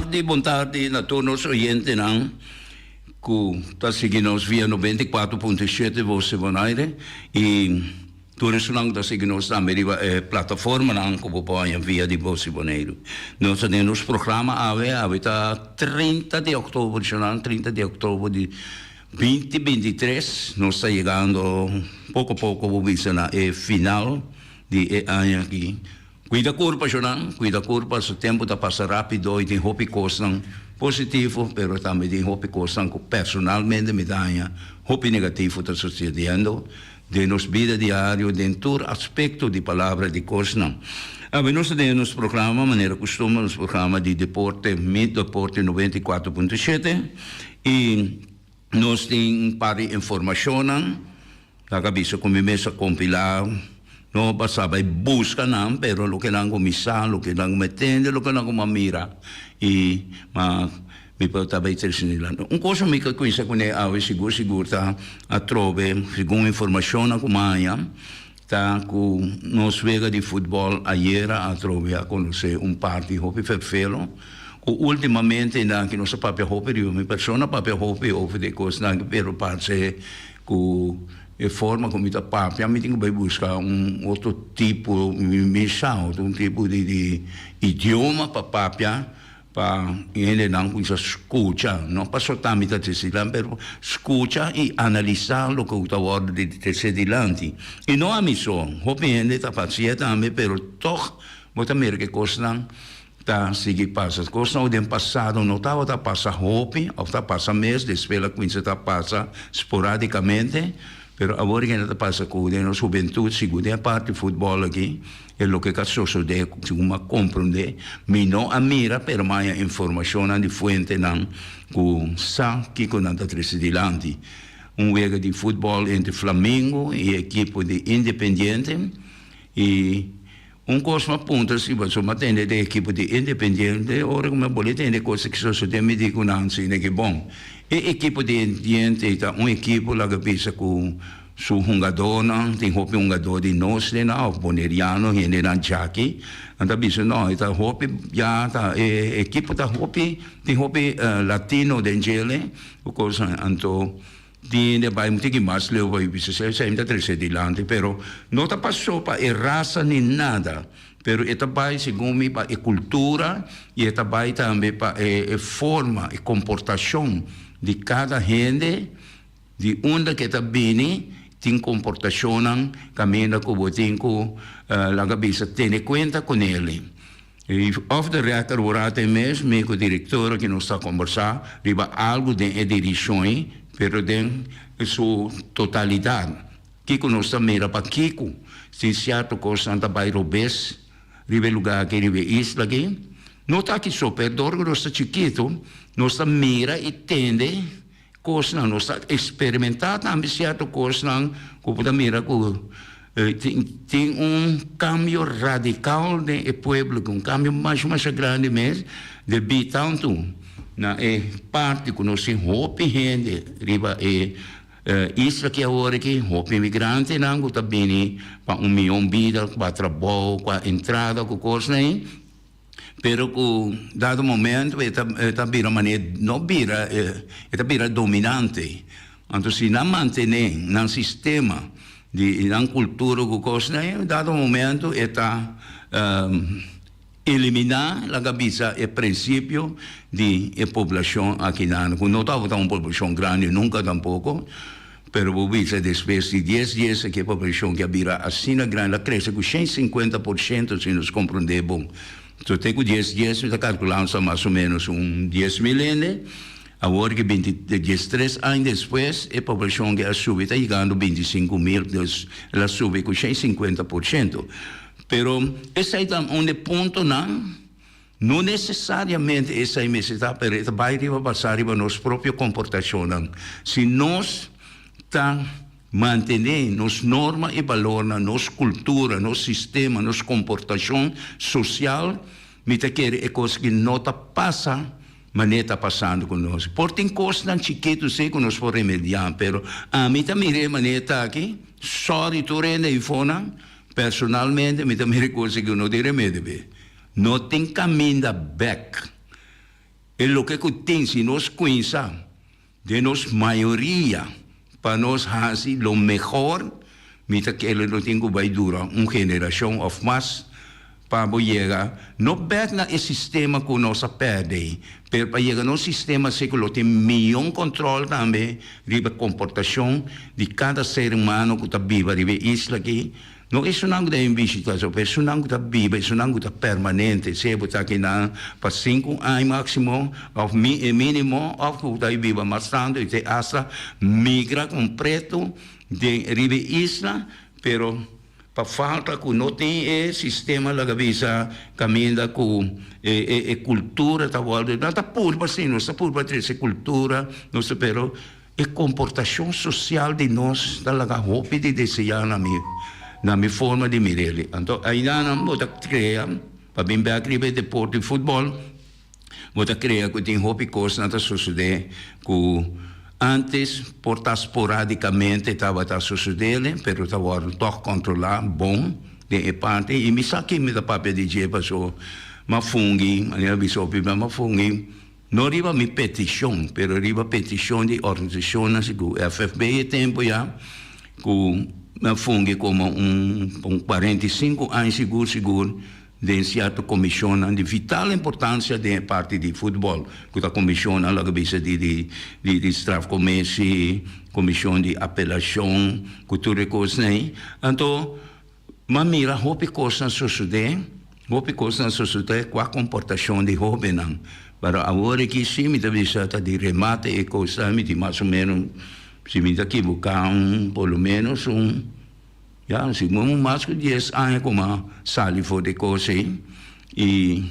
tardi, bon tardi na tur nos oyentenan ku ta sigui nos via 94.7 Voz de Bonaire i tur esunnan ku ta sigui nos tambe riba e plataformanan ku bo por haña via di Voz de Boneiru. Nos ta den nos programa awe, awe ta 30 di òktober, shonnan, 30 di òktober di 2023. Nos ta yegando poko poko bo bisa na e final di e aña aki. Cuida curpa shonnan, cuida curpa, su tempo ta pasa rapido y tin hopi cosnan positivo, pero tambe tin hopi cosnan cu personalmente mi ta haña hopi negativo ta sucediendo den nos bida diario den tur aspecto di palabra di cosnan. Awe nos ta den nos programa manera custumber, nos programa di deporte, Mi Deporte 94.7 y nos tin un par di informacionnan. Laga bisa ku mi mes a kompilá, no pa sa bai buska nan, pero loke nan ku mi sa, loke nan ku mi tende, loke nan ku mi a mira i ma mi por ta bai trese dilanti. Un kos ku mi ke kuminsá kuné awe sigur sigur ta atrobe segun informashonnan ku mi a haña ta ku nos wega di futbòl ayera atrobe a konosé un parti hopi ferfelo ku últimamente nan ki nos a papia hopi riba mi persona a papia hopi over di e kosnan pero parse Ku e forma ku mi ta papia mi tin ku bai buska un otro tipo, mi sa otro un tipo di di idioma pa papia pa e hendenan kuminsá skucha, no pasobra ta mi ta trese dilanti pero skucha i analisá loke ku ta wòrdu di trese dilanti. I no ami so, hopi hende ta fasié tambe pero tòg bo ta mira ku e kosnan Ta sigui pasa. Kosnan ku den pasado no tabata pasa hopi òf ta pasa mes, despues la kuminsá ta pasa sporadikamente, pero awor kende ta pasa ku den nos hubentut, sigur den e parti futbòl aki, e loke ka sosodé segun mi a komprondé, mi no a mira pero mi a haña informashonnan di fuentenan ku sa kiko nan ta trese dilanti. Un wega di futbòl entre Flamengo i e ekipo di Independiente i. Un kos m'a puntra si boso m'a tende den ekipo di Independiente, ora ku mi a boli tende kos aki sosodé mi di ku nan si neki bon. E ekipo di Independiente ta un ekipo laga bisa ku su hungadónan, tin hopi hungadó di nos den nan òf boneriano hendenan djaki, nan ta bisa no e ta hopi ya ta e ekipo ta hopi tin hopi latino den djele ku kosnan anto. Tin hende bai un tiki mas leu pa bisa esei, esei ta trese dilanti, pero no ta paso pa e rasa ni nada, pero e ta bai segun mi pa e kultura i e ta bai tambe pa e forma, e komportashon di kada hende di unda ke ta bini, tin komportashonnan kaminda ku bo tin ku laga bisa tene kuenta kunele. I off the record bo rata e mes mi ku direktor aki nos ta kombersá riba algu den e dirishon ei, pero den su totalidat. Kiko nos ta mira pa kiko si sierto kosnan ta bai robes riba e lugá aki, riba e isla aki? No ta aki so, pero dor ku nos ta chikitu nos ta mira i tende Kosnan, nos ta eksperimentá tambe sierto kosnan ku bo ta mira ku tin un kambio radikal den e pueblo, un kambio masha masha grandi mes debí tantu na e parti ku nos tin hopi hende riba e isla aki awor aki, hopi imigrantenan ku ta bini pa un mihó bida, pa trabou, pa entrada ku kosnan ei. Pero ku dado momento e ta e ta bira manera no bira e ta bira dominante. Anto si nan mantené nan sistema di nan kultura ku kosnan ei, dado momento e ta eliminá laga bisa e prinsipio di e poblashon akinan ku no tabata un poblashon grandi nunka tampoko. Pero bo bisa despues di dies dies aki e poblashon ke a bira asina grandi, a krese ku 150% si nos komprondé bon. So te ku dies dies mi ta kalkulá nos ta mas o ménos un 10,000 hende. Awor ke binti 13 aña despues e poblashon ke a subi ta yegando 25,000, dus el a subi ku 150%. Pero esei ta un di e puntonan. No nesesariamente esei mester ta, pero e ta bai riba basá riba nos propio komportashonnan. Si nos ta mantené nos norma i balornan, nos kultura, nos sistema, nos komportashon sosial, mi ta kere e kos aki no ta pasa manera ta pasando ku nos. Por tin kosnan chikitu si ku nos por remediá, pero ami ta mira e manera ta aki, sòri tur hende eifonan, personalmente mi ta mira e kos aki no tin remedio p'e. No tin caminda bek. E loke ku tin si nos kuinsa den nos mayoria pa nos hasi lo mehor, mi ta kere lo tin ku bai dura un generashon òf mas pa bo yega no bèk na e sistema ku nos a pèrdè ei, pero pa yega na un sistema así ku lo tin mion kòntròl tambe riba komportashon di kada ser humano ku ta biba riba e isla aki. No esunnan ku ta bin bishita so, pero esunnan ku ta biba, esunnan ku ta permanente, sea bo ta akinan pa sinku aña máksimo òf e mínimo òf ku ta biba mas tantu i te asta migra kompleto den riba e isla, pero pa falta ku no tin e sistema laga bisa kaminda ku e kultura ta wòrdu, nan ta purba si, nos ta purba trese kultura, nos ta pero. E komportashon sosial di nos ta laga hopi di deseá na mi, na mi forma di mir'el. Anto aidanan bo ta krea, pa bin bek riba e deporte di futbòl, bo ta krea ku tin hopi kosnan ta sosodé ku ántes por ta sporadikamente tabata sosodé, pero ta wòrdu tòg kontrolá bon den e parti. I mi sa kin mi ta papia di dje pasobra m'a fungi, manera bisa hopi bia m'a fungi. No riba mi peticion, pero riba peticion di organisacionnan si cu FFB e tempo ya cu a fungi como un un 45 aña sigur sigur den cierto comisionnan di vital importancia den e parti di futbol, cu ta comisionnan loke bisa di di di strafcommissie, comision di apelacion, cu tur e cosnan ey. Anto M'a mira hopi kosnan sosodé, hopi kosnan sosodé ku a komportashon di hóbennan. Pero awor aki sí mi ta bisa ta di remate e kosnan, mi tin mas o ménos, si mi ta kibuká un por lo ménos un, ya, sigur un mas ku dies aña ku m'a sali for di e kos ei. I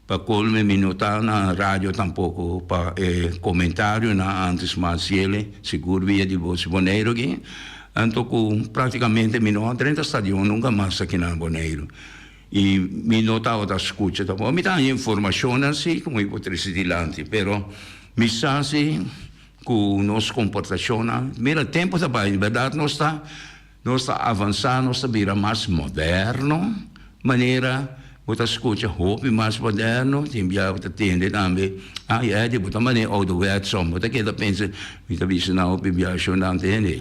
pa kolme mi no ta na radio tampoko pa e komentarionan antes m'a hasiel, sigur via di Voz Boneiru aki. Anto ku praktikamente mi no a drenta stadion nunka mas aki na Boneiru. I mi no tabata skucha tampoko. Mi ta haña informashonnan si ku mi por trese dilanti, pero mi sa si ku nos komportashonnan, mira tempu ta bai, bèrdat nos ta. Nos ta avansá, nos ta bira mas moderno, manera bo ta skucha hopi mas moderno, tin bia bo ta tende tambe, ay Eddie bo ta manera ouderwets son, bo ta keda pensa, mi ta bisa nan hopi bia shonnan tende,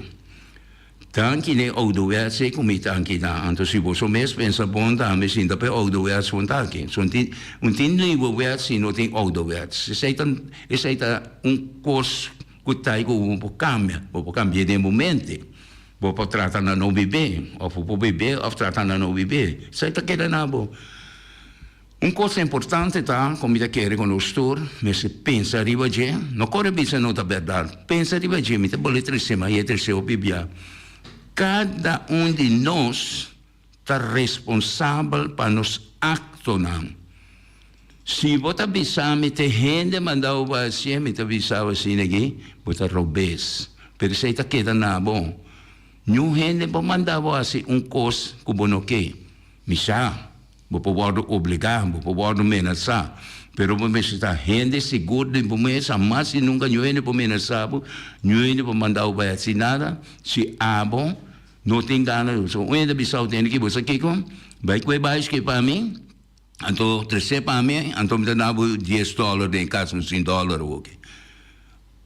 danki n'e ouderwets ei ku mi ta akinan, anto si boso mes pensa bon tambe sinta pa e ouderwets bon ta aki, so un un tin nieuwerwets si no tin ouderwets, esei ta esei ta un kos ku ta ku bo por kambia, bo por kambi'é den bo mente. Bo por trata na no bibé, òf bo por bibé òf trata na no bibé. Esei ta keda na bo. Un kos importante ta ku mi ta kere ku nos tur mester pensa riba dje. No kore bisa no ta bèrdat. Pensa riba dje. Mi ta bolbe trese mas i e trese hopi bia. Kada un di nos ta responsabel pa nos aktonan. Si bo ta bisa mi te hende manda bo pa hacié, mi ta bisa bo asina aki, bo ta robes. Pero esei ta keda na bo. Niun hende por manda bo haci un cos cu bo no ke. Mi sa, bo por wordo obligá, bo por wordo menasá, pero bo mester ta hende sigur den bo mes, hamas y nunca niun hende por menasá bo, niun hende por manda bo bai haci nada, si abo no tin gana. Un hende a bisa bo tende ki bo sa kico, bai cu e baiske pa mi. Anto tresé pa mi, anto mi ta dá bo dies dòler den kas un sin dòler oke.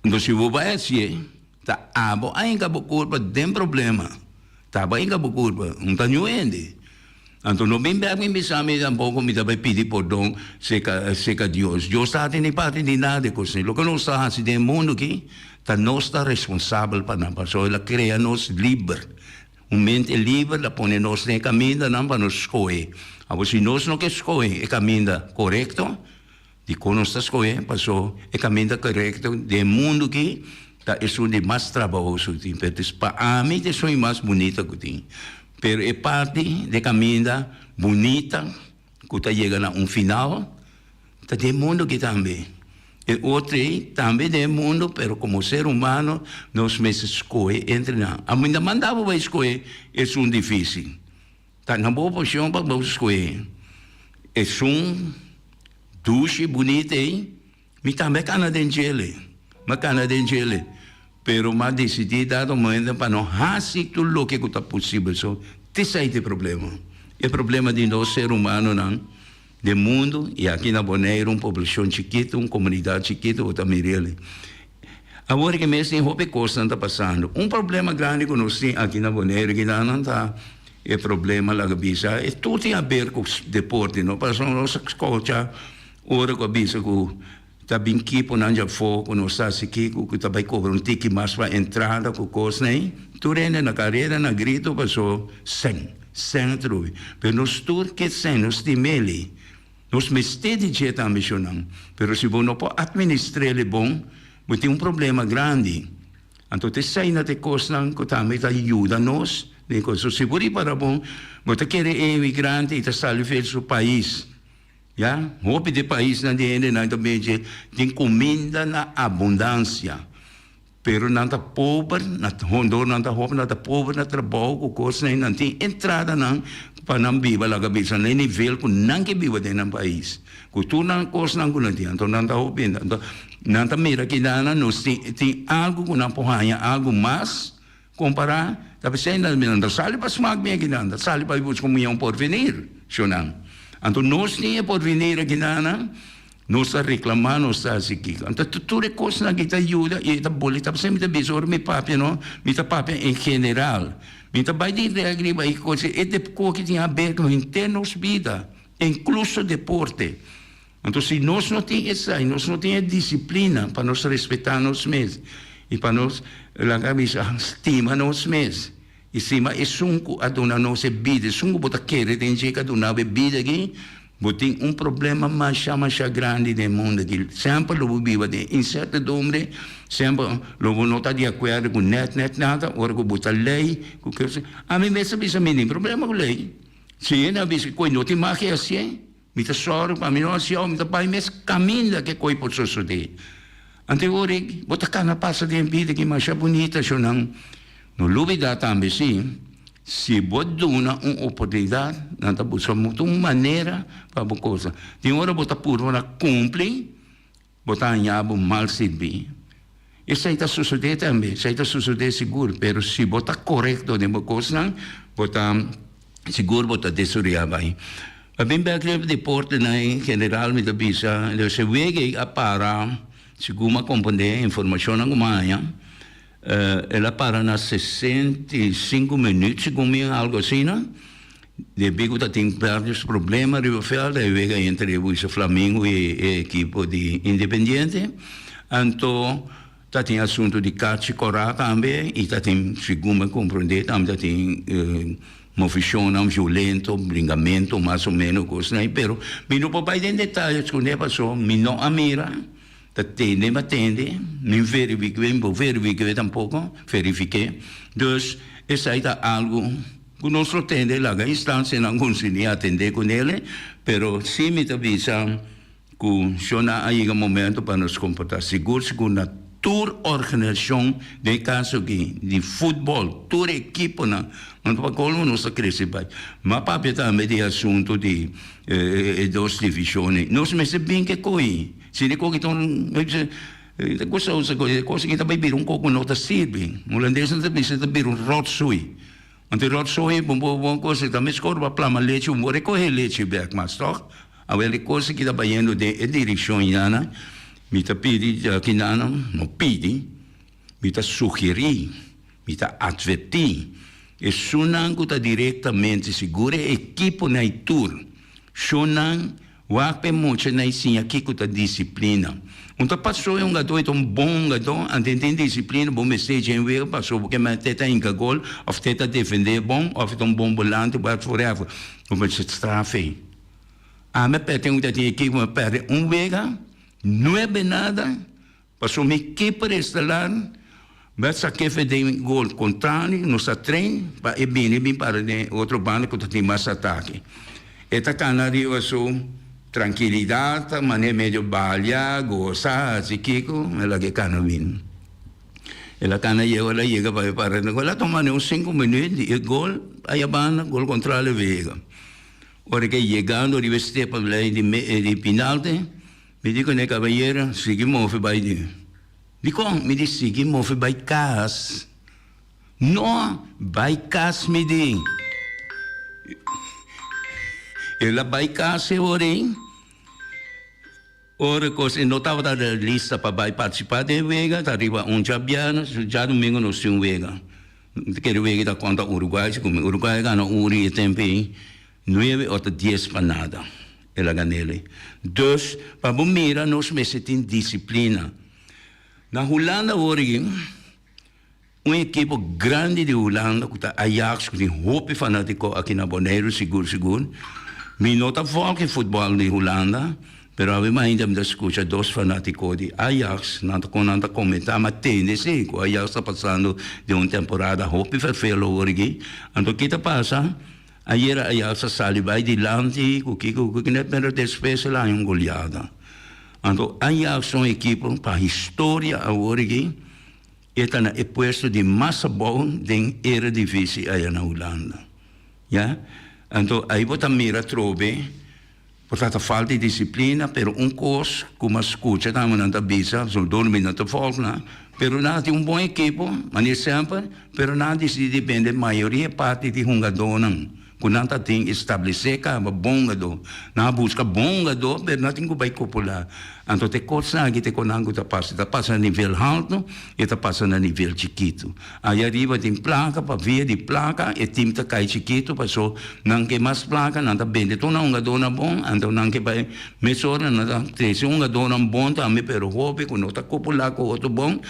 Anto si bo bai hasié, ta abo a hinka bo kurpa den problema. Ta abo a hinka bo kurpa, un ta niun hende. Anto no bin bèk bin bisa mi tampoko mi ta bai pidi pordon serka serka Dios. Dios ta tene parti di nada e kos ei. Loke nos ta hasi den e mundu aki, ta nos ta responsabel pa nan, pasobra el a krea nos liber. Un mente liber ta pone nos den e kamindanan pa nos skohe. Awor si nos no ke skohe e kaminda korekto, dikon nos ta skohe? Paso e kaminda korekto den e mundu aki ta esun di mas trabahoso ku tin, pero pa ami ta esun di mas bunita ku tin. Pero e parti di e kaminda bunita ku ta yega na un final ta den mundu aki tambe. E otro ei tambe den e mundu, pero komo ser humano nos mester skohe entre nan. Ami no manda bo bai skohe esun difísil. Ta na bo opshon pa bo skohe esun dushi, bunita ei. Mi tambe a kana den djele, mi a kana den djele, pero mi a disidí dado momento pa no hasi tur loke ku ta posibel. So, t'esei ta e problema. E problema di nos ser humanonan. Den mundu i aki na Boneiru un poblashon chikitu, un komunidat chikitu bo ta mir'el. Awor ke mes tin hopi kosnan ta pasando. Un problema grandi ku nos tin aki na Boneiru kidanan ta e problema laga bisa e tur tin aber ku deporte no pasobra nos a skocha ora ku a bisa ku ta bin kiponan djafó ku nos ta hasi kiko ku ta bai kobra un tiki mas pa entrada ku kosnan ei tur hende na karera na grito paso sèn sèn atrobe pero nos tur ke sèn nos tin meli nos mester di dje tambe shonnan pero si bo no por atministr'el bon bo tin un problema grandi anto ta esei na ta e kosnan ku tambe ta yuda nos den kos so si bo ripara bon bo ta kere e emigrante i ta sali for su pais. Ya, hopi di paisnan di hendenan ta bini tin kuminda na abundansia, pero nan ta pober, na hondor nan ta hopi, nan ta pober na trabou ku kosnan i nan tin entradanan pa nan biba laga bisa na e nivel ku nan ke biba den nan pais, ku tur nan kosnan ku nan tin, anto nan ta hopi hende, anto nan ta mira kidanan nos tin tin algu ku nan por haña algu mas kompará, ta p'esei nan ta sali pa smak bien kinan, ta sali pa buska un mion porvenir, shonnan. Anto nos tin e porvenir akinan, nos ta reklamá, nos ta hasi kiko. Anto tur e kosnan aki ta yuda i e ta boli. Ta p'esei mi ta bisa ora mi papia no, mi ta papia en general. Mi ta bai dirèk riba e kos, e deporte tin haber ku henter nos bida, inkluso deporte. Anto si nos no tin esai, nos no tin e disiplina pa nos respetá nos mes i pa nos, laga bisa, stima nos mes i stima esun ku a duna nos e bida, esun ku bo ta kere den dje ku a duna bo e bida aki, bo tin un problema masha masha grandi den e mundu aki. Semper lo bo biba den insertidumbre, semper lo bo no ta di akuerdo ku nèt nèt nada, ora ku bo ta lei ku ke. Ami mes a bisa mi tin problema ku lei. Si hende a bisa ku no tin magia hasié. Mi ta sòru pa mi no hasi òf mi ta bai mes kaminda ke koi por sosodé. Anto e ora ei bo ta kana pasa den bida ki masha bunita shonnan. No lubidá tambe si, si bo duna un oportunidat nan ta buska mutu un manera pa bo kosa. Tin ora bo ta purba na kumpli. Bo ta haña bo mal sirbi. Esei ta sosodé tambe, esei ta sosodé sigur, pero si bo ta korekto den bo kosnan, bo ta sigur bo ta desaroyá bai. Pa bin bèk riba deportenan en general mi ta bisa, dus e wega ei a para, segun mi a komprendé informashonnan ku mi a haña, el a para na 65 minüt segun mi, algu asina. Debí ku ta tin varios problema riba veld, e wega entre Buisa Flamingo i e ekipo di Independiente. Anto ta tin asuntu di kachi kòrá tambe i ta tin, segun mi a komprondé, tambe ta tin movishonnan violento, bringamentu mas o ménos kosnan ei. Pero mi no por bai den detaye skondé pasobra mi no a mira, ta tende mi a tende, mi verifiké, mi por verifiké tampoko, verifiké. Dus esei ta algu. Ku nos lo tende laga instansianan konsiní atendé ku nele, pero sí mi ta bisa ku shona a yega momento pa nos komportá sigur sigur na tur organisashon, den e kaso aki di futbòl, tur ekiponan, anto pa kolmo nos ta krese bai. Ma papia tambe di e asuntu di e dos divishonnan, nos mester bin ke ko'i, si di koki ta un gusta usa kos aki ta bai bira un kos ku no ta sirbi, hulandesnan ta bisa ta bira un ròtsooi. Anto e rotzooi bo bo bo cosa ta meskor bo a plama lechi bo por recoge lechi bek mas toch? Awel e cosa ki ta bayendo den e direccion yana mi ta pidi djaki nan no pidi mi ta sugeri mi ta adverti esunnan cu ta directamente sigur e equiponan y tur shownan Wak p'e mucha na e siña kiko ta disiplina. Un ta pasó e hungadó e ta un bon hungadó, anto e tin disiplina, bo mester dje en wega pasó bo ke mete ta hinka gol òf te ta defendé bon òf e ta un bon bolante whatsoever. Bo mester straf ei. Ami a pèrdè un ta tin ekipo mi a pèrdè un wega nuebe nada Pasobra mi ke pa restalar, mi a sak'é fe den gol kontrali, nos a train pa e bini bin para den e otro banda ku ta tin mas atake. E ta kana riba su trankilidat, ta manera medio balia, gosa, hasi kiko, mi a laga e kana bini. El a kana yega, el a yega pa e para den gol, el a tuma un sinku minüt di e gol aya banda, gol kontrali a yega. Ora ke yegando riba e step di pinalte, Mi di kuné, Kabayero, sigui move bai di. Dikon? Mi di, Sigui move bai kas. No, bai kas, mi di. El a bai kas e ora ei. Ora kos e no tabata den lista pa bai partisipá den e wega, ta riba un djabièrnè, su djadumingu nos tin un wega. Mi ta kere wega ta kontra Uruguay, si komo Uruguay a gana uri e tempu ei, nuebe òf ta dies pa nada el a gan'el. Dus, pa bo mira nos mester tin disiplina. Na Hulanda awor ei. Un ekipo grandi di Hulanda ku ta Ajax ku tin hopi fanatiko aki na Boneiru sigur sigur. Mi no ta volg e futbòl di Hulanda pero awe mainta mi ta skucha dos fanatiko di Ajax nan ta kon nan ta komentá ma tende si ku Ajax ta pasando den un temporada hopi ferfel awor aki. Anto ki ta pasa ayera Ajax a sali bai dilanti ku kiko ku kiko pero despues el a haña un goliada. Anto Ajax ta un ekipo pa historia awor aki. E ta na e puesto di mas abou den Eredivisie aya na Hulanda. Ya. Anto ai bo ta mira atrobe, por ta ta falta di disiplina, pero un kos ku mi a skucha tambe nan ta bisa, so dor mi no ta volg nan, pero nan a tin un bon ekipo, manera semper, pero nan a disidi di bende mayoria parti di hungadónan. Ku nan ta tin establesé kaba bon hungadó. Nan a buska bon hungadó, pero nan tin ku bai kopulá. Anto te kosnan aki te konan ku ta pasa. E ta pasa na nivel haltu, e ta pasa na nivel chikitu. Aya riba tin plaka, pa via di plaka e tim ta kai chikitu, paso nan ke mas plaka, nan ta bende tur nan hungadónan bon, anto nan ke bai mesora nan ta trese hungadónan bon tambe, pero hopi ku no ta kopulá ku otro bon.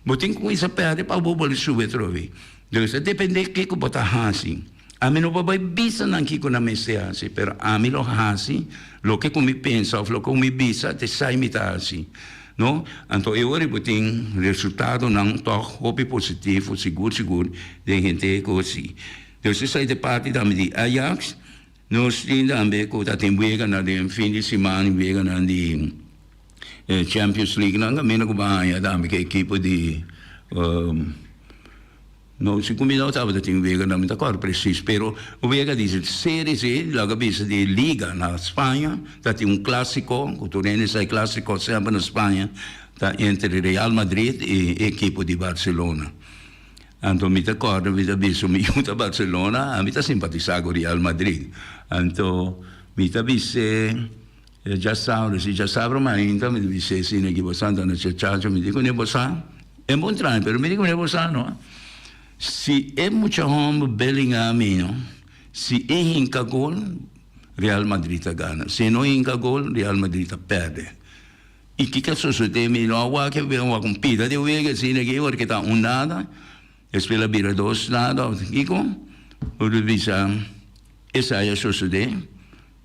Bo tin ku kuminsá pèrdè pa bo bolbe subi atrobe. Dus ta dependé kiko bo ta hasi. Ami no por bai bisa nan kiko nan mester hasi, pero ami lo hasi loke ku mi pensa òf loke ku mi bisa ta esei mi ta hasi, no? Anto e ora bo tin resultadonan tòg hopi positivo, sigur sigur den henter ku si. Dus esei ta e parti tambe di Ajax. Nos tin tambe ku ta tin weganan den fin di siman, weganan di Champions League nan kaminda ku bo a haña tambe ku ekipo di. No, si ku mi no tabata tin wega no mi ta kòrda presis, pero wega di Serie C, laga bisa di liga na Spaña, ta tin un klásiko, ku tur hende sa e klásiko semper na Spaña ta entre Real Madrid i e ekipo di Barcelona. Anto mi ta kòrda mi ta bisa mi yu ta Barcelona, ami ta simpatisá ku Real Madrid. Anto mi ta bis'é djasabra, si djasabra mainta mi ta bis'é asina ki bo sa, anto na chachacho mi di kuné bo sa. E bon traha, pero mi di ku bo sa no, si e mucha homber Bellingham mi no, si e hinka gol, Real Madrid ta gana, si e no hinka gol, Real Madrid ta perde. I kiko a sosode? Mi no a wak e wega, mi wak un pida di wega asina aki, ora ke ta un nada, despues el a bira dos nada, kiko? Bo ta bisa esei a sosode.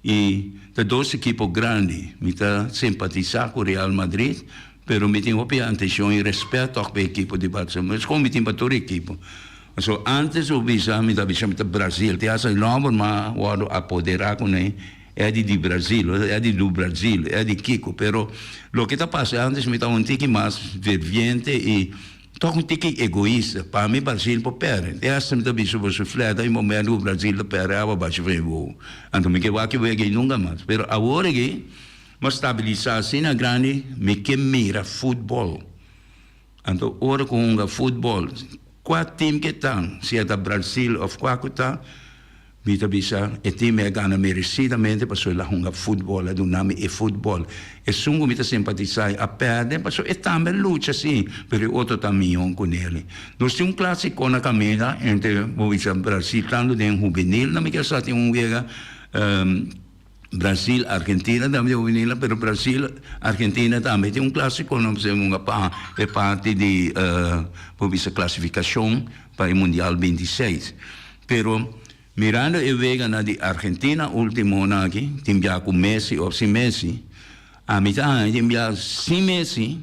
I ta dos ekipo grandi. Mi ta simpatisá ku Real Madrid, pero mi tin hopi antenshon i rèspèt tòg pa e ekipo di Barcelona. Meskos mi tin pa tur ekipo. Pasobra ántes bo bisa mi ta bisa mi ta Brazil. Te hasta e nòmber m'a wòrdu apoderá kuné, Eddy di Brazil, Eddy do Brazil, Eddy kiko. Pero loke ta pasa ántes mi ta un tiki mas ferviente i. Tok un tiki egoista. Pa mi Brasil por perde. Te hasta mi ta bisa bo su fleta e momento ku Brasil ta perde awa bashi for e wowo. Anto mi ke wak e wega ei nunka mas. Pero awor aki mi a stabilisa asina grandi mi ke mira futbol. Anto ora ku hunga futbol kua team ke ta, si e ta Brasil of kua ku ta, Mi ta bisa e team mi a gana merecidamente pasobra el a hunga futbol, a duna mi e futbol. Esun cu mi ta simpatisa a perde pasobra e tambe a lucha si, pero e otro ta mion cu nel. Nos tin un clasico na caminda entre bo bisa Brasil tanto den hubenil nan mi kier sa tin un wega Brasil Argentina tambe den hubenil pero Brasil Argentina tambe tin un clasico nan bisa hunga pa e parti di bo bisa clasificacion pa e mundial 26. Pero mirando e weganan di Argentina ultimonan aki, tin bia ku Messi of sin Messi, ami ta haña tin bia sin Messi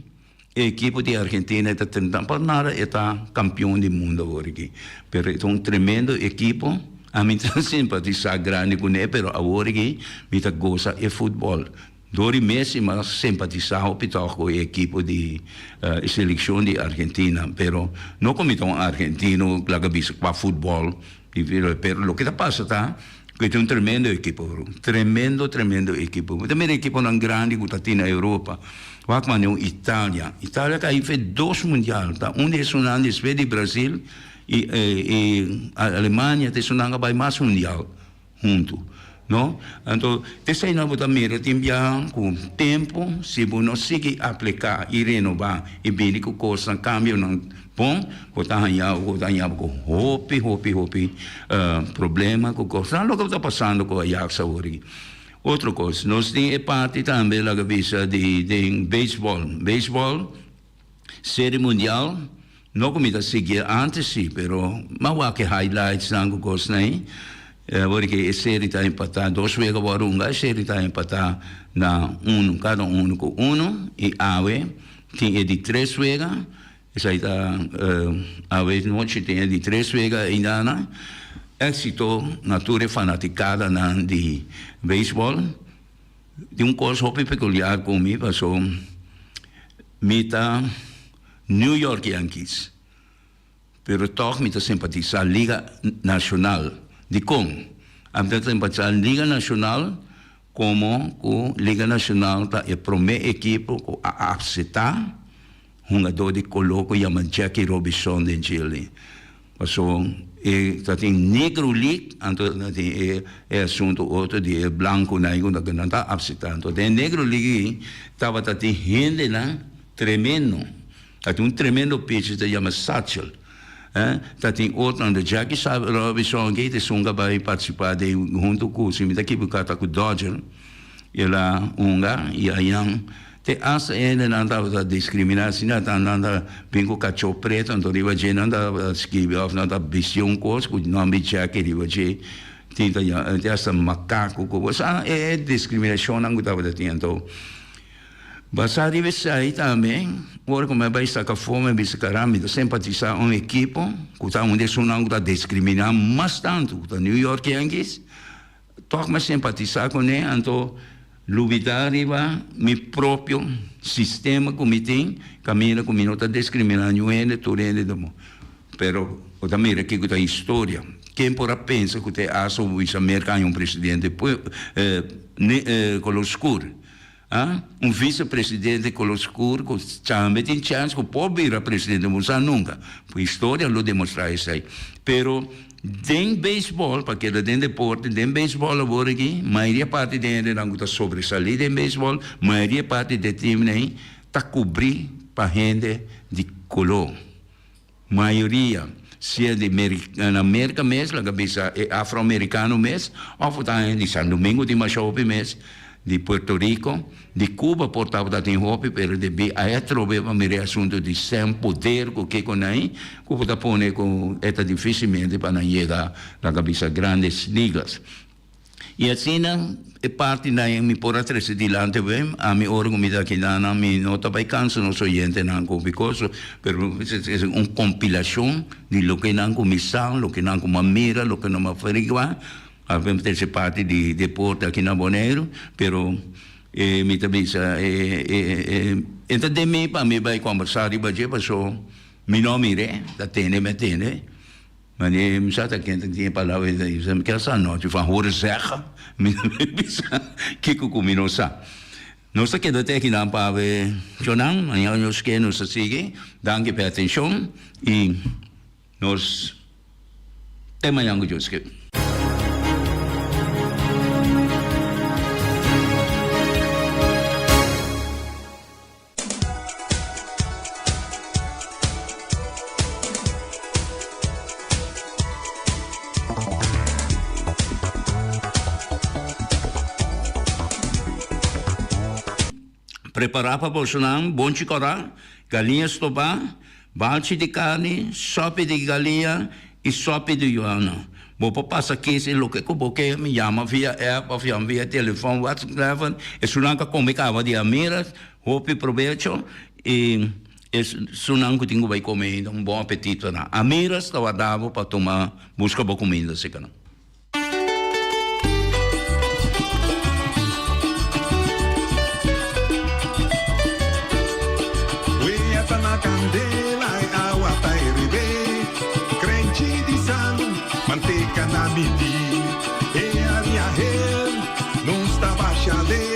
e ekipo di Argentina e ta tenta pa nada e ta kampion di mundo awor aki. Pero e ta un tremendo ekipo, ami ta simpatisa grandi kuné pero awor aki mi ta gosa e futbol. Dor di Messi mas simpatisá hopi tòg ku e ekipo di e selekshon di Argentina, pero no ku mi ta un argentino laga bisa kua futbòl, pero loke ta pasa ta ku e tin un tremendo ekipo bro, tremendo tremendo ekipo. Bo ta mira ekiponan grandi ku ta tin na Europa, wak mane un Italia, Italia ka hife dos mundial, ta un di esunnan despues di Brasil i Alemania ta esunnan a bai mas mundial. Huntu. No? Anto, t'eseinan bo ta mira tin biaha ku tempu si bo no sigui apliká i renobá i bini ku kosnan, kambionan bon, bo ta haña bo ta haña bo ku hopi, hopi, hopi problema ku kosnan. Loke ta pasando ku Ajax awor aki. Otro kos, nos tin e parti tambe laga bisa di den beisbòl. Beisbòl. Serie Mundial, no ku mi ta sigui antes si, pero m'a wak e highlights nan ku kosnan ei. Awor ke e serie ta empatá, dos wega wòrdu hunga, e serie ta empatá na unu, kada unu ku unu, i awe tin e di tres wega, esei ta awe nochi tin e di tres wega eindana. Éksito na tur e fanatikadanan di beisbòl. Tin un kos hopi pekuliar ku mi paso mi ta New York Yankees pero tòg mi ta simpatisá Liga Nashonal. Dikon? Ami ta simpatisá Liga Nashonal komo ku Liga Nashonal ta e promé ekipo ku a apseptá hungadó di koló ku yama Jackie Robinson den Chile. Paso e ta tin Negro League, anto ta tin e e asunto otro di e blanconan ei ku nan ta apseptá. Anto den Negro League ei tabata tin hendenan tremendo. Ta tin un tremendo pitcher ta yama Satchel. Ta tin otronan, de Jackie Robinson aki ta esun ku a bai partisipá den hunto ku, si mi ta ekiboká ta ku Dodger. El a hunga i ayan te asta e hendenan tabata diskriminá asina ta nan ta bin ku kachó pretu anto riba dje nan ta skibi òf nan ta bisti un kos ku nòmber Jackie riba dje tin ta te asta makaku ku sa e diskriminashonnan ku tabata tin anto basá riba esei tambe ora ku mi a bai saka afó mi a bisa karan mi ta simpatisá un ekipo ku ta un di esunnan ku ta diskriminá mas tantu ku ta New York Yankees. Tòg mi a simpatisá kuné, anto lubidá riba mi propio sistema ku mi tin, kaminda ku mi no ta diskriminá niun hende, tur hende ta bon. Pero bo ta mira kiko ta historia. Ken por a pensa ku te asta bo bisa Merka haña un presidente kolor skur? A Un vicepresidente kolor skur ku tambe tin chèns ku por bira presidente, bo sa nunka. Historia lo demostrá esei. Pero den beisbòl, pa keda den deporte, den beisbòl awor aki, mayoria parti den hendenan ku ta sobresalí den beisbòl, mayoria parti di e timnan ei ta kubrí pa hende di koló. Mayoria, sea di na Merka mes, laga bisa e afroamerikano mes, òf ta di San Domingo tin masha hopi mes, di Puerto Rico, di Cuba por tabata tin hopi, pero debí a e atrobe pa mira e asuntu di sèn poder ku kiko nan, ku bo ta pone ku e ta difisilmente pa nan yega laga bisa grandes ligas. I asina e partinan mi por a trese dilanti awe, ami ora ku mi ta aki nan mi no ta bai kansa nos oyentenan ku hopi kos, pero es un kompilashon di loke nan ku mi sa, loke nan ku mi a mira, loke nan mi a averiguá, awe mi trese parti di deporte aki na Boneiru, pero e mi ta bisa e e ta den mi pa mi bai kombersá riba dje paso mi no a mir'é, ta tende mi a tende. Mane mi sa ta ken ta tin e palabra ei ta usa, mi kier sa no, van horen zeggen, mi ta bisa kiko ku mi no sa. Nos ta keda te akinan pa awe shownan, mañana nos ke nos ta sigui. Danki pa e atenshon i nos te mañan ku Dios ke. Prepará pa bosonan bonchi kòrá, galiña stobá, balchi di karni, sòpi di galiña i sòpi di yuana. Bo por pasa kis e loke ku bo ke, mi yama via app òf yama via telefòn, whatsapp, esunnan ka kome kaba di a mira. Hopi probecho y esunnan cu tin cu bay come ainda un bon apetito nan. Amiras ta warda bo pa tuma busca bo cuminda seca nan. Wea ta na candela e awa ta herebe, Crenchi di salu, manteca na midi, E aria hel, nos ta basha de.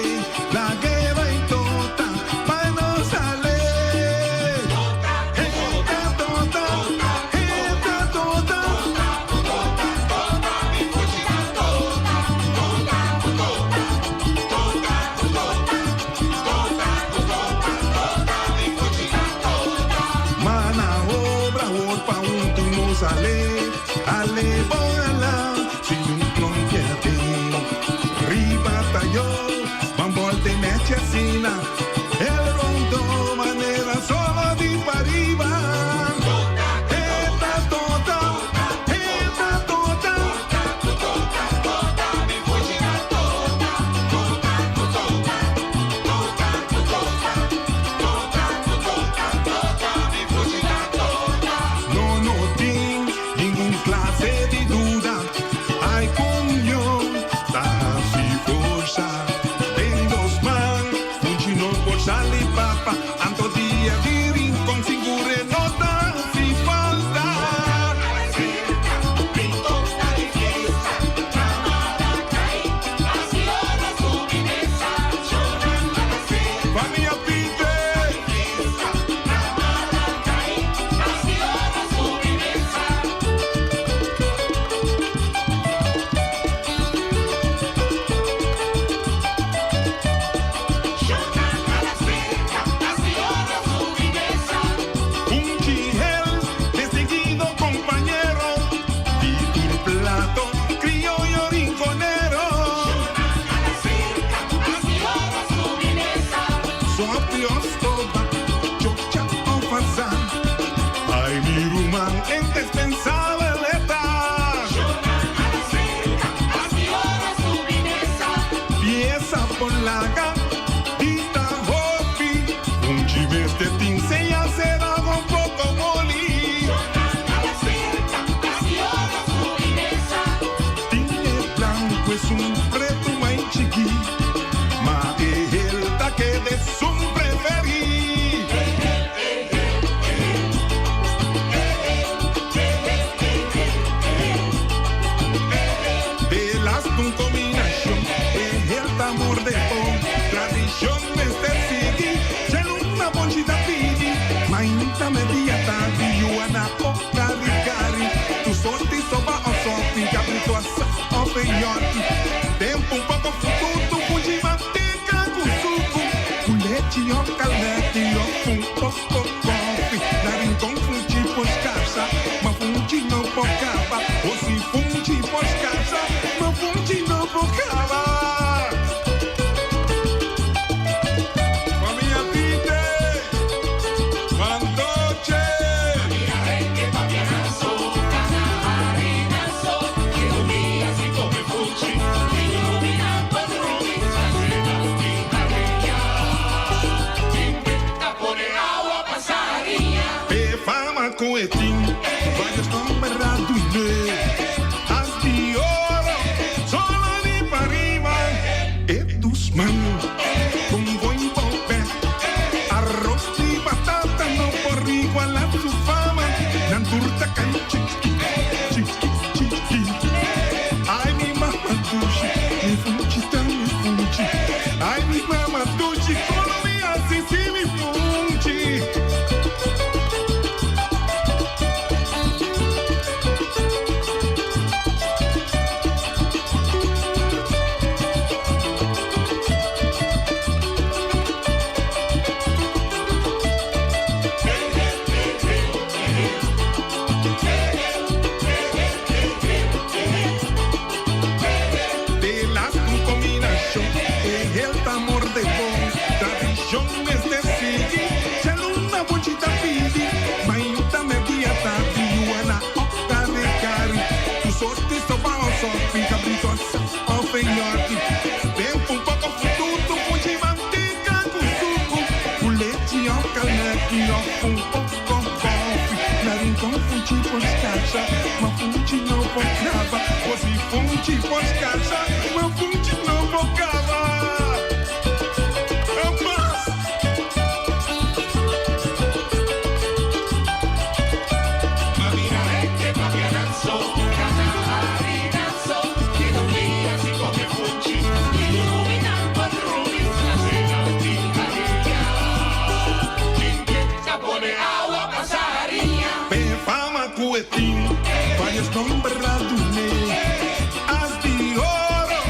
sale, ale bon ala, sin un klonke aden. Riba tayo, ban bolte nechi asina, el rondo manera solo di pariba. E ta tota, e ta tota. No no tin ningun clase di duda, ai union ta hasi forsa. Den nos man, funchi no por sali papa, anto dia di Rincon sigur e no ta hasi falta. Famia Pieter! Funchi hel, distinguido compañero, di tur plato, criollo rinconero. Sopi of stoba, chocha of asa. Ai mi ruman, indispensabel e ta. Pieza por laga, di ta hopi. Funchi mester tin sea sera of poco moli. Tin e blanco esun preto mai chiki, ma e hel ta keda esun preferi. Delaster un combinacion, e hel ta morde bon. Tradicion mester sigui, djaluna bonchi ta pidi. Mainta media tardi, yuana o kari kari. Tur sorti soba o sopi, cabrito asa of e yorki. Tempo un poco fututu, funchi manteca cu sucu. Cu lechi o caleti of un poco koffie. Na Rincon funchi por scarsa, ma funchi no por caba. O si funchi por scarsa, ma funchi no por caba. Famia Pieter, Fantoche! E fama cu e tin, varios nomber a dun'e. As di oro, solo di pariba. E dus man, con goy bobe. Arroz di batata no por iguala su fama. Nan tur ta cay chiki, chiki, chiki. Ai mi mama dushi, mi funchi ta mi funchi. Ai mi mama dushi, con lo mi haci sin mi funchi. Delaster un combinacion, e hel ta morde bon. Tradicion mester sigui, djaluna bonchi ta pidi. Mainta media tardi, yuana o kari kari. Tur sorti soba o sopi, cabrito asa of e yorki. Tempo un poco fututu, funchi manteca cu sucu. Cu lechi o caleti of un poco koffie. Na Rincon funchi por scarsa, ma funchi no por caba. O si funchi por scarsa, ma funchi no por caba. Abbas! Pe fama cu e tin, varios nomber a dun'e. As di oro,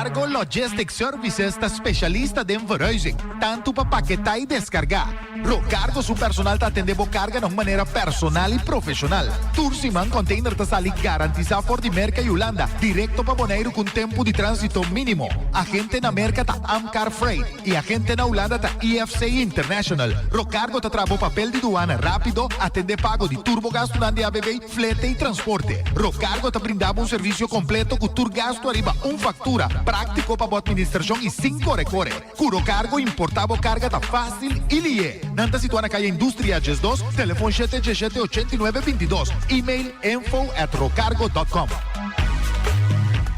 Rocargo Logistic Services ta specialista den verhuizing, tanto pa paketá y descargá. Rocargo su personal ta atendé bo carga na un manera personal y profesional. Tur siman container ta sali garantisa for di Merca y Hulanda directo pa Boneiru cu un tempo di transito minimo. Agente na Merca ta Amcar Freight. Y agente na Hulanda ta IFC International. Rocargo ta traha bo papel di duana rapido, atende pago di tur bo gastunan di ABB, flete y transporte. Rocargo ta brinda bo un servicio completo cu tur gastu ariba un factura, practico pa bo administracion y sin core core. Cu Rocargo importa bo carga ta facil y lihe. Nan ta situa na Caya Industria 12, telefon shete djeshete 89 22, email info at rocargo dot com.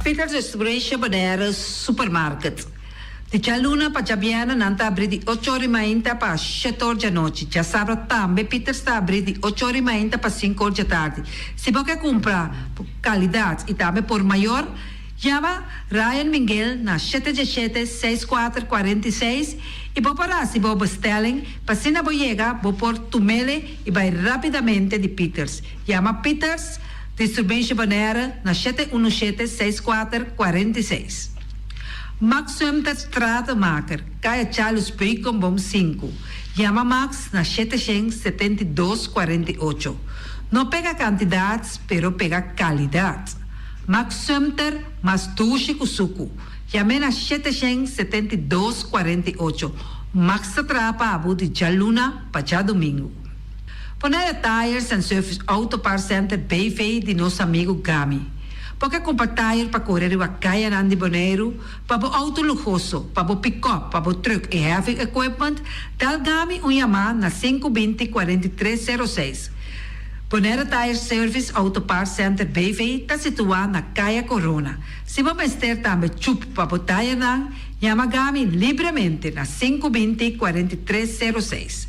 Peters Restauration Bonaire Supermarket. Di djaluna pa djabièrnè nan ta abrí di ocho or i mainta pa shete or djanochi. Djasabra tambe Pieters ta abrí di ocho or i mainta pa sinku or djatardi. Si bo ke kumpra por kalidat i tambe por mayor, yama Ryan Minguel na shete djeshete, seis kuater, 46 i bo por hasi bo bestelling pa asina bo yega bo por tumele i bai rápidamente di Pieters. Yama Pieters Distribution Bonaire na shete unu shete, seis kuater, 46. Max Sumter Stratenmaker, Kaya Charles Beukenboom sinku. Yama Max na 772 48. No pega kantidat, pero pega kalidat. Max Sumter mas dushi ku suku. Yam'é na 772 48. Max ta traha pa bo di djaluna pa djadumingu. Bonaire Tires and Service Auto Parts Center BV di nos amigu Gami. Bo ke kumpra tire pa kore riba kayanan di Boneiru, pa bo outo luhoso, pa bo pikòp, pa bo trùk i heavy equipment, dal Gami un yamá na sinku binti 43 sero seis. Bonaire Tire Service Auto Parts Center BV ta situá na Kaya Corona. Si bo mester tambe chup pa bo tirenan, yama Gami libremente na sinku binti 43 sero seis.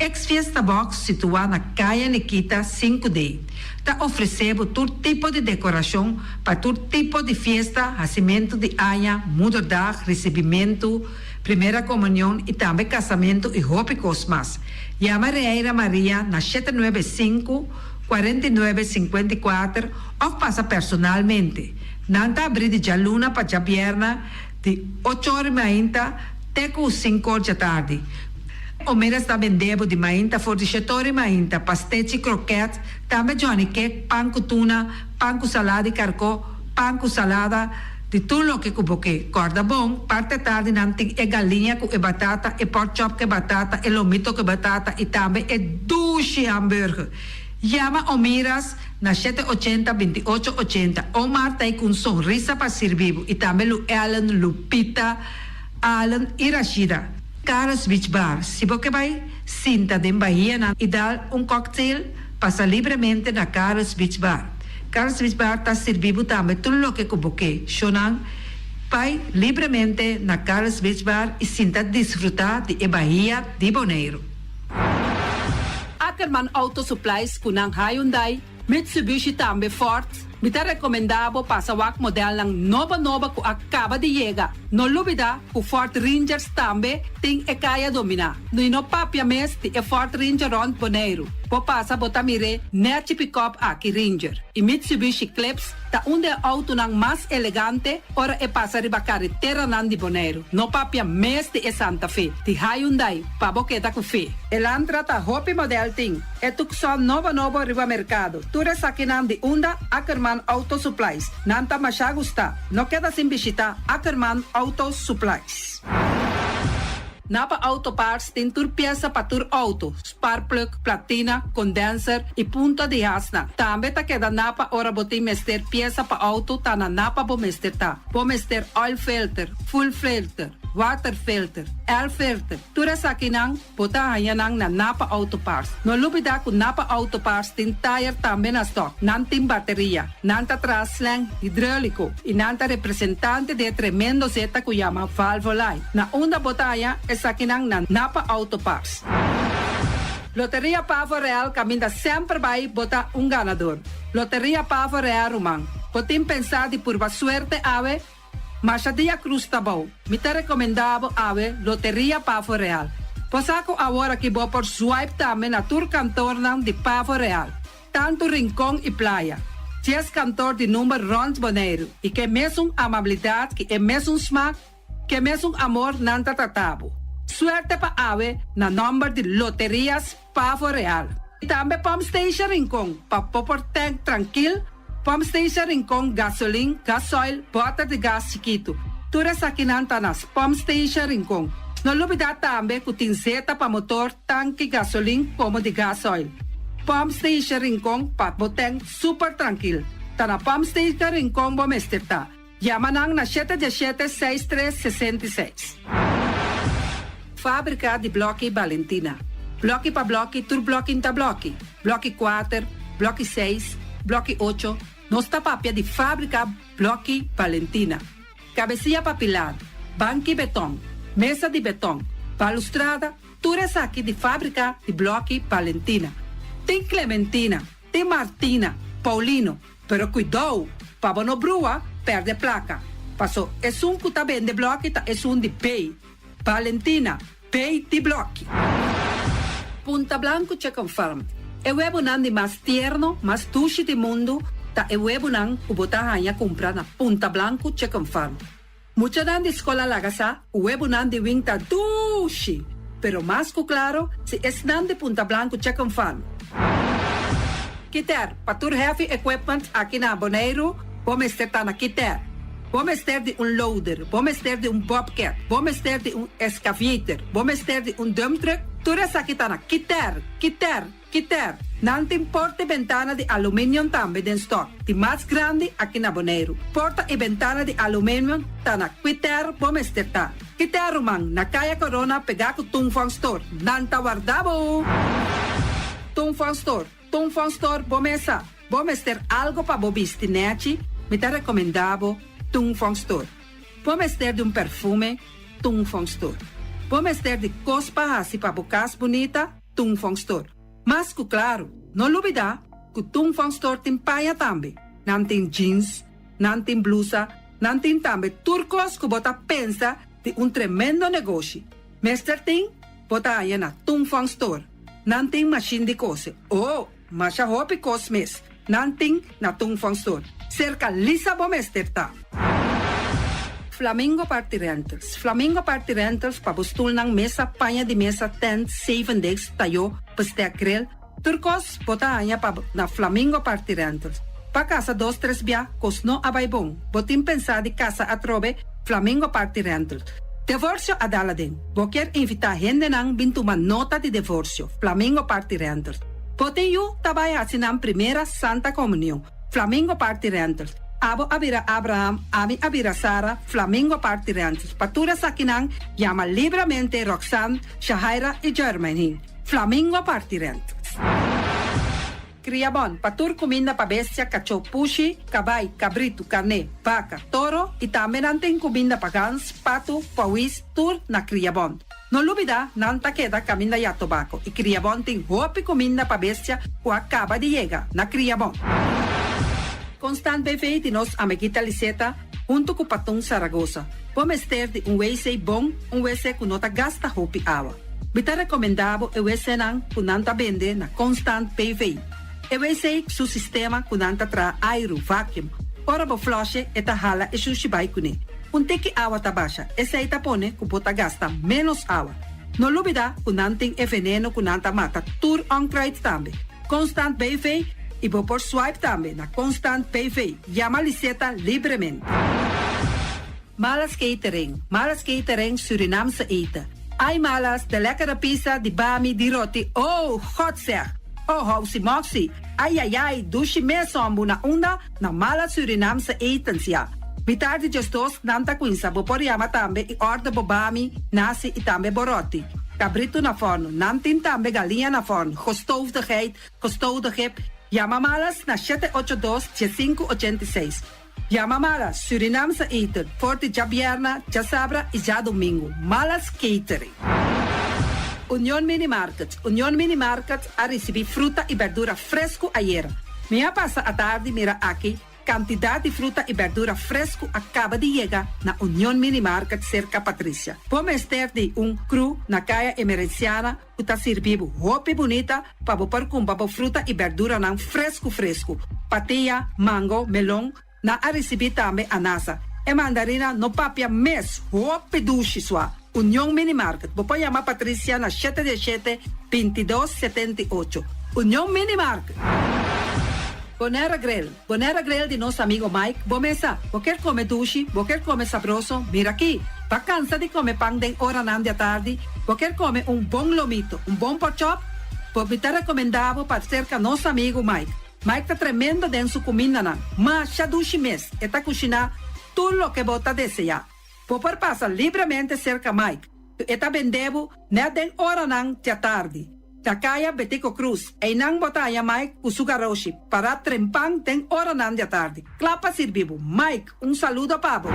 Ex Fiesta Box situá na Kaya Nikita 5D ta ofresé bo tur tipo di dekorashon pa tur tipo di fiesta, hasimentu di aña, moederdag, risibimentu, primera komunion i tambe kasamentu i hopi kos mas. Yama Reira Maria na 795 49 54 òf pasa personalmente. Nan ta abrí di djaluna pa djabièrnè di 8 or mainta te ku 5 or djatardi. Omeras ta bende bo di mainta for di shetori mainta, pastechi, kroket, tambe johnny cake, pan ku tuna, pan ku salada di karkó, pan ku salada, di tur loke ku bo ke. Kòrda bon, parti atardi nan tin e galiña ku e batata, e pork chop ku e batata, e lomito ku e batata i tambe e dushi hamburger. Yama Omiras na 780 28 80. Omar ta ei ku un sonrisa pa sirbi bo i tambe Lu Ellen, Lupita, Allen i Rashida. Carlos Beach Bar, Si bo ke bai sinta den bahianan i dal un cocktail, pasa libremente na Carlos Beach Bar. Carlos Beach Bar ta sirbi bo tambe tur loke ku bo ke. Shownan, bai libremente na Carlos Beach Bar i sinta disfrutá di e bahia di Boneiru. Ackerman Auto Supplies ku nan Hyundai, Mitsubishi tambe Ford. Mi ta rekomendá bo pasa wak modelnan nobo nobo ku a kaba di yega. No lubidá ku Ford Rangers tambe tin e kaya dominá. I no papia mes di e Ford Ranger rònt Boneiru. Bo pasa bo ta mir'é nèchi pikòp aki Ranger. I Mitsubishi Eclipse ta un di e outonan mas elegante ora e pasa riba kareteranan di Boneiru. No papia mes di e Santa Fe, di Hyundai, pa bo keda ku fe. Elantra ta hopi modèl tin. E Tucson nobo nobo riba merkado. Tur esakinan di unda Ackerman Auto Supplies. Nan ta masha gusta. No keda sin bishita Ackerman Auto Supplies. Napa Auto Parts tin tur piesa pa tur auto, spark plug, platina, condenser y punta di hasnan. Tambe ta keda Napa ora bo tin mester piesa pa auto ta na Napa bo mester ta. Bo mester oil filter, fuel filter, water filter, air filter, tur esakinan Bo ta haña nan na Napa Auto Parts. No lubidá ku Napa Auto Parts tin tayer tambe na stòk. Nan tin bateria. Nan ta traha slang hidróliko i nan ta representante di e tremendo zeta ku yama Valvoline. Na unda bo ta haña esakinan na Napa Auto Parts. Loteria Pavo Real kaminda semper bai bo ta un ganador. Loteria Pavo Real ruman. Bo tin pensá di purba suerte awe? Masha dia Cruz ta bou. Mi ta recomenda bo awe Loteria Pavo Real. Bo sa cu awor aki bo por swipe tambe na tur kantoornan di Pavo Real, tanto Rincon y Playa. Dies kantor di number rònt Boneiru i ku e mesun amabilidat, ku e mesun smak, ku e mesun amor nan ta trata bo. Suerte pa awe na nòmber di Loterias Pavo Real. I tambe Pump Station Rincon pa bo por tank trankil, Pump Station Rincon gasolin, gasoil, bòter di gas chikitu. Tur esakinan ta na Pump Station Rincon. No lubidá tambe ku tin zeta pa motor, tanki gasolin komo di gasoil. Pump Station Rincon pa bo tank super trankil. Ta na Pump Station Rincon bo mester ta. Yama nan na shete diesshete seis tres 66. Fábrika di Blòki Balentina. Blòki pa blòki tur blòki n'ta blòki. Blòki kuater, blòki seis, blòki ocho, nos ta papia di Fábrika Blòki Balentina. Kabesia pa pilar, banki betòn, mesa di betòn, balustrada, tur esaki di Fábrika di Blòki Balentina. Tin Clementina, tin Martina, Paulino, Pero kuidou, pa bo no brua, pèrdè plaka. Paso esun ku ta bende blòki ta esun di B. Valentina, B di blòki. Punta Blanco Chicken Farm, E webunan di mas tierno, mas dushi di mundu ta e webunan ku bo ta haña kumpra na Punta Blanco Chicken Farm. Muchanan di skol a laga sa ku webunan di wing ta dushi, pero mas ku klaro si esnan di Punta Blanco Chicken Farm. Kiter, pa tur heavy equipment aki na Boneiru, bo mester ta na Kiter. Bo mester di un loader, bo mester di un bobcat, bo mester di un excavator, bo mester di un dump truck, tur esaki ta na Kiter, Kiter, Kiter. Nan tin porta i bentana di aluminium tambe den stock, di mas grandi aki na Boneiru. Porta i bentana di aluminium ta na Kiter bo mester ta. Kiter ruman, na Kaya Corona pegá ku Tung Fong Store. Nan ta warda bo! Tung Fong Store, Tung Fong Store bo mesa. Bo mester algo pa bo bisti nechi? Mi ta rekomendá bo Tung Fong Store. Bo mester di un perfume? Tung Fong Store. Bo mester di kos pa hasi pa bo kas bunita? Tung Fong Store. Mas ku klaru, no lubidá ku Tung Fong Store tin paña tambe. Nan tin jeans, nan tin blusa, nan tin tambe tur kos ku bo ta pensa di un tremendo negoshi. Mester tin, bo ta haña na Tung Fong Store. Nan tin mashin di kose. Oh, masha hopi kos mes nan tin na Tung Fong Store. Serka Lisa bo mester ta. Flamingo Party Rentals. Flamingo Party Rentals pa bo stulnan, mesa, paña di mesa, tent, zeven degs, tayó, bestek, grill. Tur kos bo ta haña pa na Flamingo Party Rentals. Pa kasa dos tres bia, kos no a bai bon. Bo tin pensá di kasa atrobe? Flamingo Party Rentals. Devorsio a dal aden. Bo kier invitá hendenan bin tuma nota di devorsio? Flamingo Party Rentals. Bo tin yu ta bai hasi nan primera Santa Comunion? Flamingo Party Rentals. Abo a bira Abraham, ami a bira Sara, Flamingo Party Rentals. Pa tur esakinan, yama libramente Roxanne, Shahaira i Jermaine. Flamingo Party Rentals. Kriabon, pa tur kuminda pa bestia, kachó, pushi, kabai, kabritu, karné, baka, toro i tambe nan tin kuminda pa gans, patu, pawis, tur na Kriabon. No lubidá, nan ta keda kaminda ya tobako i Kriabon tin hopi kuminda pa bestia ku a kaba di yega na Kriabon. Constant BV di nos amiguita Liseta huntu ku Patun Saragosa. Bo mester di un wc bon, un wc ku no ta gasta hopi awa. Mi ta rekomendá bo e wcnan ku nan ta bende na Constant BV. E wc su sistema ku nan ta traha airu, vacuum. Ora bo flush'e e ta hala e shushi bai kuné. Un tiki awa ta basha, esei ta pone ku bo ta gasta ménos awa. No lubidá ku nan tin e veneno ku nan ta mata tur onkruid tambe. Constant BV i bo por swipe tambe na Constant BV. Yama Liseta libremente. Malas Catering, Malas Catering Surinaamse eten. Ai Malas, de lekkere pizza, di bami, di roti, oh, God zeg! Oh, housi moxi, ai ai ai, dushi mes hombu na unda? Na Malas Surinaamse etens, ya. Mitar di 12 nan ta cuinsa, bo por yama tambe y order bo bami, nasi y tambe bo roti. Cabrito na forno, nan tin tambe galiña na forno, gestoofde geit, gestoofde kip. Yama Malas na 782 1586. Yama Malas, Surinaamse eten, for di djabierna, djasabra y djadomingo. Malas Catering. Union Mini Market, Union Mini Market a ricibi fruta y berdura fresco ayera. Mi a pasa atardi mira aki. Kantidat di fruta i bèrdura fresku a kaba di yega na Union Mini Market serka Patricia. Bo mester di un kru na Kaya Emerenciana ku ta sirbi bo hopi bunita pa bo por kumpra bo fruta i bèrduranan fresku fresku, patia, mango, melon. Nan a risibí tambe anasa. E mandarina no papia mes, hopi dushi sua. Union Mini Market, bo por yama Patricia na shete diesshete, bintidos, 78. Union Mini Market! Bonera Grill, Bonera Grill di nos amigo Mike, bo mesa, bo kier come dushi, bo kier come sabroso, mira aki! Ba cansa di come pan den oranan di atardi, bo kier come un bon lomito, un bon porkchop? Bo mi ta recomenda bo pa cerca nos amigo Mike. Mike ta tremendo den su cumindanan, masha dushi mes, e ta cushina tur loke bo ta desea. Bo por pasa libremente cerca Mike, cu e ta bende bo net den oranan djatardi. Na caya Betico Cruz, eynan bo ta haña Mike cu su garoshi, para trempan den oranan djatardi, cla pa sirbi bo. Mike, un saludo pa bo.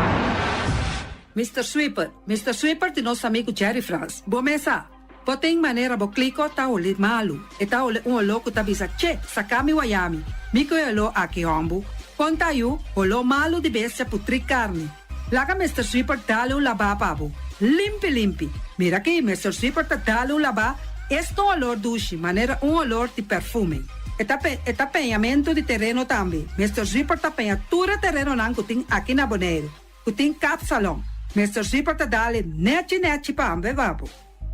Mister Sweeper, Mister Sweeper di nos amigo Jerry Frans. Bo mesa. Bo tin manera bo kliko ta holi malu. E ta holi un oló ku ta bisa, Che, saka mi wayami. Mi ku e oló aki hòmbu. Kon ta yu, holó malu di bestia putrí karni. Laga Mister Sweeper dale un labá pa bo. Limpi limpi. Mira aki, Mister Sweeper ta dale un labá, esta un olor dushi, manera un olor di perfume. E ta e ta peñamentu di tereno tambe. Mister Sweeper ta peña tur e terenonan ku tin aki na Boneiru. Ku tin kapsalon. Mister Zipper ta dale nechi nechi pa ambe babo.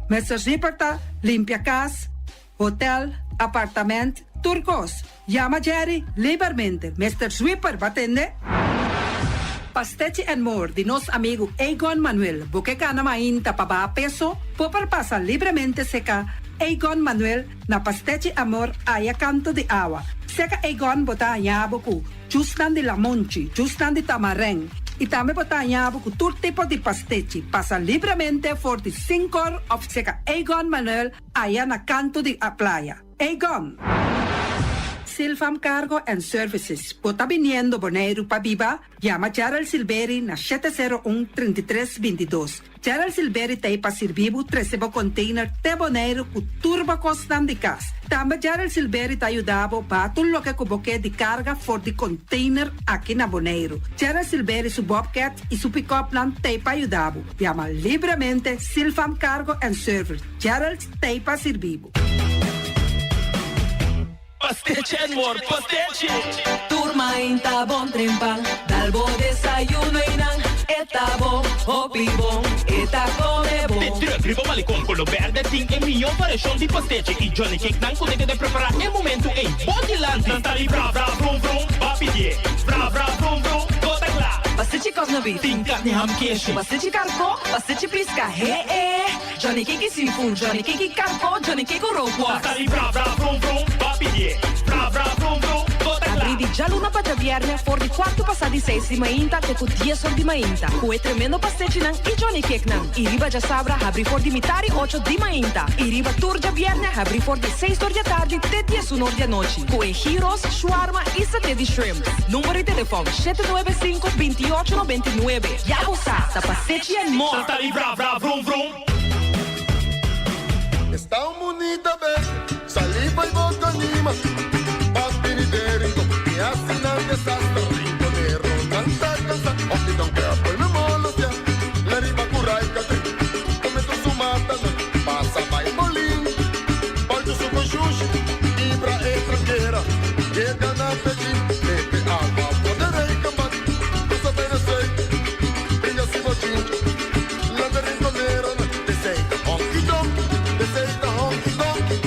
Mister Zipper ta limpia kas, hotel, apartament, tur kos. Yama Jerry libermente. Mister Zwipper ba tende? Pastechi and More di nos amigu Egon Manuel. Bo ke gana mainta pa baha peso? Bo por pasa libremente seka Egon Manuel na Pastechi Amor aya kanto di awa. Seka Egon bo ta haña bo ku Jusnan di lamonchi, jusnan di tamarèn i tambe bo ta haña bo ku tur tipo di pastechi. Pasa libremente for di sinkor òf seka Egon Manuel aya na kantu di a playa. Egon! Silvam Cargo and Services, bo ta biniendo Boneiru pa biba? Yama Gerald Silberi na 701 33 22. Gerald Silberi ta ei pa sirbi bo trese bo container te Boneiru ku tur bo kosnan di kas. Tambe Gerald Silberi ta yuda bo baha tur loke ku bo ke di karga for di container aki na Boneiru. Gerald Silberi su bobcat i su pickupnan ta ei pa yuda bo. Yama libremente Silfam Cargo and Service. Gerald ta ei pa sirbi bo. Pastechi and more pastechi! Tur mainta bon trempan, dal bo desayuno y nan e ta bon, hopi bon, e ta come bon. De truck riba Malecon Colo Berde tin e miyo variacion di pastechi y Johnny Cake nan cu ta keda prepara e momento ey bo dilanti. Nan ta di bra bra vrum vrum, ba pidie bra bra vrum vrum, bo ta cla. Pastechi cosna beef. Tin carni ham keshi. Pastechi carco, pastechi pisca, he e. Johnny Cake seafood, Johnny Cake carco, Johnny Cake rookworst. Sali bra bra vrum vrum, ba pidié. Bra bra vrum vrum, bo ta kla. Abrí di djaluna pa djabièrnè for di kuartu pasá di seis di mainta te ku dies or di mainta, ku e tremendo pastechinan i Johnny Cakenan. I riba djasabra habrí for di mitar i ocho di mainta. I riba tur djabièrnè habrí for di seis or di atardi te diesun or di anochi, ku e gyros, shawarma i saté di shrimp. Number di telefòn, 795 28 99. Ya bo sa, ta pastechi and more! Sali bra bra vrum vrum. Esta un bunita bes, saliva y boca anima. Papi di Derito, mi haci nan desastre. Rinconero nan ta cansa, hopi don ke apel me molostia. La riba cu rai catri, come tu su mata nan. Pasa bay bolin, bolto su con shushi. Ibra e tranquera, yega na Pekín. Mete agua poder y cambat, cosa bene sei. Bringa si bochincha. Landa rinconero, desei ta honky tonky, desei ta honky tonky.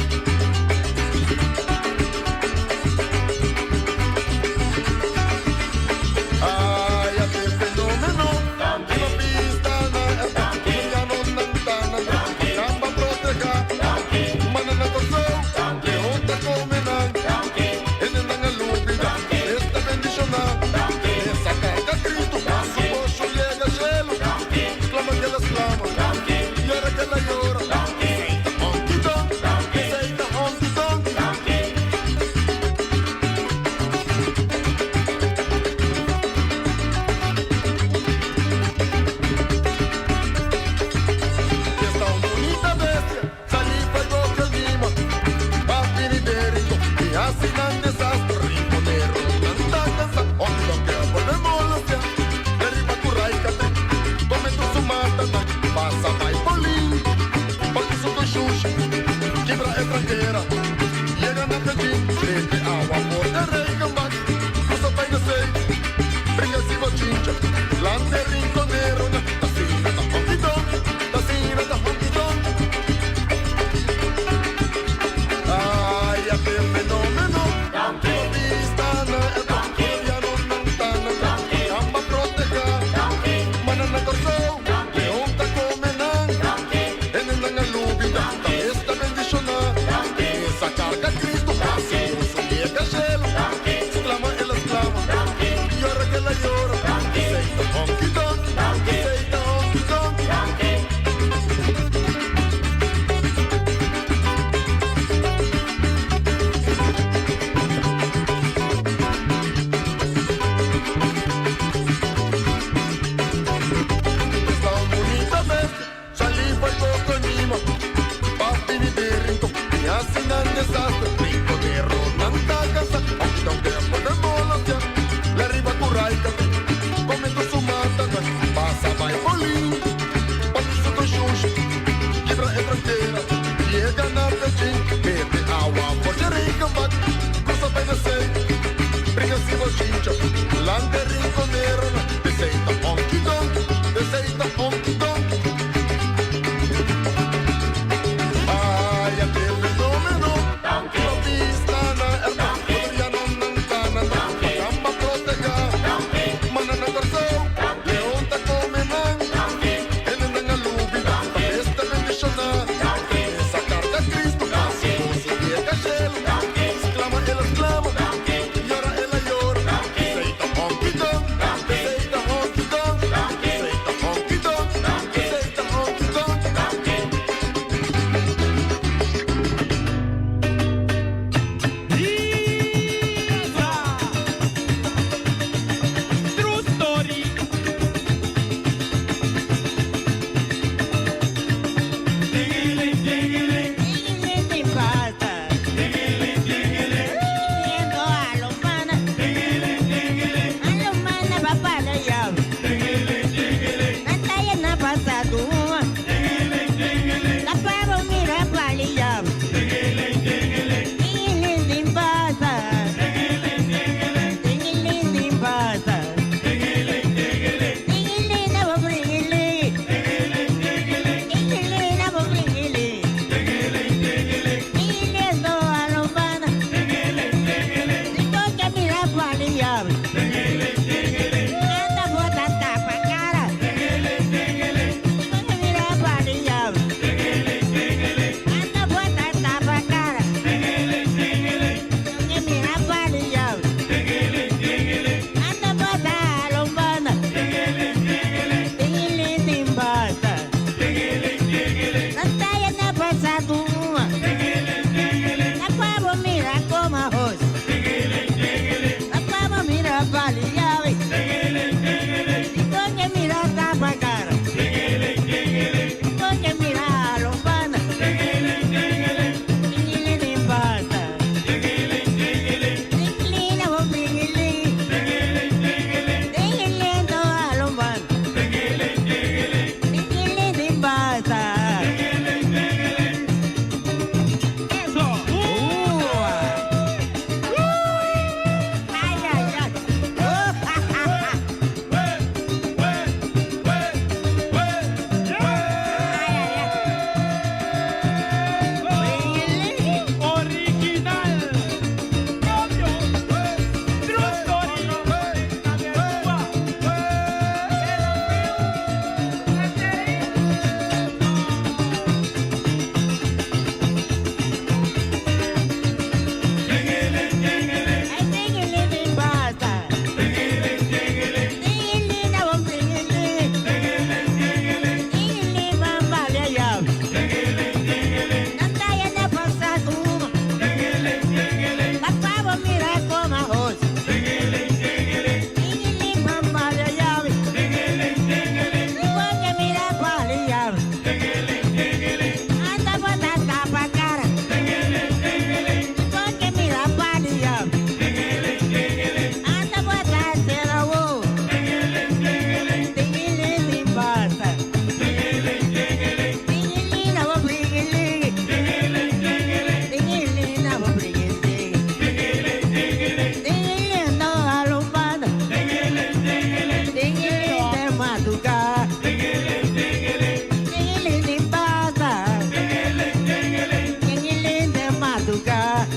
trankera, yega na Pechín, bebe awa for di regenbak, krusa bai na zee, bringa si bochincha, lanta e rinkonero na, asina ta honky tonk, asina ta honky tonk. Ay, ate fenomeno, riba bista na e Colombiano nan ta nan, kamba protehá, mana na Kòrsou, leon ta kome nan, hendenan a lubidá, ta esta bendishoná, mesa karga Kristu, hasi uso yega shelu, sklama el a sklama, yora kel a yora, esei ta honky tonk, esei ta honky tonk. Esta un bunita bestia, sali fo'i poko nima, pa bini di Rincon i hasi nan desastre. Rinconeronan ta kansa, honky tonk den por den molostia, la riba ku raikate, kome tur su matanan, pasa bai Bolin, pa tur su kushushi, kibra e trankera, yega na Pechín, bebe awa for dje regenbak, krusa bai na zee, bringa si bochincha, lanta e rinconeronan, esei ta honky tonk, esei ta honky tonk. Ay, ate fenomeno, riba bista na ermon, Colombianonan ta nan, makamba protehá, mana na Kòrsou, leon ta kome nan, hendenan a lubidá, ta mester bendishoná, mesa karga Kristu, hasi madrugá.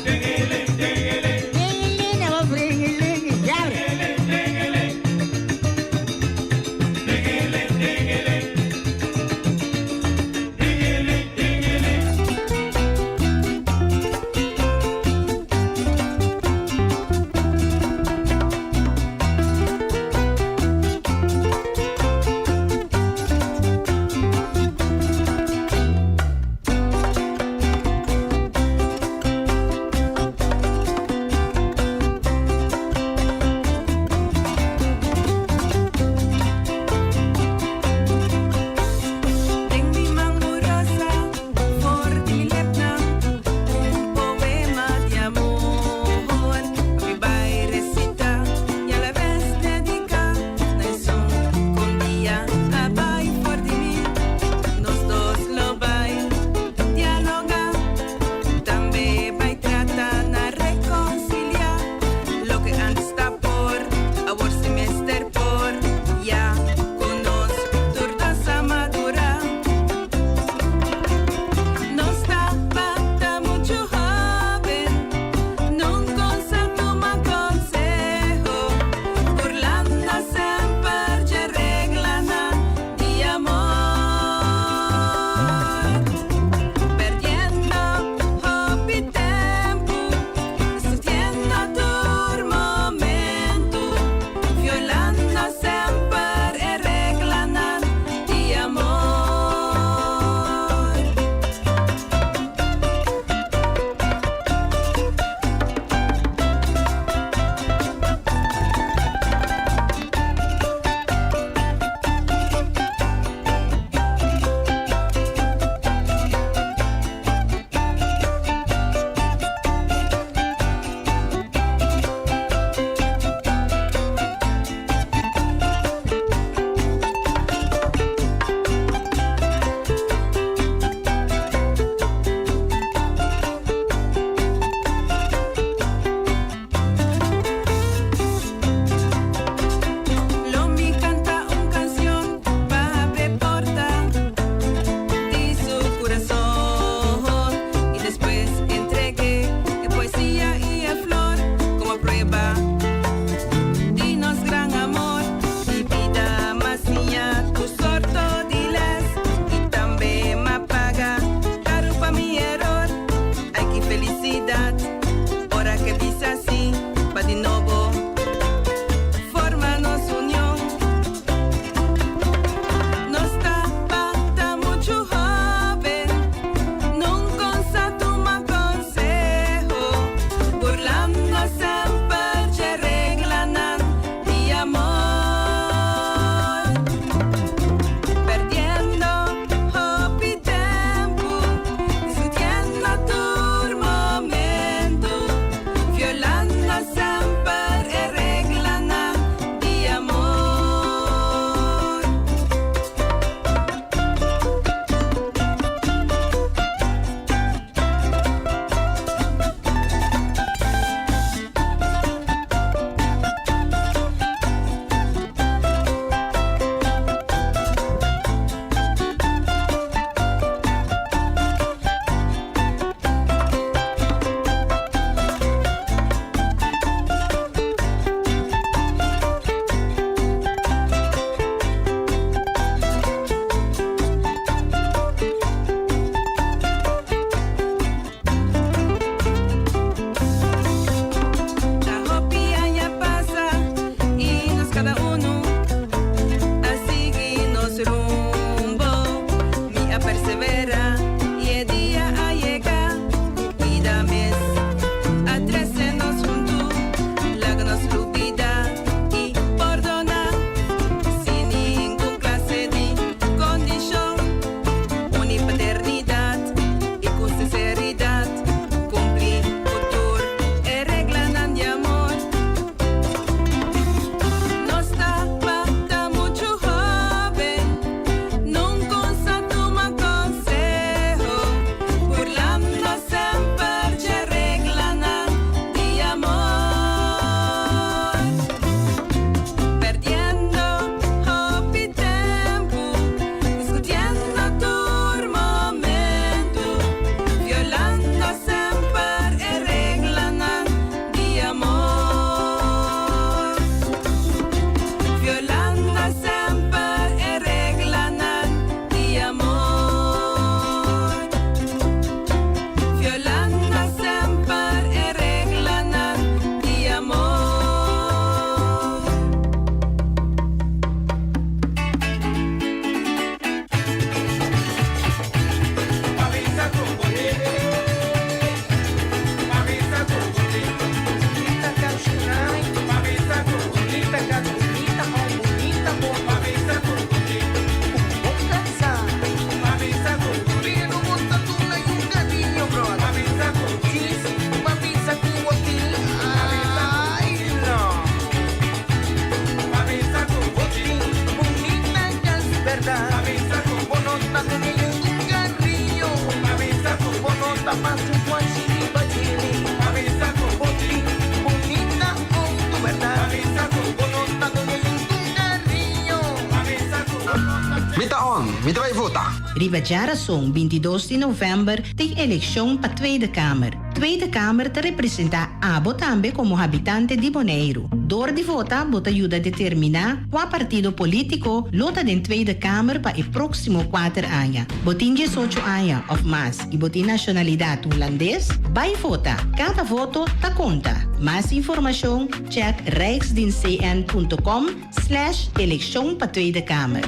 Mi ta on, mi ta bai vota. Riba djarason 22 di novèmber tin elekshon pa Tweede Kamer. Tweede Kamer ta representá abo tambe komo habitante di Boneiru. Dor di vota bo ta yuda determiná kua partido polítiko lo ta den Tweede Kamer pa e próksimo kuater aña. Bo tin diesocho aña òf mas i bo tin nashonalidat hulandes? Bai vota! Kada voto ta konta! Mas informashon chèk rijksdienstcn punto com slash elekshon pa Tweede Kamer.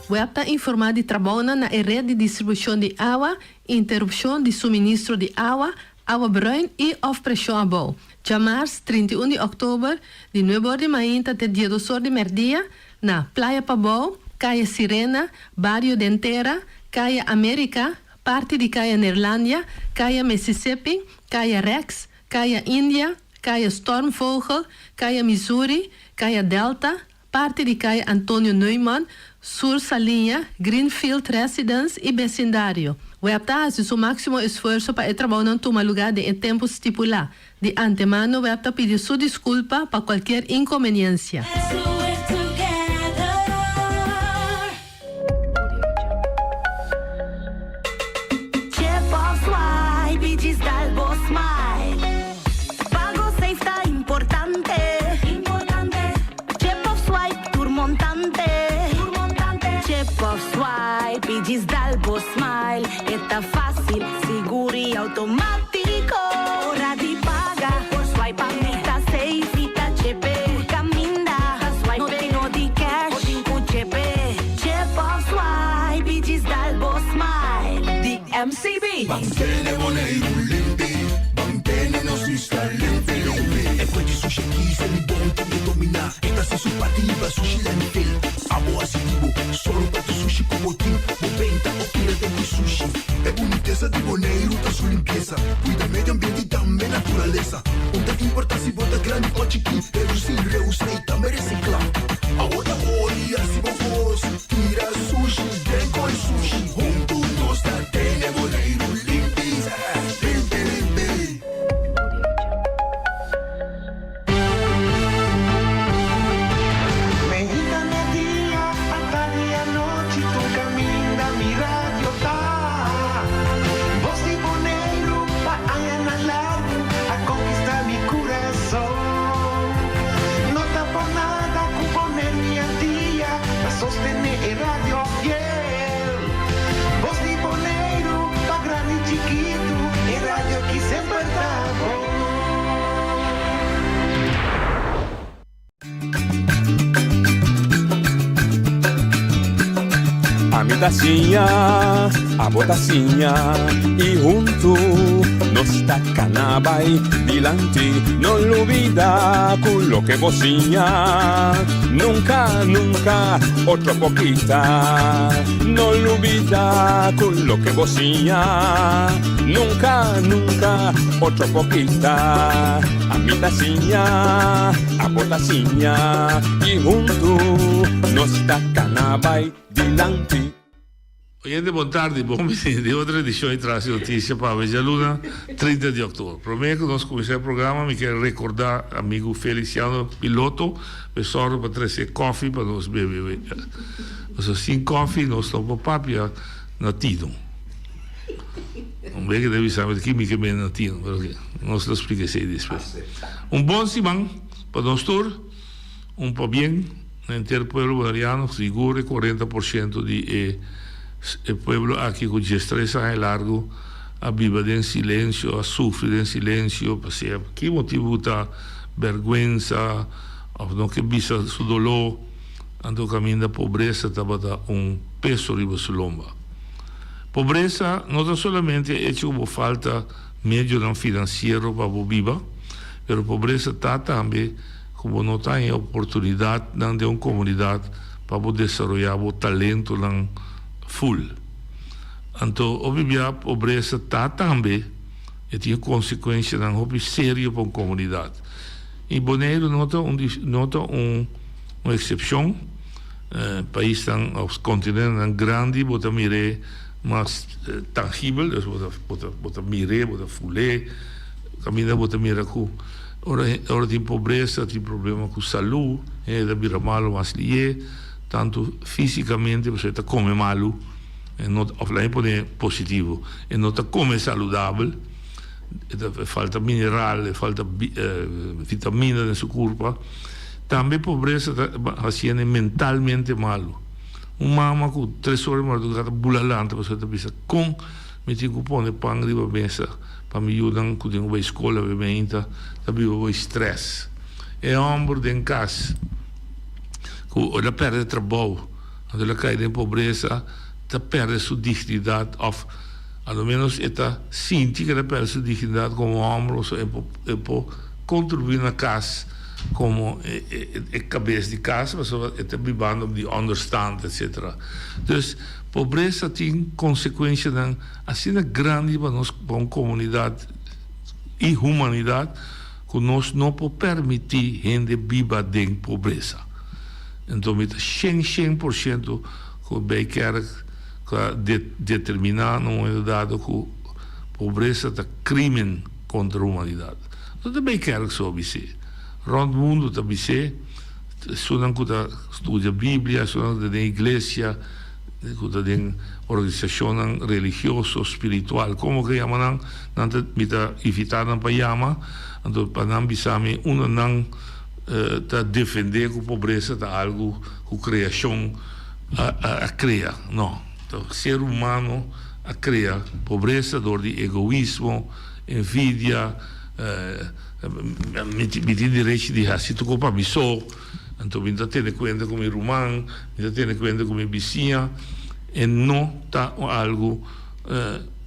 Web ta informá di trabounan na e ret di distribushon di awa, interupshon di suministro di awa, awa bruin i òf preshon abou. Djamars, 31 di òktober, di nuebe or di mainta te diesdos or di mèrdia, na Playa Pabou, Kaya Sirena, Bario Den Tera, Kaya Amerika, Parti di Kaya Neerlandia, Kaya Mississippi, Kaya Rex, Kaya India, Kaya Stormvogel, Kaya Missouri, Kaya Delta, parti di Kaya Antonio Neumann, Sur Saliña, Greenfield Residence i besindario. Web ta hasi su máksimo esfuerso pa e trabounan tuma lugá den e tempu stipulá. Di antemano web ta pidi su diskulpa pa kualkier inkonbeniensia. Chip of swipe i djis dal bo smile. Pago safe ta importante. Chip of swipe tur montante. Chip of swipe i djis dal bo smile. E ta fácil, sigur i automátiko. Ora di paga por swipe pa mi ta safe i ta chepe. Tur kaminda no tin no di cash. Bo tin ku chepe. Chip of swipe i djis dal bo smile. Di MCB. Ban tene Boneiru limpi, ban tene nos isla limpi limpi. E kue di sushi aki se mi bon tin e dominá. E ta hasi su parti liba sushi landfill. Abo hasi di bo, sòru pa tur sushi ku bo tin. Bo benta o tira den ku sushi. E bunitesa di Boneiru ta su limpiesa. Kuida medio ambiente i tambe naturalesa. Un ta importá si bo ta grandi o chikí, redusí, reusá i tambe resiklá. Awor ta ori hasi bo kos, tira sushi den koi sushi. Huntu nos ta tene Boneiru limpi, limpi limpi. Meinta media, atardi anochi, tur caminda mi radio ta. Bos di Boneiru pa añanan largu a conquista mi curason. No ta por nada cu Boneiru y Antia ta sostene e radio fiel. Bos di Boneiru pa grandi y chikitu, e radio aki semper ta bon. Ami ta siña, abo ta siña y huntu nos ta cana bay dilanti. No lubida cu loke bo siña nunca, nunca otro por kita. No lubida cu loke bo siña nunca, nunca otro por kita. Ami ta siña, abo ta siña y huntu nos ta cana bay dilanti. Oyente bon tardi, bon bini den otro edicion di Tras di Noticia pa awe djaluna 30 di october. Prome cu nos cuminsa e programa mi kier recorda amigo Feliciano Piloto pa e sorgo pa trece e koffie pa nos bebe. Pasobra sin koffie nos no por papia na tino. Un beke ta bisa mi ki mi ke mende na tino, pero oke, nos lo splika esei despues. Un bon siman pa nos tur, un pabien na henter pueblo boneriano, sigur e 40% di e e pueblo aki ku diestres aña largu a biba den silensio, a sufri den silensio, pasea pa ki motibu ku ta bèrgwensa òf no ke bisa su doló, anto kaminda pobresa tabata un peso riba su lomba. Pobresa no ta solamente e echo ku bo falta medionan finansiero pa bo biba, pero pobresa ta tambe ku bo no ta haña oportunidatnan den un komunidat pa bo desaroyá bo talentonan ful. Anto hopi bia pobresa ta tambe e tin e konsekuensianan hopi serio pa un komunidat. I Boneiru no ta un no ta un eksepshon. Paisnan of kontinentenan grandi bo ta mir'é mas tangibel, dus bo ta bo ta bo ta mir'é, bo ta ful'é, kaminda bo ta mira ku. Ora ora tin pobresa tin problema ku salú, hende ta bira malu mas lié, tantu físikamente pasobra e ta kome malu, e no òf laga mi pone positivo, e no ta kome saludabel, e ta falta mineral, e falta vitamina den su kurpa. Tambe pobresa ta hasi hende mentalmente malu. Un mama ku tres ora di mardugá ta bula lanta pasobra e ta bisa kon mi tin ku pone pan riba mesa pa mi yunan ku tin ku bai skol awe meinta ta biba bo stress. E hòmber den kas ku el a pèrdè trabou anto el a kai den pobresa ta pèrdè su dignidat òf a lo ménos e ta sinti ku el a pèrdè su dignidat komo hòmber pasobra e por kontribuí na kas komo e kabes di kas pasobra e ta bibando di ònderstand etsetera. Dus pobresa tin konsekuenshanan asina grandi pa nos pa un komunidat i humanidat ku nos no por permití hende biba den pobresa. Enton mi ta shen shen por shento ku Bijkerk ku a determiná na un momento dado ku pobresa ta krimen kontra humanidat. No ta Bijkerk so a bis'é, rònt mundu ta bis'é, esunnan ku ta studia Biblia, esunnan ku ta den iglesia, ku ta den organisashonnan religioso, spiritual, komo ke yama nan, nan ta, mi ta invitá nan pa yama, anto pa nan bisa mi unda nan ta defendé ku pobresa ta algu ku kreashon a a krea. No, ta ser humano a krea pobresa dor di egoismo, envidia, mi tin derechi di hasi tur kos pa mi so. Anto mi ta tene kuenta ku mi ruman, mi ta tene kuenta ku mi bisiña, e no ta un algu.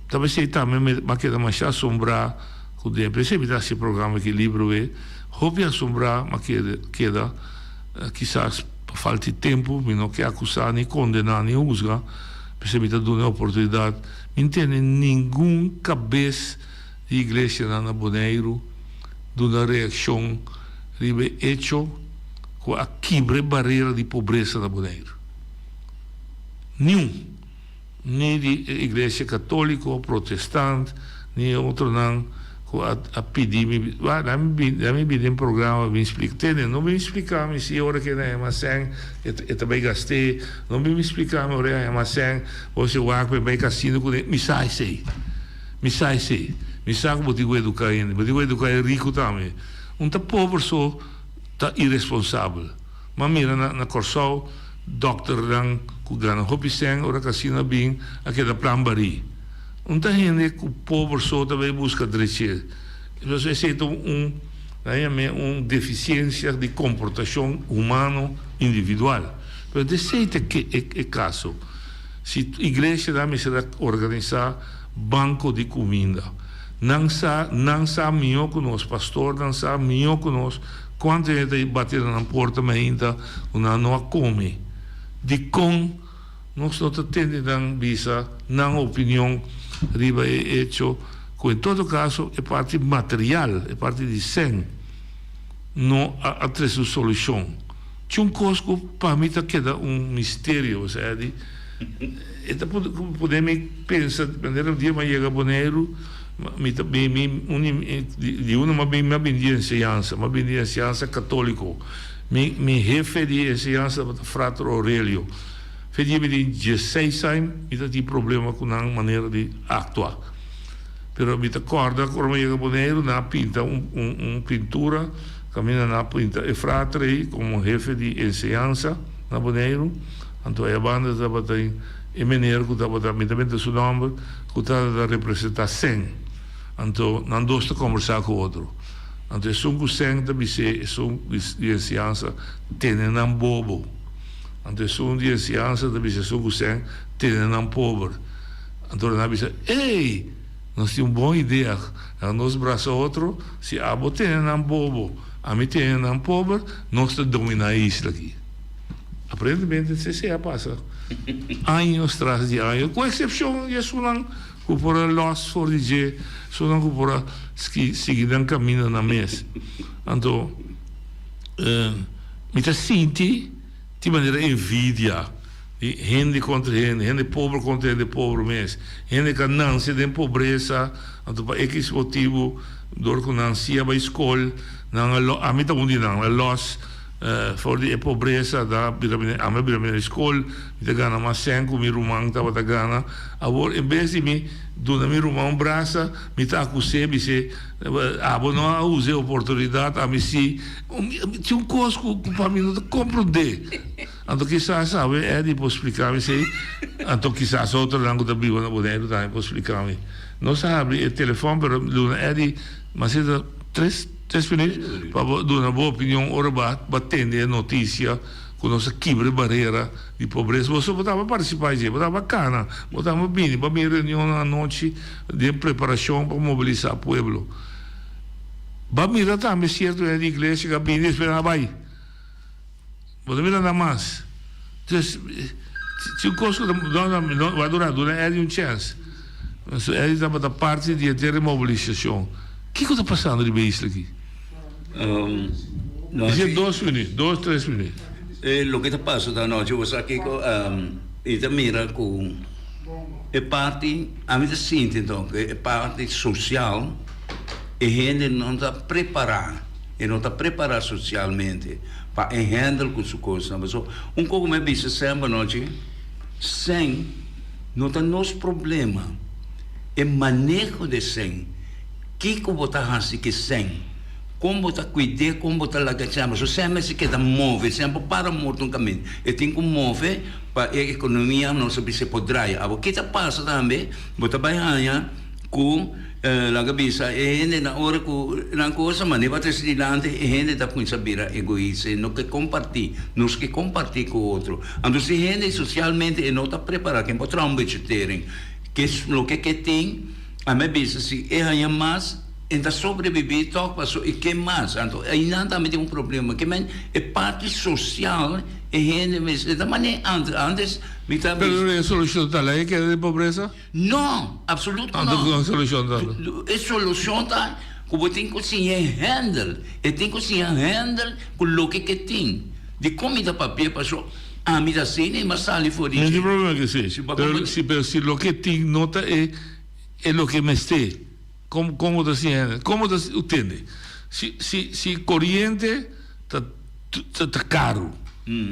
Ta p'esei tambe mi a keda masha asombrá ku den p'esei mi ta hasi e programa Ekilibrio e. Hopi asombrá mi a keda, kisas pa falta di tempu, mi no ke akusá ni kondená ni husga, p'esei mi ta duna e oportunidat. Mi no tene ningun kabes di iglesianan na Boneiru duna reakshon riba e echo ku a kibra e barera di pobresa na Boneiru. Niun, ni di e iglesia katóliko, protestant, ni e otronan ku a a pidi mi, ba, nan mi bin, nan mi bin den programa pa bin splika. Tende, no bin splika mi si ora ke nan hema sèn e ta e ta bai gast'é, no bin splika mi ora e a hema sèn, bo si wak pa e bai kasino kuné, mi sa esei. Mi sa esei. Mi sa ku bo tin ku eduká hende. Bo tin ku eduká e riku tambe. Un ta pober so ta iresponsabel. M'a mira na na Kòrsou dòkternan ku gana hopi sèn ora kasino a bin a keda plan barí. Un ta hende ku pober so ta bai buska drech'é. Pasobra esei ta un nan yam'é un defisiensia di komportashon humano individual. Pero esei ta e kaso. Si iglesianan mester a organisá banko di kuminda. Nan sa, nan sa mihó ku nos, pastornan sa mihó ku nos kuantu hende ta bati na nan porta mainta ku nan no a kome. Dikon nos no ta tende nan bisa nan opinion riba e echo ku en todo kaso e parti material, e parti di sèn no a trese un solushon? Tjun kos ku pa mi ta keda un misterio, osea di e ta pone mi pensa manera un dia mi a yega Boneiru mi ta mi mi un di di uno mi a bin mi a bin di enseñansa mi a bin di enseñansa katoliko mi mi hefe di enseñansa tabata frater Aurelio fe dia mi tin diesseis aña mi ta tin problema ku nan manera di aktua pero mi ta kòrda ku ora mi a yega Boneiru nan a pinta un un un pintura. Kaminda nan a pinta e frater ei komo hefe di enseñansa na Boneiru. Anto ei abanda tabata e meneer ku tabata, mi ta menta su nòmber, ku tabata representá Sèn. Anto nan dos ta kòmbersá ku otro. Anto esun ku Sèn ta bis'é esun di enseñansa, Tene nan bobo. Anto esun di enseñansa ta bisa esun ku Sèn, Tene nan pober. Anto nan a bisa, Ey! Nos tin un bon idea. Laga nos brasa otro. Si abo tene nan bobo, ami tene nan pober, nos ta dominá e isla aki. Aparentemente esei a pasa años tras di años, ku eksepshon di esunnan ku por a lòs for di dje, esunnan ku por a sigui nan kaminda nan mes. Anto, mi ta sinti tin manera envidia. Di hende kontra hende, hende pober kontra hende pober mes. Hende ka nanse den pobresa, anto pa ekis motibu, dor ku nan si a bai skol, nan a lo, ami ta un di nan, a lòs for di e pobresa, ta bira bini, ami a bira bini skol, mi ta gana mas sèn ku mi ruman tabata gana. Awor, en bes di mi duna mi ruman un brasa, mi ta akus'é, bis'é, Abo no a usa e oportunidat, ami si. Tin un kos ku pa mi no ta komprondé. Anto kisas awe Eddie por splica mi esey, anto kisas otronan cu ta biba na Boneiru tambe por splica mi. Nos a habri e telefon pero duna Eddie mas e ta tres tres minuut pa bo duna bo opinion ora bo a tende e noticia cu nos a kibra e barera di pobresa. Boso bo tabata participa dje, bo tabata cana, bo tabata bini pa bin reunionnan anochi den preparacion pa mobilisa pueblo. Bo a mira tambe cierto hende di iglesia cu a bini despues nan a bay. Bo ta mira nan mas. Dus, si un kos ku ta, no, no, no, wak duna, duna Eddie un chèns. So Eddie tabata parti di henter e mobilisashon. Kiko ta pasando riba e isla aki? No, Dje dos minüt, dos, tres minüt. E loke ta pasa ta anochi, bo sa kiko, i ta mira ku e parti, ami ta sinti anto, ku e parti sosial, e hende no ta prepará. E no ta prepará sosialmente pa e handle ku su kosnan. Pasobra un kos ku mi a bisa semper anochi, sèn no ta nos problema, e maneho di e sèn, kiko bo ta hasi ku e sèn, kon bo ta kuid'é, kon bo ta laga e sèn. Pasobra sèn mester keda move, sèn por para morto un kaminda, e tin ku move pa e ekonomia nos a bisa por draai. Awor ki ta pasa tambe, bo ta bai haña ku. Laga bisa e hendenan ora ku nan kosa manera pa trese dilanti e hende ta kuminsá bira egoista, e no ke kompartí, nos ke kompartí ku otro. Anto si hende sosialmente e no ta prepará ken por traha un bechutering ke loke ke tin, ami a bisa si e haña mas e ta sobrebibí tòg paso e ke mas. Anto einan tambe tin un problema ke men e parti sosial e hende mester ta manera antes, antes mi ta Pero bisa. e solushon ta laga e keda den pobresa? No, absoluto no. Anto kon solushon ta? E solushon ta ku bo tin ku siña handle. E tin ku siña handle ku loke ke tin. Dikon mi ta papia paso ami ta asina i mi a sali for di No dje. tin problema ku esei. Pero si pero si loke tin no ta e e loke mester, kon kon bo ta siña handle? Kon bo ta tende? Si si si koriente ta. Ta karu.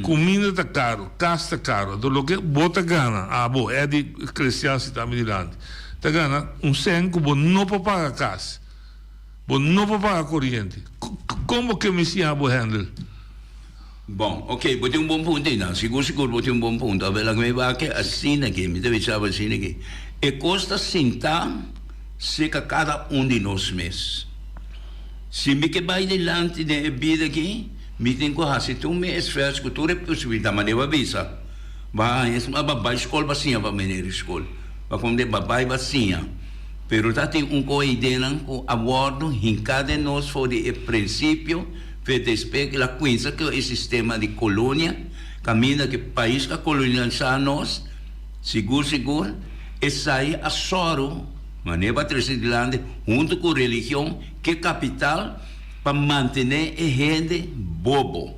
Kuminda ta karu, kas ta karu. Anto loke bo ta gana, abo, Eddy Christian si ta mi dilanti, ta gana un sèn ku bo no por paga kas, bo no por paga koriente. Kon bo ke mi siña bo handle? Bon, oke, bo tin un bon punto einan. Sigur sigur bo tin un bon punto. Abel, laga mi wak asina aki, mi ta bisa bo asina aki. E kos ta sintá serka kada un di nos mes. Si mi ke bai dilanti den e bida aki, mi tin ku hasi tur mi esfuerso ku tur e posibilidat. Manera bo a bisa, bo a haña esma bo a bai skol bo a siña pa meneer di skol. Bo a komprende bo a bai bo a siña. Pero ta tin un koe ideanan ku a wòrdu hinká den nos for di e prinsipio fe despues ku el a kuinsa ku e sistema di kolonia, kaminda ku e pais ku a kolonialisá nos, sigur sigur esei a sòru, manera bo a trese dilanti, huntu ku religion, Ke kapital pa mantené e hende bobo.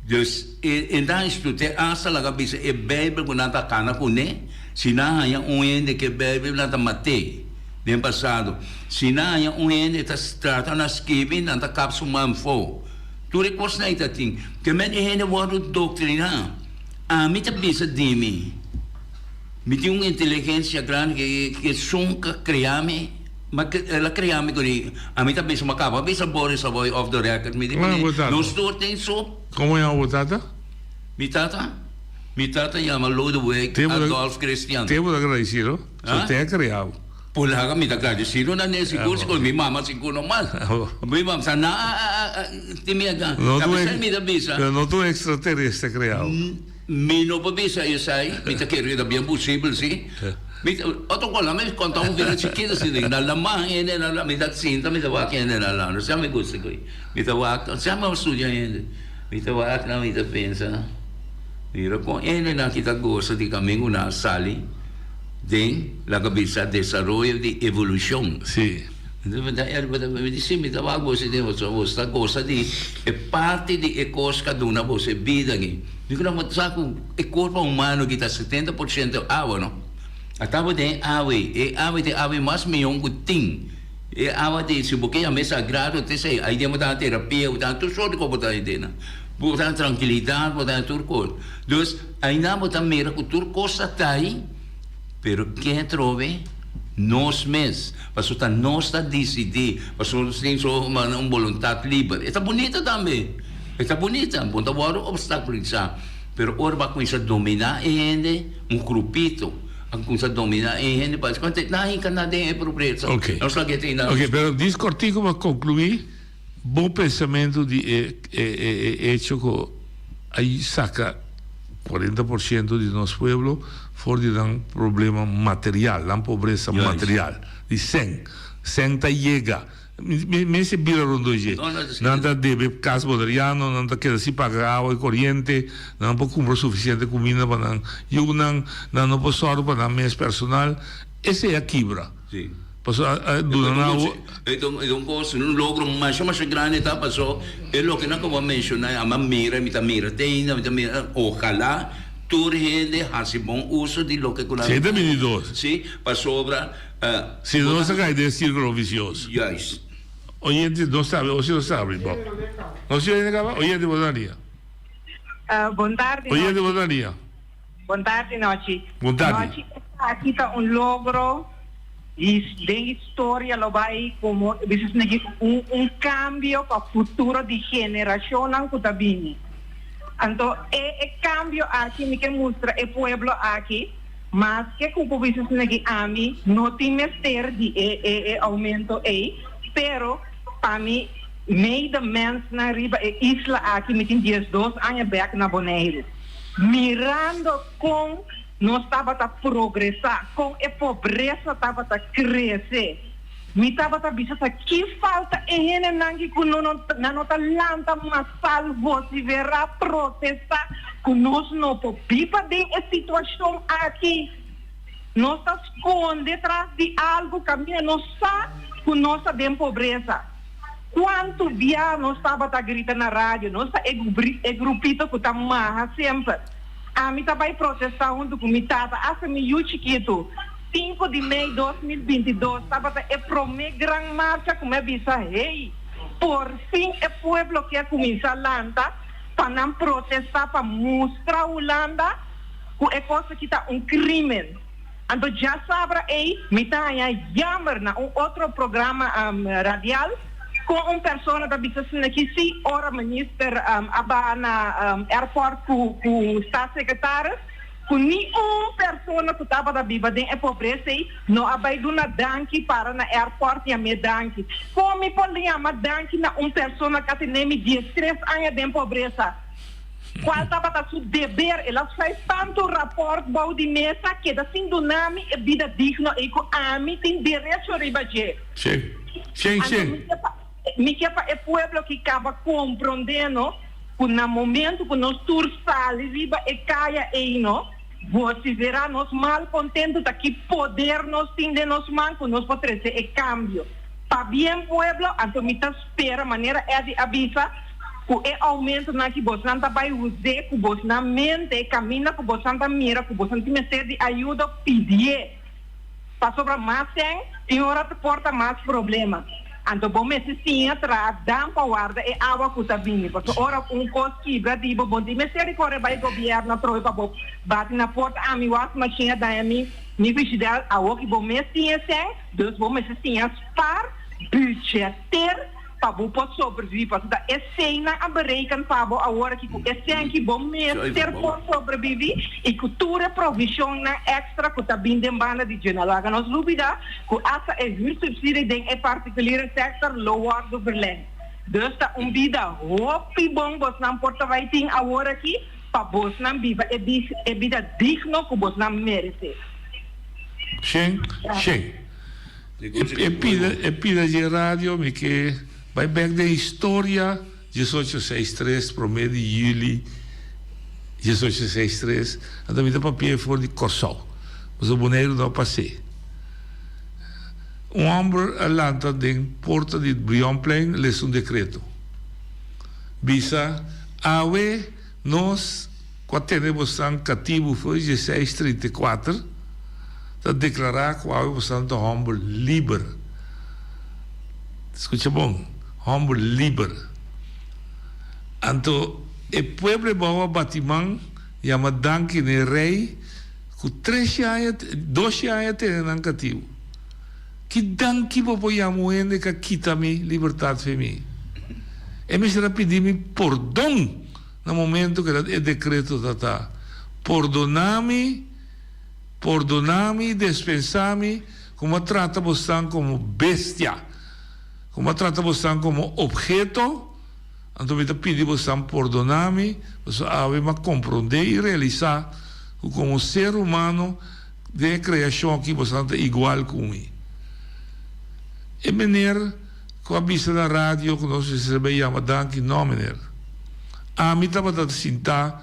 Dus e nan estudiá asta laga bisa e Bijbel ku nan ta kana kuné, si nan haña un hende ke Bijbel nan ta mat'é den pasado. Si nan haña un hende ta trata na skibi nan ta kap su man fo. Tur e kosnan ei ta tin. Ke men e hende wòrdu doktriná. Ami ta bisa di mi, mi tin un inteligensia grandi ke esun ka krea mi. Ma el a krea mi ku di, ami ta bisa, ma kaba bisa Boris a boy off the record, mi di Kon kuné, bo tata? nos tur tin su. Komo yama bo tata? Mi tata? Mi tata yama Lodewijk Te bo ta, Adolf Christian. te bo ta gradisido? So Ah? te a krea bo. Por laga mi ta gradisido na ne, sigur, sigur, mi mama sigur no mas. Mi mama sa na a a a tin mi a ga, No ta tu pesei mi ta bisa. Pero no tu extraterrestre a krea bo. Mi no por bisa esai, mi ta kere ta bien posibel si. Mi ta, otro kos, lami konta un vida chikito si den na laman hende na la, mi ta sinta mi ta wak hende na landa, sa mi gusta koe. Mi ta wak, sa mi a studia hende. Mi ta wak nan, mi ta pensa, mira kon hendenan ki ta gosa di kaminda ku nan a sali den laga bisa desaroyo di evolushon. Si. Mi di si, mi ta wak boso den boso, boso ta gosa di e parti di e kos ku a duna boso e bida aki. Nicolas, bo sa ku e kurpa humano aki ta 70% awa, no? Ata bo den awa ei. E awa ei ta e awa mas mihó ku tin. E awa di, si bo ke yam'é sagrado, te esei. Ai den bo ta terapia, bo ta tur sort di kos bo ta haña den nan. Bo ta haña trankilidat, bo ta haña tur kos. Dus, ainan bo ta mira ku tur kos ta kai, pero ken trobe? Nos mes. Pasobra ta nos ta disidí. Pasobra nos tin so un boluntat liber. E ta bunita tambe. E ta bunita. Bo no ta wòrdu opstakulisá. Pero ora bo a kuminsá dominá e hende, un grupito a kuminsá dominá e hende, pa esaki nan hinka nan den e pobresa. Nos laga e tin nan. Oke, pero dis kòrtiku pa konkluí bo pensamentu di e e echo ku a saka 40% di nos pueblo for di nan problema material, nan pobresa material, di sèn. Sèn ta yega. Mi mester bira rondó dje. Nan ta debe kas boneriano, nan ta keda sin paga awa i koriente, nan no por kumpra sufisiente kuminda pa nan yunan, nan no por sòru pa nan mes personal. Esei a kibra. Pasobra a duna nan awo. E ta un kos, un logro masha masha grandi ta paso e loke nan ku bo a menshoná ami a mira, mi ta mira te ainda, mi ta mira, ojalá tur hende hasi bon uso di loke ku nan. Si e ta bini dos. Si, pasobra. Si no nos a kai den e sirkulo visioso. Juist. Oyente no sabi o si no sabi bo. No si oyente kaba? Oyente bo ta nia. Bon tardi Oyente bo ta nia. Bon tardi Nochi. Bon tardi. Nochi esaki ta un logro di den historia lo bai como bisa esaki un un cambio pa futuro di generacionnan cu ta bini. Anto e e cambio aki mi ke mustra e pueblo aki. Maske ku por bisa asina ki ami no tin mester di e e e aumento ei, pero pa mi medemensnan riba e isla aki mi tin 12 aña bek na Boneiru. Mirando kon nos tabata progresá, kon e pobresa tabata krese, mi tabata bisa ta ki falta e hendenan ki ku no no nan no ta lanta masal vosiverá, protestá. Ku nos no por biba den e situashon aki. Nos ta skonde tras di algu kaminda nos sa ku nos ta den pobresa. Kuantu bia nos tabata grita na radio, nos ta e grupito ku ta maha semper. Ami ta bai protestá huntu ku mi tata, asta mi yu chikitu. Sinku di mei 2022 tabata e promé gran marcha ku mi a bisa, Hey, por fin e pueblo ke a kuminsá lanta. pa nan protesta pa mustra Hulanda ku e kos aki ta un krimen. Anto djasabra ei mi ta haña jammer na un otro programa radial kon un persona ta bisa asina ki si ora minister a baha na airport ku ku staatssecretaris ku ni un persona ku tabata biba den e pobresa ei no a bai duna danki para na airport yam'é danki. Kon mi por yama danki na un persona ku a tene mi 13 aña den pobresa? Kual tabata su deber? El a schrijf tantu raport bou di mesa keda sin duna mi e bida digno ei ku ami tin derecho riba dje. Shen, shen, Anto shen. mi ke pa mi ke pa e pueblo ki kaba komprondé no ku na momento ku nos tur sali riba e kaya ei no, vosiferá nos malkontentu ta ki poder nos tin den nos man ku nos por trese e kambio pabien pueblo. Anto mi ta spera manera Eddy a bisa ku e oumentonan ki bosnan ta bai hus'é ku bosnan mente kaminda ku bosnan ta mira ku bosnan tin mester di ayudo pidié. Pasobra mas sèn tin ora ta porta mas problema. Anto bo mester siña traha dam pa warda e awa ku ta bini. Pasobra ora un kos kibra di bo, bo tin mester di kore bai gobièrnu atrobe pa bo bati na porta, ami wasmachine a daña mi mi frigidèr. Awor ki bo mes tin e sèn, dus bo mester siña spar, budgeteer. Pa bo por sobreviví, pasobra ta eseinan a bereken pa bo awor aki ku esei ki bo mester por sobreviví i ku tur e provishonnan èkstra ku ta bin den banda di dje. No laga nos lubidá ku asta e huursubsidie den e partikuliere sektor lo wòrdu verlengd. Dus ta un bida hopi bon bosnan por ta bai tin awor aki pa bosnan biba e e bida digno ku bosnan meresé. Shen, shen. E pida e pida dje radio mi ke bai bek den historia 18 seis tres prome di juli 18 seis tres anto mi ta papia for di Kòrsou pasobra Boneiru no a pas'é un hòmber a lanta den porta di Brionplein lesa un dekreto bisa awe nos. ku a tene bosnan katibu for di dieseis 34 ta deklará ku awe bosnan ta hòmber liber. Skucha bon, hòmber liber. Anto e pueblo ebou a bati man yama danki na e rei ku tres aña, dos aña tene nan katibu. Ki danki bo por yama un hende ku a kita mi libertat fe mi? E mester a pidi mi pordon na momento ku e dekreto ta ta, Pordoná mi, pordoná mi i despensá mi ku mi a trata bosnan komo bestia, ku mi a trata bosnan komo opheto, anto mi ta pidi bosnan pordoná mi, pasobra awe mi a komprondé i realisá ku komo ser humano, Den e kreashon aki boso ta igual ku mi. E meneer ku a bisa na radio ku nos mester bai yama danki, no meneer. Ami tabata sintá,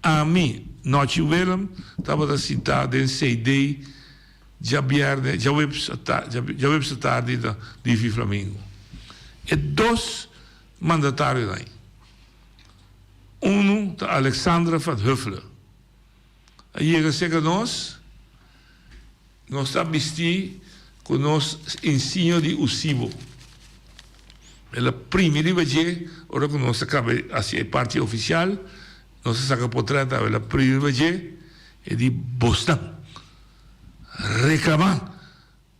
ami, Nochi Willem, tabata sintá den CD djabièrnè, djaweps djaweps atardi na Divi Flamingo. E dos mandatarionan ei. Unu ta Alexandra van Huffelen. A yega serka nos, nos ta bistí ku nos insignia di Usibo. El a primi riba dje ora ku nos a kaba hasi e parti ofisial, nos a saka potrèt tambe, el a primi riba dje, e di, Bosnan reklamá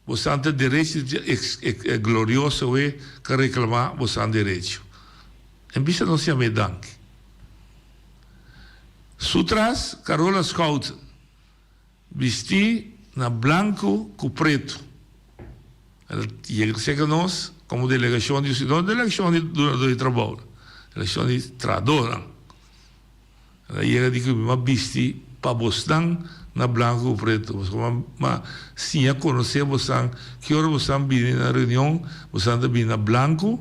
Bosan ta derecho di e glorioso we ka reclama bosan derecho. En bisa nos yam'é danki. Su tras Carola Schouten, bisti na blanco cu preto. El a yega cerca nos como delegacion di, no delegacion di dunador di trabou, delegacion di trahadornan. El a yega di ku mi a bisti pa bosnan na blanku ku pretu, pasobra mi a siña konosé bosnan ki ora bosnan bini na reunion, bosnan ta bini na blanku,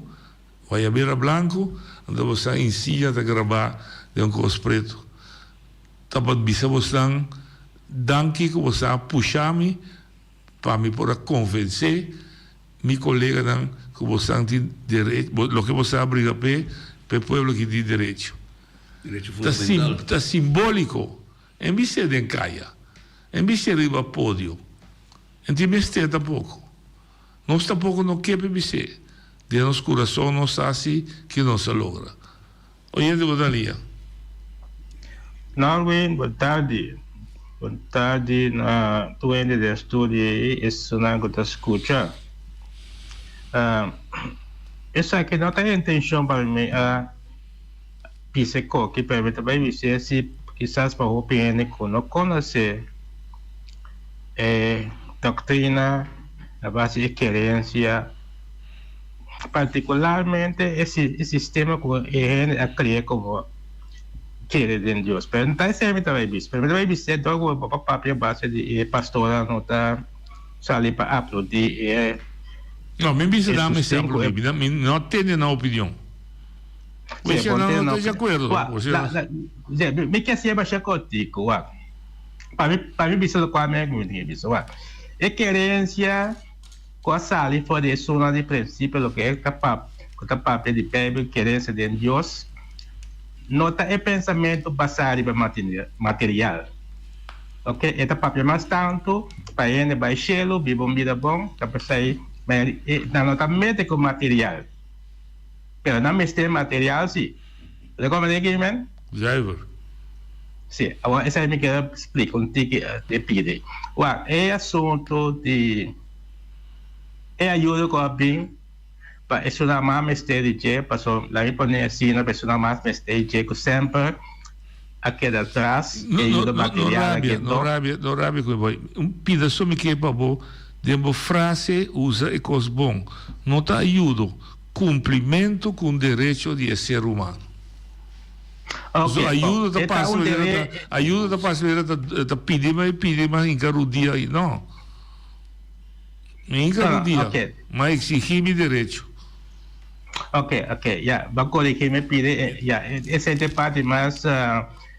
wayabera blanku, anto bosnan insignia ta grabá den un kos pretu. Ta pa bisa bosnan danki ku bosnan a pusha mi pa mi por a konvensé Mi koleganan ku bosan tin derecho, loke bosan a briga p'e, p'e pueblo aki tin derecho. Derecho Ta sim, fundamental. ta simbóliko. En bis'é den kaya. En bis'é riba podio. En tin mester tampoko. Nos tampoko no ke p'e bis'é. Den nos kurason nos sa si ki nos a logra. Oyente bo ta lia. Norwin, bon tardi. Bon tardi na tur hende den studio i esunnan ku ta skucha. Esaki no ta e intenshon pa mi a bisa koki, pero mi ta bai bisa si kisas pa hopi hende ku no konosé e doktrina a base e kerensia. Partikularmente e sistema ku e hende a krea komo kere den Dios. Pero no ta esei mi ta bai bisa. Pero mi ta bai bisa dor ku bo papia base di e pastornan no ta sali pa aplodí e No, mi bisa e nan mester sosten ku e aplodí. Mi no a tende nan opinion. Sí, Bo bon nan tende no nan ta di opinion. akuerdo. Wak, Bo la, la, mi ke hasié basha kortiku, wak. Pa mi, pa mi bisa lokual mi tin ke bisa, wak. E kerensia. Ku a sali for di esunnan di prinsipio loke e ta pap ku ta papia di Beibel kerensia den Dios no ta e pensamentu basá riba material. Oke e ta papia mas tantu pa e hende bai shelu biba un bida bon ta p'esei nan no ta mete ku material pero nan mester material si. Bo ta komprende ki men? Zuiver. Si, awor esei mi kier splika un tiki te pidi. Wak, e asuntu di e ayuda ku a bin pa esunnan mas mester di dje, pasobra laga mi pone asina, pa esunnan mas mester di dje ku semper a keda atras, e No, no, ayuda no, no material a rabia, no keda. rabia, no rabia ku mi boy. Un pida so mi ke pa bo den bo frase usa e kos bon. No ta ayudo, kumplimentu ku un derecho di e ser humano. Ok, So ayuda bon. ta E ta pasa un manera ta dere. ayuda ta pasa manera ta ta pidi ma e pidi ma hinka rudia ahi. No. Mi hinka No, no, rudia, ok. ma exigi mi derecho. Ok, ok, ya, bo a corigi mi pidi, eh, ya, esei ta e parti mas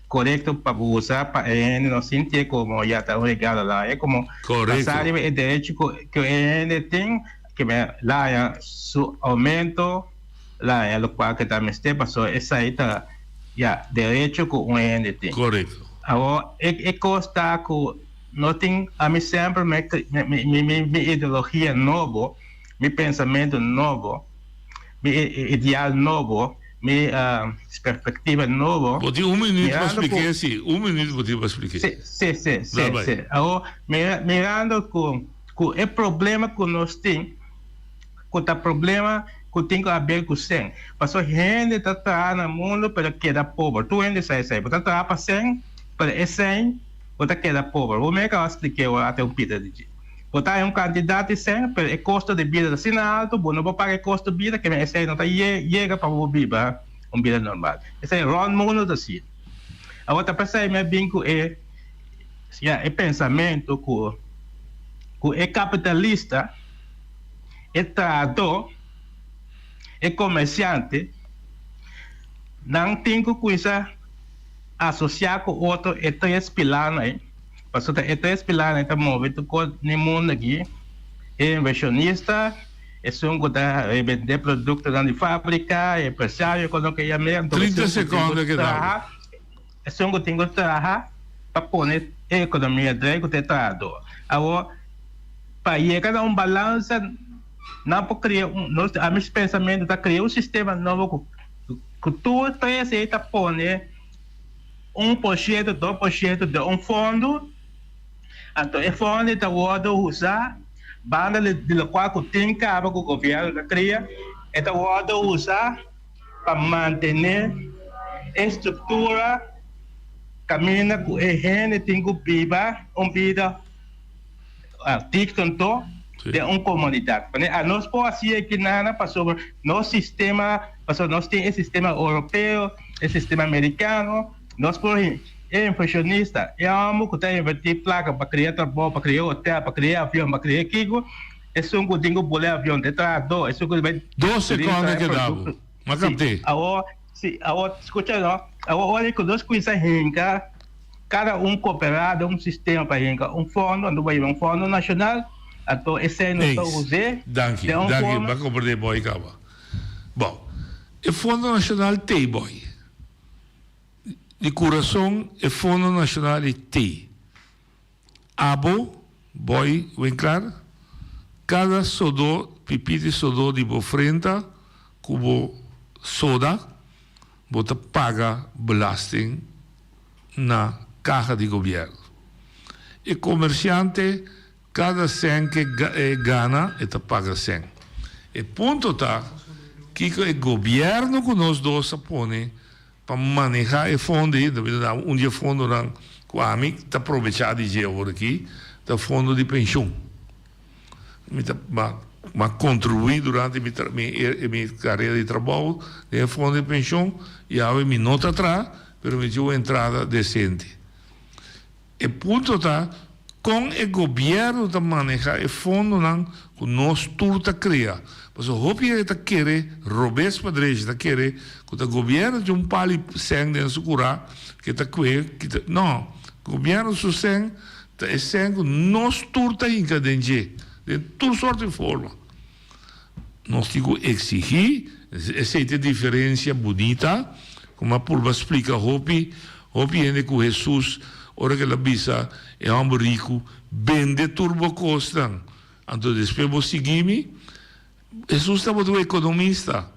corecto pa bo usa pa e hende no sintié como ya ta un regalo la. E como Correcto. basa riba e derecho cu cu e hende tin, ke me la haña su aumento, La e lokual ke ta mester pasobra esei ta Ya, derecho ku un hende tin. Korekto. Awor, e e kos ta ku no tin, ami semper mi mi mi mi mi ideologia nobo, mi pensamentu nobo, mi ideal nobo, mi perspektiva nobo. Bo tin un minuut pa Mirando ku. splik'é, si, un minuut bo tin pa splik'é. Si, si, si, si, Dal bai. si. Awor, mira mirando ku ku e problema ku nos tin. Ku ta problema ku tin ku haber ku sen. Pasobra hende ta traha na mundu pero keda pober. Tur hende sa esei. Bo ta traha pa sen, pero e sen bo ta keda pober. Bo mester a splik'é ora ate un pita di dje. Bo ta haña un kantidat di sen, pero e kosto di bida ta asina altu, bo no por paga e kosto di bida, keme esei no ta yega pa bo biba un bida normal. Esei rònt mundu ta asina. Awor ta p'esei mi a bin ku e ya e pensamentu ku ku e kapitalista. e trahadó, e komersiante, nan tin ku kuminsá asosiá ku otro e tres pilarnan ei, pasobra e tres pilarnan ei ta move tur kos den mundu aki, e invershonista, esun ku ta rebendé produktonan di fábrika, e empresario ku loke yam'é, anto 30 esun ku tin sekondo ku keda. traha, esun ku tin ku traha pa pone e ekonomia drei ku ta e trahadó. Awor. Pa yega na un balansa nan por crea un, nos a mis pensamiento ta crea un sistema nobo cu cu tur tres ey ta pone un por ciento, dos por ciento den un fondo, anto e fondo ey ta wordo usa banda di locual cu tin caba cu gobierno ta crea, e ta wordo usa pa mantene e structura caminda cu e hende tin cu biba un bida. Artículo anto den un comunidad. Pone anos por haci aki nana pasobra nos sistema, pasobra nos tin e sistema europeo, e sistema americano, nos por e inversionista, e homber cu ta inverti placa pa crea trabou, pa crea hotel, pa crea avion, pa crea kico, esun cu tin cu bula e avion ta e trahador, esun cu bay Dos secondo e keda bo. producto. Ma Si, capte. awor, si, awor, scucha no, awor ora cu nos cuminsa hinca. Kada un kooperá den un sistema pa hinka un fondo, anto bo yama un fondo nashonal, anto esei nos ta Eens. us'é Danki, den un danki, forma. B'a komprendé boy kaba. Bon, e fondo nashonal t'ei boy. Di kurason e fondo nashonal ei t'ei. Abo, boy Winklaar, kada sodó, pipí di sodó di bo frenta ku bo soda, bo ta paga belasting na kaha di gobièrnu. E komersiante kada sèn ke e gana e ta paga sèn. E punto ta kiko e gobièrnu ku nos dos a pone pa manehá e fondo ei, ta bira un di e fondonan ku ami ta probechá di dje awor aki, ta fondo di penshun. Mi ta m'a kontribuí durante mi mi karera di trabou den e fondo di penshon i awe mi no ta traha, pero mi tin un entrada desente. E punto ta kon e gobièrnu ta maneha e fondonan ku nos tur ta krea. Pasobra hopi hende ta kere robes pa drechi, ta kere ku ta gobièrnu tin un pali sèn den su kurá ke ta kue kita. No, gobièrnu su sèn ta e sèn ku nos tur ta hinka den dje, den tur sorti forma. Nos tin ku eksigí, esei ta e diferensia bunita ku mi a purba splika hopi, hopi hende ku Hesus ora ku el a bisa e hòmber riku, Bende tur bo kosnan, anto despues bo sigui mi. Hesus tabata un ekonomista.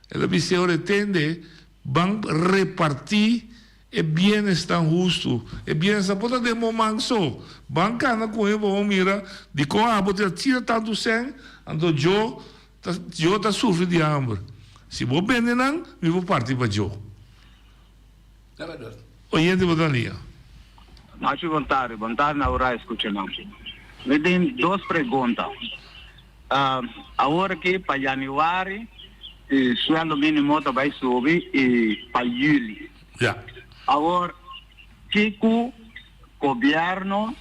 El a bis'é ora e tende, Ban repartí e bienesnan hustu. E bienesnan por ta den bo man so. Ban kana ku e bo mira dikon abo ta tira tantu sèn, anto djo ta djo ta sufri di hamber. Si bo bende nan, mi por parti pa djo. Oyente bo ta lia. Machu bon tardi, bon tardi na ora escucha nan. Mi tin dos pregunta. Awor aki pa januari e sueldo minimo ta bai subi y pa juli. Ja. Awor kico gobierno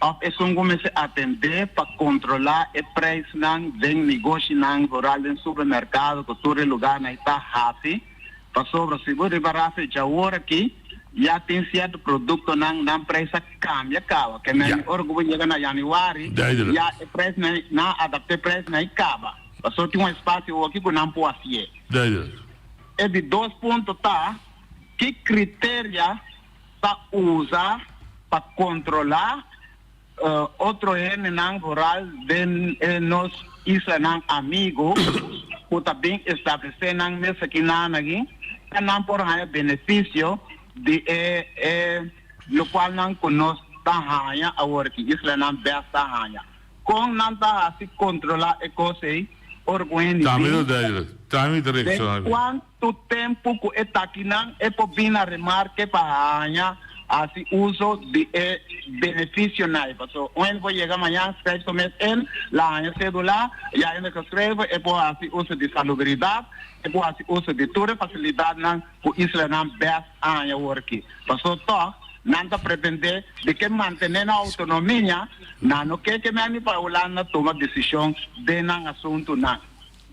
of esun cu mester atende pa controla e prijsnan den negoshinan vooral den supermercado cu tur e lugarnan ta haci pasobra si bo ripara fecha awor aki ya tin cierto productonan nan prijs a cambia caba ke men ora cu bo yega na januari ya e prijsnan nan a adapta e prijsnan y caba pasobra tin un espacio awor aki cu nan por hacié. E di dos punto ta. Ki kriteria ta usa pa kontrolá otro hendenan vooral den e nos islanan amigo ku ta bin establesé nan mes aki nan aki pa nan por haña benefisio di e e lokualnan ku nos ta haña awor ki islanan bes ta haña. Kon nan ta hasi kontrolá e kos ei ora ku hende Tambe bin? ta duidelijk. Tambe ta Den reakshoná bien. kuantu tempu ku e takinan e por bin na remarke pa haña hasi uso di e benefisionan ei? Pasobra un hende por yega mañan skrijf su mes in, la haña sedula, ya hende ka skrijf e por hasi uso di salubridat, e por hasi uso di tur e fasilidatnan ku islanan bes a haña awor aki. Pasobra tòg nan ta pretendé di ke mantené nan outonomia, nan no ke ke meni pa Hulanda tuma desishon den nan asuntunan.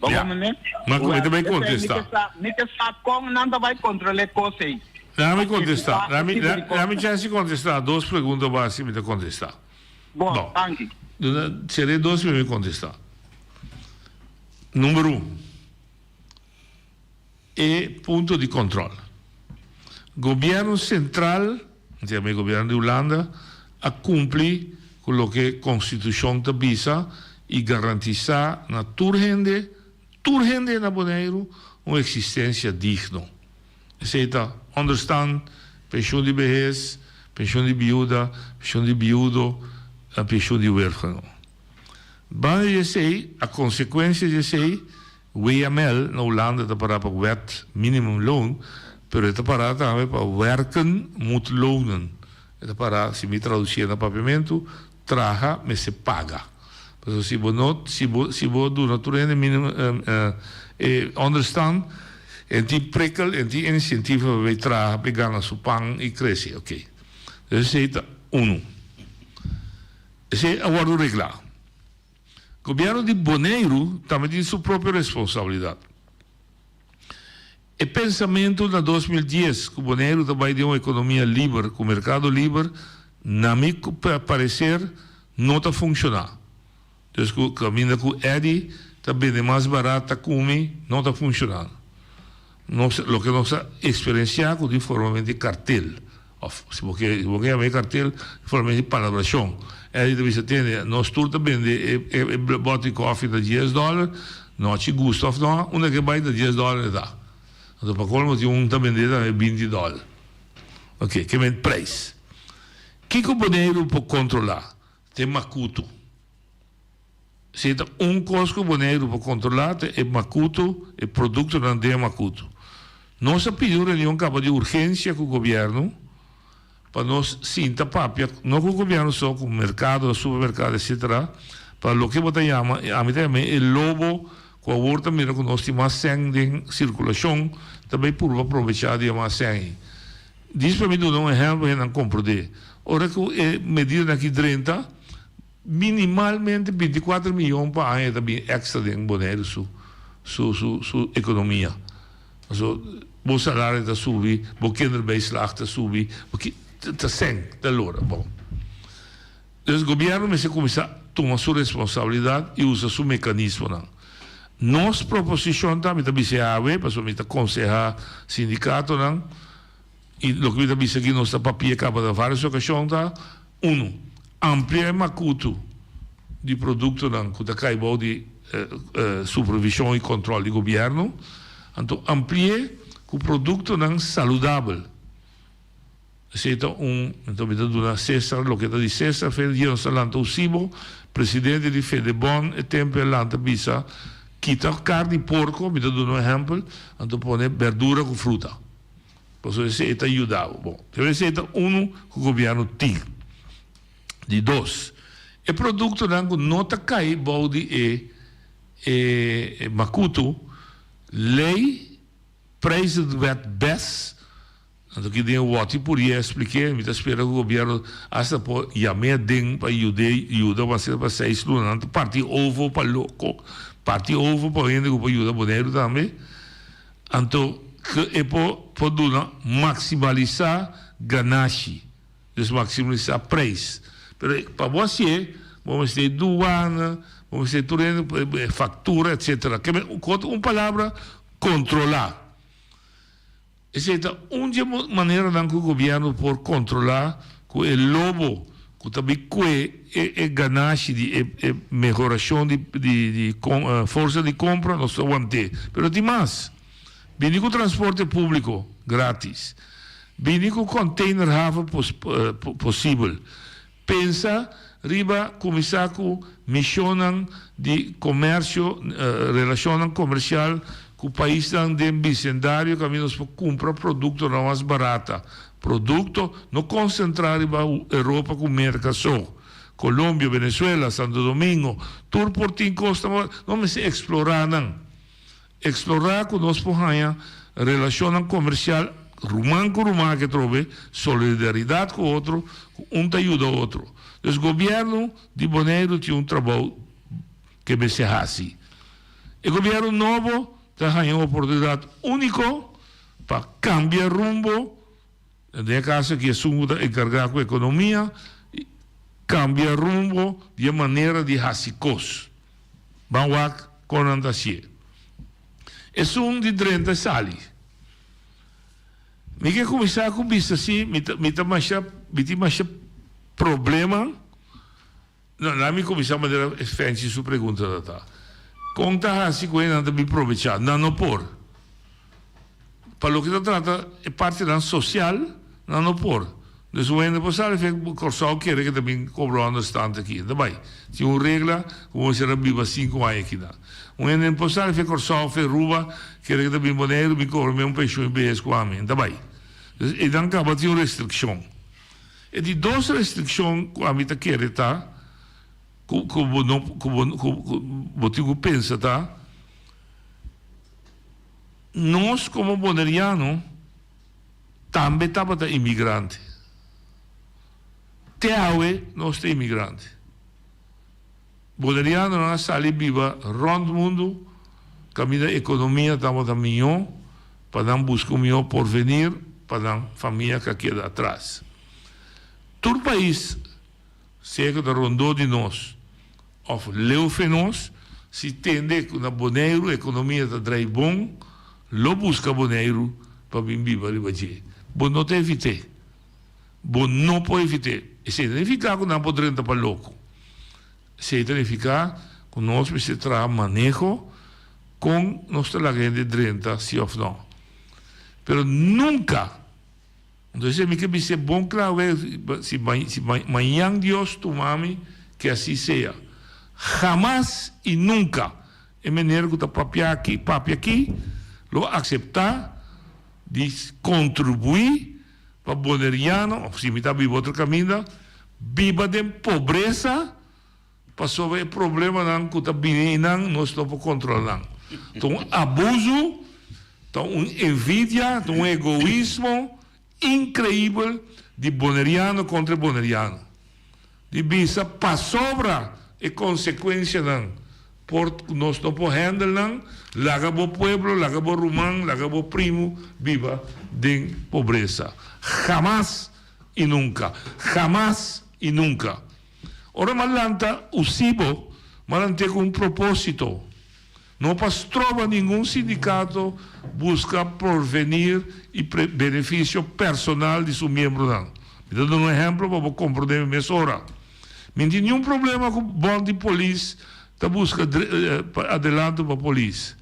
Bo Ja. komprendé? Maar ku mi ta Wèl, bai esei mi ke kontestá. sa, mi ke sa kon nan ta bai kontrolé kos ei Laat mi pa kontestá. evitá e Laat mi, tipo di laat, laat mi kosnan. chèns di kontestá. Dos pregunta basi mi ta kontestá. Bon, Bon. danki. Duna, seré dos mi mi kontestá. Number un. E punto di control. Gobierno central, entiende gobierno di Hulanda, a cumpli cu loke constitucion ta bisa y garantisa na tur hende, tur hende na Boneiru, un existencia digno. Esey ta onderstand, pensioen di behes, pensioen di biuda, pensioen di biudo, pensioen di huerfano. Banda di esey, a consecuencia di esey, WML na Hulanda ta pará pa Wet Minimumloon, pero e ta pará tambe pa Werken moet lonen. E ta pará, si mi traducié na papiamentu, traha mester paga. Pasobra si bo no, si bo, si bo duna tur hende minimum, e onderstand, e tin prikkel, e tin insentivo pa bay traha, pa e gana su pan y crece. Oké. Dus esey ta unu. Esey a wordo reglá. Gobierno di Boneiru tambe tin su propio responsabilidad. E pensamento na 2010 cu Boneiru ta bay den un economia liber cu mercado liber, na mi parecer no ta funciona. Dus cu caminda cu Eddy ta bende mas barat ta cumi no ta funciona. Nos loke nos a experiencia cu tin formamento di cartel. Of si bo ke, si bo ke yama e kartel, forma di palabrashon. Eddie ta bisa, Tende, nos tur ta bende e e e bòt di kòfi na dies dòler, nochi gusta òf no, unda ke bai ta dies dòler e ta. Anto pa kolmo tin un ta bende tambe binti dòler. Oke, ke men preis. Kiko Boneiru por kontrolá? Ta e makutu. Si ta un kos ku Boneiru por kontrolá ta e makutu, e produktonan den e makutu. Nos a pidi un reunion kaba di urgensia ku gobièrnu pa nos sinta papia, no ku gobièrnu so, ku merkado, supermerkado etsetera, pa loke bo ta yama, ami ta yama e lobo ku awor ta mira ku nos tin mas sèn den sirkulashon, ta bai purba probechá di e mas sèn ei. Dis pa mi duna un ehèmpel hendenan komprondé. Ora ku e medidanan aki drenta, Minimalmente bintikuater miyon pa aña ta bin extra den Boneiru su su su su ekonomia. Paso bo salario ta subi, bo kinderbijslag ta subi, bo ki ta sèn ta lora. Bon. Dus gobièrnu mester kuminsá tuma su responsabilidat i usa su mekanismonan. Nos proposishon ta, mi ta bisa e awe, pasobra mi ta konsehá sindikatonan, I loke mi ta bisa aki nos ta papia kaba na varios okashon ta, unu, amplia e makutu di produktonan ku ta kai bou di supervishon i kòntròl di gobièrnu, anto ampli'é ku produktonan saludabel. Esei ta un, anto mi ta duna Cesar loke ta di Cesar, Fede dia nos ta lanta Usibo, presidente di Fedebon e tempu e lanta bisa, kita karni porko, mi ta duna un ehèmpel, anto pone bèrdura ku fruta. Pasobra esei ta yuda bo. Bon, pero esei ta unu ku gobièrnu tin. Di dos, e produktonan ku no ta kai bou di e e makutu, lei Prijzenwet bes, anto ki den wòti por yé splik'é, mi ta spera ku gobièrnu asta por yam'é aden pa yud'é yuda maske pa seis luna. Nan ta parti ovo pa loko, parti ovo pa hende ku por yuda Boneiru tambe. Anto ku e por por duna maksimalisá ganashi, dus maksimalisá preis. Pero pa bo hasié, bo mester e duana, bo mester tur hende, faktura etsetera. Ke men ku otro un palabra, kontrolá. Esei ta un di e maneranan ku gobièrnu por kontrolá ku e lobo ku ta bin kue e e ganashi di e e mehorashon di di di forsa di kompra nos ta want'é. Pero tin mas. Bini ku transporte públiko grátis. Bini ku containerhaven posibel. Pensa riba kuminsá ku mishonnan di komersio, relashonnan komersial ku paisnan den bisendario kaminda nos por kumpra produktonan mas barata. Produkto, no konsentrá riba Europa ku Merka so. Colombia, Venezuela, Santo Domingo, tur por tin kosnan mas, nos mester eksplorá nan. Eksplorá ku nos por haña relashonnan komersial ruman ku ruman aki atrobe, solidaridat ku otro, ku un ta yuda otro. Dus gobièrnu di Boneiru tin un trabou ke mester hasi. E gobièrnu nobo ta haña un oportunidat úniko pa kambia rumbo, den e kaso aki esun ku ta enkargá ku ekonomia, kambia rumbo di e manera di hasi kos. Ban wak kon nan ta hacié. Esun di drenta e sali. Mi ke kuminsá ku bisa si mi ta mi ta masha mi tin masha problema. No, laat mi kuminsá manera Fenchi su pregunta ta ta. Kon ta hasi ku nan ta bin probechá? Nan no por. Pa loke ta trata e partinan sosial, nan no por. Dus un hende por sali fe Kòrsou kere ke ta bin kobra onderstand aki. Ta bai. Tin un regla ku bo mester a biba sinku aña akinan. Un hende no por sali fe Kòrsou, fe Aruba, kere ke ta bin Boneiru bin kobra mi un penshun i behes ku ami. Ta bai. Dus einan kaba tin un restrikshon. E di dos restrikshon ku ami ta kere ta ku ku bo no ku bo ku bo tin ku pensa ta, Nos komo boneriano tambe tabata imigrante. Te awe nos ta imigrante. Bonerianonan a sali biba rònt mundu kaminda ekonomia tabata mihó pa nan buska un mihó porvenir pa nan famia ku a keda atras. Tur pais Sea ku ta rondó di nos òf leu fe nos, si tende ku na Boneiru ekonomia ta drai bon, lo buska Boneiru pa bin biba riba dje. Bo no ta evit'é. Bo no por evit'é. Esei ta nifiká ku nan por drenta pa loko. Esei ta nifiká ku nos mester traha maneho kon nos ta laga hende drenta si òf no. Pero nunka! Entonces mi ke bis'é bon kla we, si si mañan Dios tuma mi, ke así sea. Hamas i nunka e meneer ku ta papia aki, papia aki, lo akseptá di kontribuí pa boneriano, òf si mi ta biba otro kaminda, biba den pobresa pasobra e problemanan ku ta bini einan nos no por kontrolá nan. Ta un abusu. Ta un envidia, ta un egoismo increibel di Boneriano contra e Boneriano. Di bisa pasobra e consecuencianan por cu nos no por handle nan, laga bo pueblo, laga bo ruman, laga bo primo biba den pobresa. Hamas y nunca! Hamas y nunca! Ora m'a lanta Usibo, m'a lant'é cu un proposito. No pa stroba ningun sindikato buska porvenir i benefisio personal di su miembronan. Mi ta duna un ehemplo pa bo komprondé mi mesora. Mi no tin niun problema ku bònt di polis ta buska adelanto pa polis.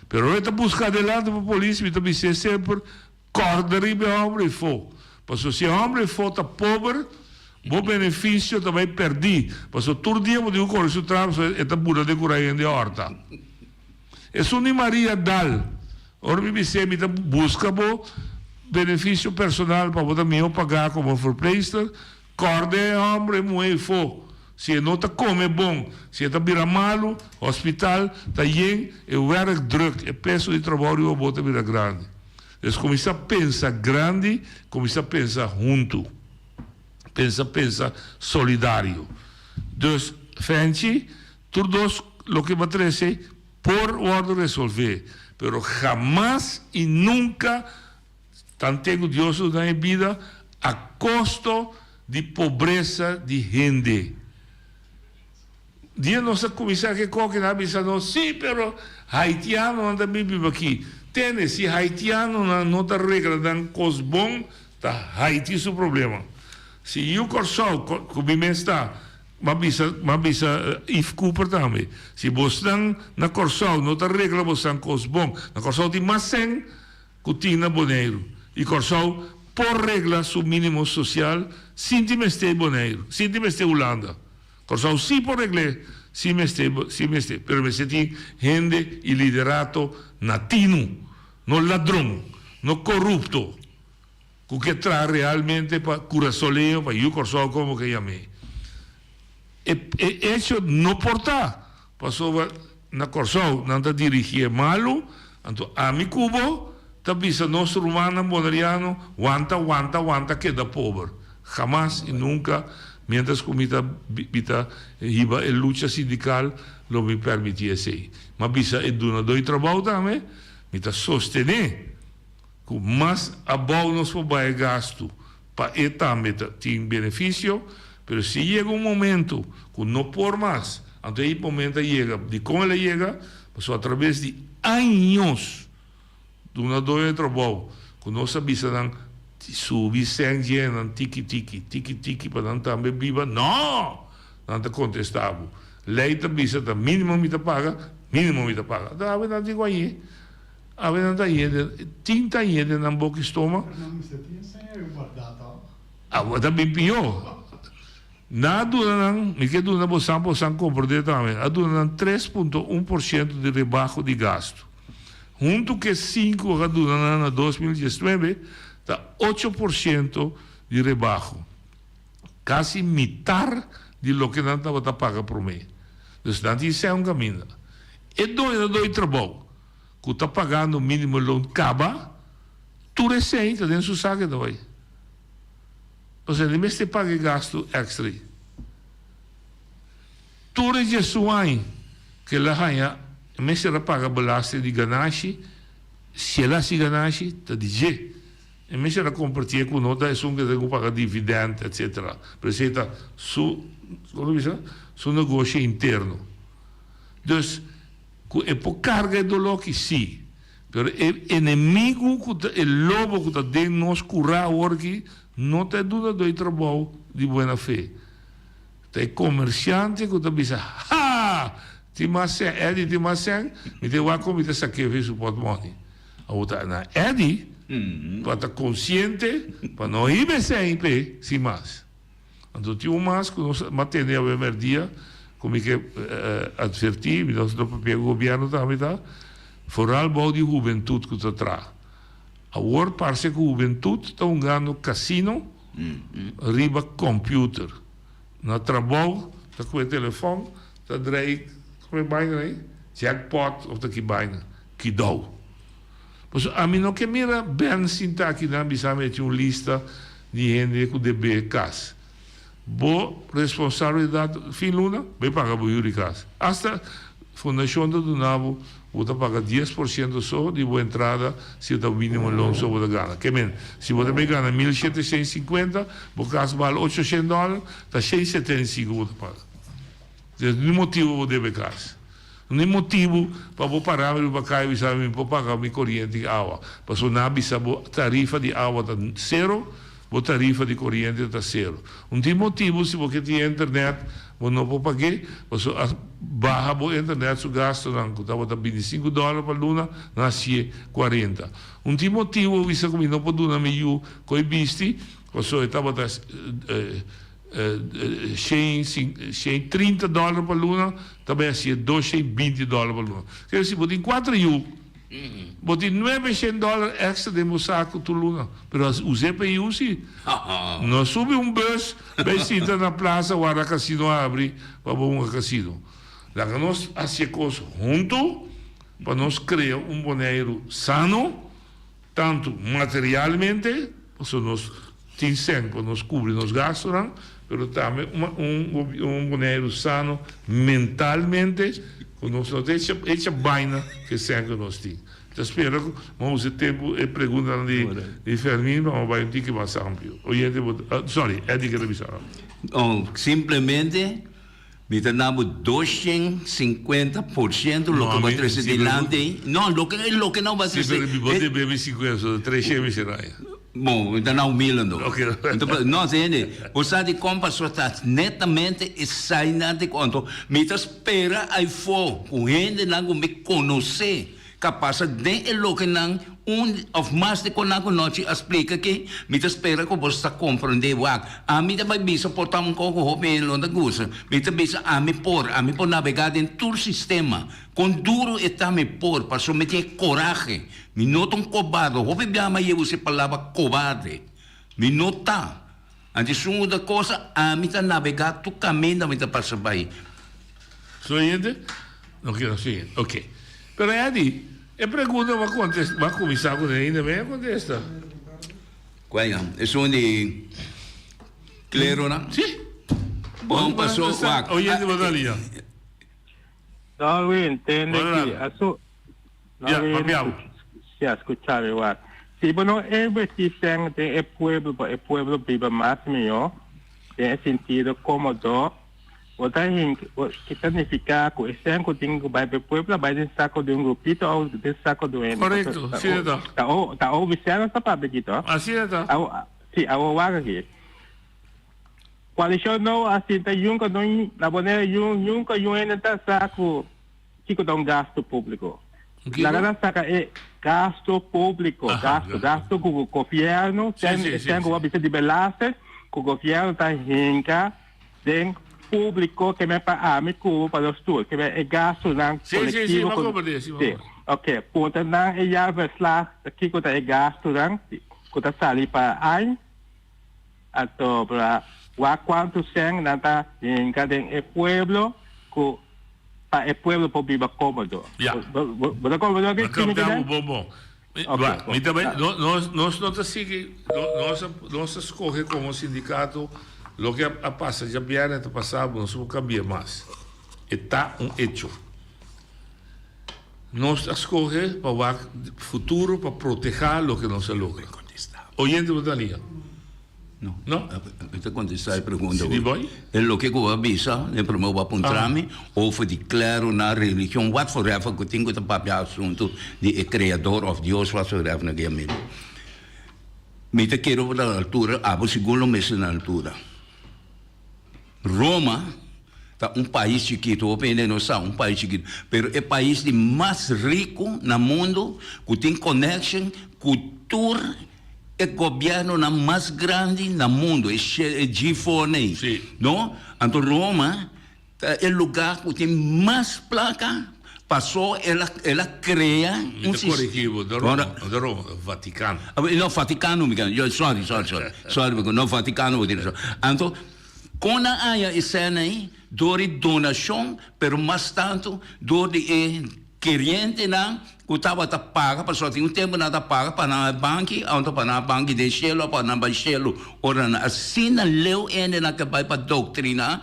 Pero ora e ta buska adelanto pa polis mi ta bis'é semper Kòrda riba e hòmber efó, pasobra si e hòmber efó ta pober, bo benefisio ta bai pèrdí, pasobra tur dia bo tin ku kore su tras, pasobra e ta bula den kura hende hòrta. Esun di Maria dal, ora mi bis'é, mi ta buska bo benefisio personal pa bo ta mihó pagá komo verpleegster, kòrda e hòmber, e muhé efó, si e no ta kome bon, si e ta bira malu, hospital ta yen, e werkdruk, e peso di trabou riba bo ta bira grandi. Pues kuminsá pensa grandi, kuminsá pensa huntu. Pensa pensa solidario. Dus Fenchi, tur dos loke bo a trese por wòrdu resolvé, pero hamas i nunka tanten ku Dios nos duna e bida a kosto di pobresa di hende. Dia nos a kuminsá ke koke nan a bisa nos, sí, pero haitianonan ta bin biba aki. Tene, si haitianonan no ta regla nan kos bon, ta Haiti su problema. Si yu Kòrsou, ku mi mes ta, m'a bisa, m'a bisa Yves Cooper tambe, si bosnan na Kòrsou no ta regla bosnan kos bon, na Kòrsou tin mas sèn ku tin na Boneiru. I Kòrsou por regla su mínimo sosial sin tin mester Boneiru, sin tin mester Hulanda. Kòrsou sí por regl'é si mester, si mester, pero mester tin hende i liderato na tinu, no ladron, no korupto, ku ke traha realmente pa kurasoleño, pa yu Kòrsou komo ke yam'é. E e echo no por ta, pasobra na Kòrsou nan ta dirigié malu, anto ami ku bo ta bisa nos rumannan boneriano wanta, wanta, wanta keda pober. Hamas i nunka, miéntras ku mi ta mi ta hiba e lucha sindikal, lo mi permití esei. M'a bisa e dunadó di trabou tambe, mi ta sostené ku mas abou nos por bai e gastu pa e tambe ta tin benefisio, pero si yega un momento ku no por mas, anto ei momento a yega. Dikon el a yega? Pasobra atraves di años. Dunadó e trabou ku nos a bisa nan subi sèn dje nan tiki tiki, tiki tiki pa nan tambe biba? No! Nan ta kontestá bo. Lei ta bisa ta mínimo mi ta paga, mínimo mi ta paga. Ta awe nan tin ku añ'é. Awe nan ta añ'é den, tin ta añ'é den nan boka i stoma. Pero nan mester tin e sèn ei guardá tòg? Awe ta bin pió. Nan a duna nan, mi ke duna bosan pa bosan komprendé tambe, a duna nan 3.1 por siento di rebaho di gastu. Huntu ku e sinku ku a duna nan na 2019 ta 8 por siento di rebaho. Kasi mitar di loke nan tabata paga promé. Dus nan tin sèn un kaminda. E doñonan di trabou ku ta pagando mínimo loon kaba, tur esei ta den su sake ta bai. Pasobra e mester paga e gastu èkstra ei. Tur e djesun aña ku el a haña, e mester a paga belasting di ganashi. Si el a hasi ganashi, ta di dje. E mester a kompartié ku no ta esun ku ta ku paga dividènt, etsetera. Pero esei ta su, kon ta bisa, su negoshi interno. Dus, ku e por karga e doló aki, sí. Pero e enemigu ku ta e lobo ku ta den nos kurá awor aki no ta e dunadó di trabou di buena fe. Ta e komersiante ku ta bisa, Ha! Tin mas sèn, Eddie tin mas sèn, mi ta wak kon mi ta sak'é for su pòtmòni. Awor ta na Eddie pa ta konsiente pa no hiba e sèn p'e sin mas. Anto tin un mas ku nos a tende awe merdia ku mi ke atvertí, mi nos lo papia ku gobièrnu tambe ta, foral bou di hubentut ku ta traha. Awor parse ku hubentut ta hungando kasino riba kòmpiuter. Na trabou ta ku e telefòn ta drei ku e baina ei, jackpot òf ta ki baina, kidou. Pasobra ami no ke mira Ben sinta akinan bisa mi e tin un lista di hende ku debe kas. Bo responsabilidat fin luna bai paga bo yu di kas. Asta fundashon ta duna bo, bo ta paga 10% so di bo entrada si ta minimo loon so bo ta gana. Ke men, si bo ta bai gana 1750, bo kas bal 800 dòler, ta 175 bo ta paga. Des ni motibu bo debe kas. No tin motibu pa bo para mi riba kaya bisa mi por paga mi koriente i awa. Pasobra nan a bisa bo tarifa di awa ta sero, bo tarifa di koriente ta sero. No tin motibu si bo ke tin internet bo no por pag'é, pasobra a baha bo internet su gastunan ku tabata 25 dòler pa luna nan a hasié 40. No tin motibu bo bisa ku mi no por duna mi yu koi bisti pasobra e tabata 130 dòler pa luna ta bai hasié 220 dòler pa luna. Kere si bo tin kuater yu, bo tin 900 dòler èkstra den bo saku tur luna. Pero us'é pa e yu si. No subi un bus bai sinta na plasa warda kasino habri pa bo hunga kasino. Laga nos hasi e kos huntu pa nos krea un Boneiru sano. Tantu materialmente, pasobra nos tin sèn pa nos kubri nos gastunan, pero tambe un Boneiru sano mentalmente, ku nos no ta echa baina ku e sèn ku nos tin. Ta spera ku bo a usa e tempu e preguntanan di Fermin pa bo bai un tiki mas amplio. Oyente bo, sorry, Eddy ke ta bisa algu. Simplemente. Mi ta na bo 250% loke bo a trese dilanti. No, loke loke nan bo a Si, trese. pero mi bo debe mi 50, so 300 mi sera ya. Bon, mi ta na un mil anto. No, tende, bo sa dikon pasobra ta netamente esainan di anto mi ta spera aifó ku hendenan ku mi konosé ka pasa den e lokenan un òf mas di kon nan ku nochi a splika aki, mi ta spera ku boso ta komprondé. Wak, ami ta bai bisa por ta un kos ku hopi hende lo ta gusta. Mi ta bisa ami por, ami por nabegá den tur sistema. Kon duru e ta mi por, pasobra mi tin e korahe. Mi no ta un kobarde. Hopi biaha mi a yega usa e palabra kobarde. Mi no ta. Antes un otro cosa, ami ta nabegá tur kaminda mi ta pasa bai. Su hende no kier sigui. Ok. Pero Eddie, e pregunta bo a contesta, bo a cuminsa cu ainda me a contesta. Cual ya? Esun di cleronan? Si. Bon paso wak. Oyente bo ta lia. Darwin, tende ki asu. Ya, papia bo. Ya, skucha mi wak. Si bo no invertí sèn den e pueblo pa e pueblo biba mas mihó, den e sentido kómodo, bo ta hinka, ki ta nifiká ku e sèn ku tin ku bai pa e pueblo a bai den sako di un grupito òf den sako di un hende. Korekto, asina ta. Ta obi sèn nos ta papia aki to. Asina ta. Si, awor wak aki. Koalishon nobo a sinta yunka no na Bonaire yunka yun hende ta sa ku Kiko ta un gasto públiko? Laga nan saka e gasto públiko, gasto, gasto ku gobièrnu, ten ku bo a bisa di belasting, ku gobièrnu ta hinka den públiko ke men pa ami ku bo pa nos tur, ke men e gastonan kolektivo ku Sí, oke, puntra nan e jaarverslag kiko ta e gastonan ku ta sali pa aña, anto pa wak kuantu sèn nan ta hinka den e pueblo ku Pa e pueblo por biba cómodo. Ya. Bo ta comprende loke Mi mi capta keda? bo bon bon. Ok, Ba, bon. mi ta bai, no, nos, nos no ta sigui, no, nos a, nos a scoge como sindicato loke a, a pasa djabièrnè ta pasa, bo nos no por cambia mas. E ta un hecho. Nos a scoge pa wak futuro pa proteha loke nos a logra. Oyente bo ta lia? No. No? Mi ta contesta e pregunta. Si di boy? E loke cu bo a bisa, den prome bo a puntra mi, over di clero na religion, what for ever cu tin cu ta papia asunto di e creador of Dios, what for ever na guia mi. Mi ta kere bo ta na altura, abo sigur lo mester na altura. Roma ta un pais chikito, hopi hende no sa, un pais chikito, pero e pais di mas rico na mundo cu tin connection cu tur e gobiernonan mas grandi na mundo, e G4 nei, no? Anto Roma ta e lugar cu tin mas placa, paso el a el a crea Mi un ta sis. corrigi bo, no Roma, no Roma, Vaticano. No, Vaticano mi can, sorry, sorry, sorry, sorry, no Vaticano bo tin razon. Anto con nan haya e sena ei? Door di donacion, pero mas tanto door di e kerientenan ku tabata paga, pasobra tin un tempu nan ta paga pa nan a banki, anto pa nan a banki den shelu, pa nan bai shelu. Ora nan asina leu hendenan ke bai pa doktrina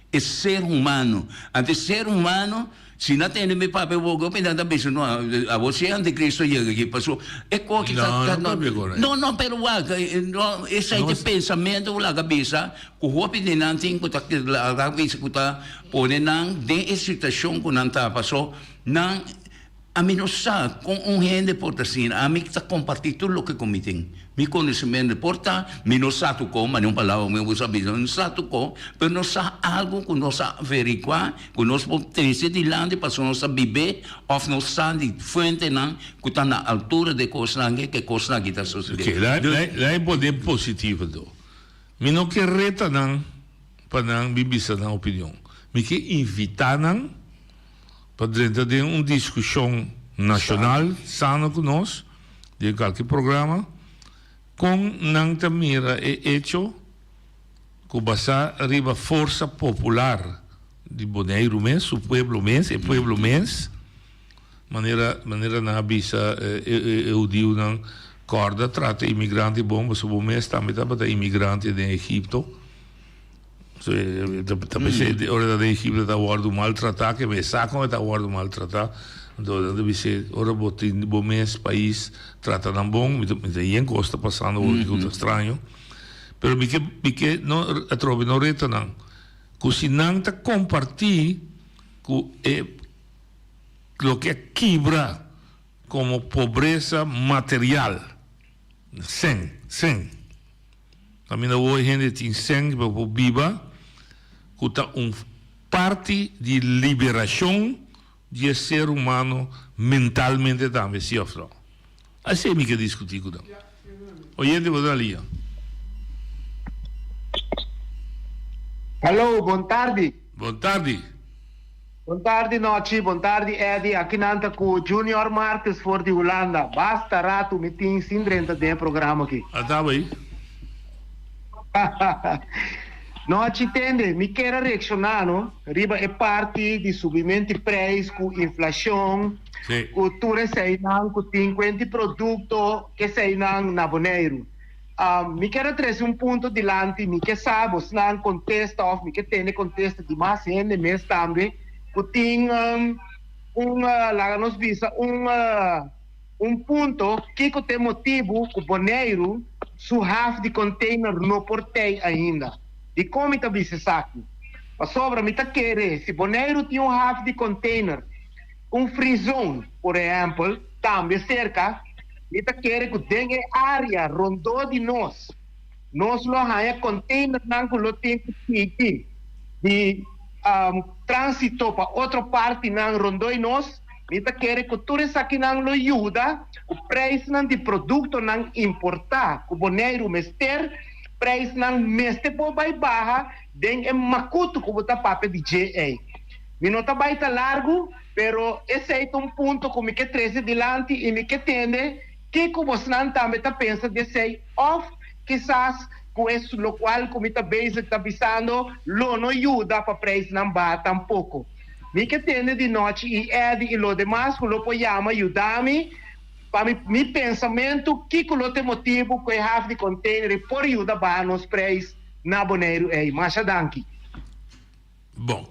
e ser humano. Anto e ser humano, si nan tende mi papia boka, hopi nan ta bisa, no, abo si e anticristo yega aki, pasobra e koki ta, ta, No, no papia korai. no, no, pero wak, no, esei ta e pensamentu ku laga bisa ku hopi di nan tin ku ta laga bisa ku ta pone nan den e situashon ku nan ta, pasobra nan Ami no sa kon un hende por ta asina. Ami ta kompartí tur loke ku mi tin. Mi konosementu por ta, mi no sa tur kon, mane un palabra mi usa bisa, mi no sa tur kon, pero nos sa algu ku nos a averiguá, ku nos por trese dilanti pasobra nos a bib'é òf nos sa di fuentenan ku ta na altura di e kosnan aki, ku e kosnan aki ta sosodé. Oké, laat mi pone positivo anto. Mi no ke reta nan pa nan bin bisa nan opinion. Mi ke invitá nan. Pa drenta den un diskushon nashonal sano ku nos den kalke programa, kon nan ta mira e echo ku basá riba forsa popular di Boneiru mes, su pueblo mes, e pueblo mes, manera manera nan a bisa e e hudiunan, kòrda trata imigrante bon pasobra bo mes tambe tabata imigrante den Egipto. Ta pens'é ora ta den Egipto ta wòrdu maltratá, ke e sa kon e ta wòrdu maltratá. Anto nan ta bis'é, ora bo tin bo mes pais, trata nan bon. Mi ta mi ta yen kos ta pasando awor ku ta straño. Pero mi ke mi ke no atrobe no reta nan. Ku si nan ta kompartí ku e loke a kibra komo pobresa material, sèn, sèn. Kaminda awor e hende tin sèn pa por biba, ku ta un parti di liberashon di e ser humano mentalmente tambe, si òf no? Asei mi ke diskutí ku nan. Oyente bo ta na liña. Hallo, bon tardi. Bon tardi. Bon tardi Nochi, bon tardi Eddy, aki nan ta ku Junior Martes for di Hulanda. Basta ratu mi tin sin drenta den e programa aki. A ta bay. Nochi tende, mi kier a reakshoná no riba e parti di subimento di prijs ku inflashon, ku tur eseinan ku tin kuenti produkto keseinan na Boneiru. Mi kier a trese un punto dilanti, mi ke sa bosnan kontesta òf mi ke tende kontesta di mas hende mes tambe ku tin un laga nos bisa un un punto kiko ta e motibu ku Boneiru su haf di container no por tei ainda. Dikon mi ta bisa esaki? Pasobra mi ta kere si Boneiru tin un haf di container, un free zone por ehèmpel, tambe serka, mi ta kere ku den e área rondó di nos, nos lo haña containernan ku lo tin ku sigui di tránsito pa otro partinan rondó di nos. Mi ta kere ku tur esakinan lo yuda ku preisnan di produktonan importá ku Boneiru mester, preisnan mester por bai baha den e makutu ku bo ta papia di dje ei. Mi no ta bai ta largu, pero esei ta un punto ku mi ke trese dilanti i mi ke tende kiko bosnan tambe ta pensa di esei òf kisas ku e lokual ku mi ta bezig ta bisando lo no yuda pa preisnan baha tampoko. Mi ke tende di nochi i Eddie i lo demas ku lo por yama yuda mi pa mi mi pensamentu kiko lo ta e motibu ku e haf di container por yuda baha nos preis na Boneiru ei. Masha danki. Bon,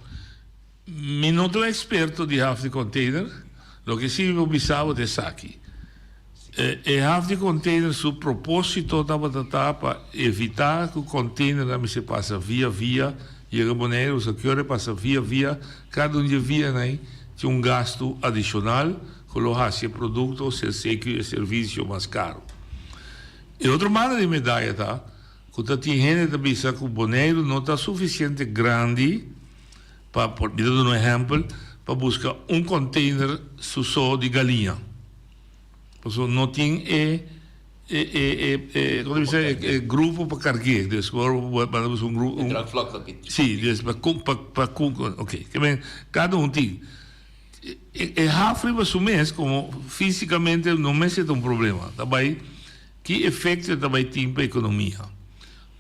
mi no ta un eksperto di haf di container, loke si mi por bisa bo ta esaki. E haf di container su propósito tabata ta pa evitá ku containernan mester pasa via via yega Boneiru, pasobra ki ora e pasa via via, kada un di e vianan ei tin un gastu adishonal ku lo hasi e produkto o sersekiu e servisio mas karu. E otro banda di medaya ta ku ta tin hende ta bisa ku Boneiru no ta sufisiente grandi pa, por mi ta duna un ehèmpel, pa buska un container su so di galiña. Pasobra no tin e e e e e como ta bisa e grupo pa cargu'é. Dus bo bo bo ta buska un grupo. E draagvlak ta bit. Si, dus pa cu pa pa cu oké. Ke men cada un tin. E e haf riba su mes como fisicamente no mester ta un problema. Ta bai ki efecto e ta bai tin pa economia.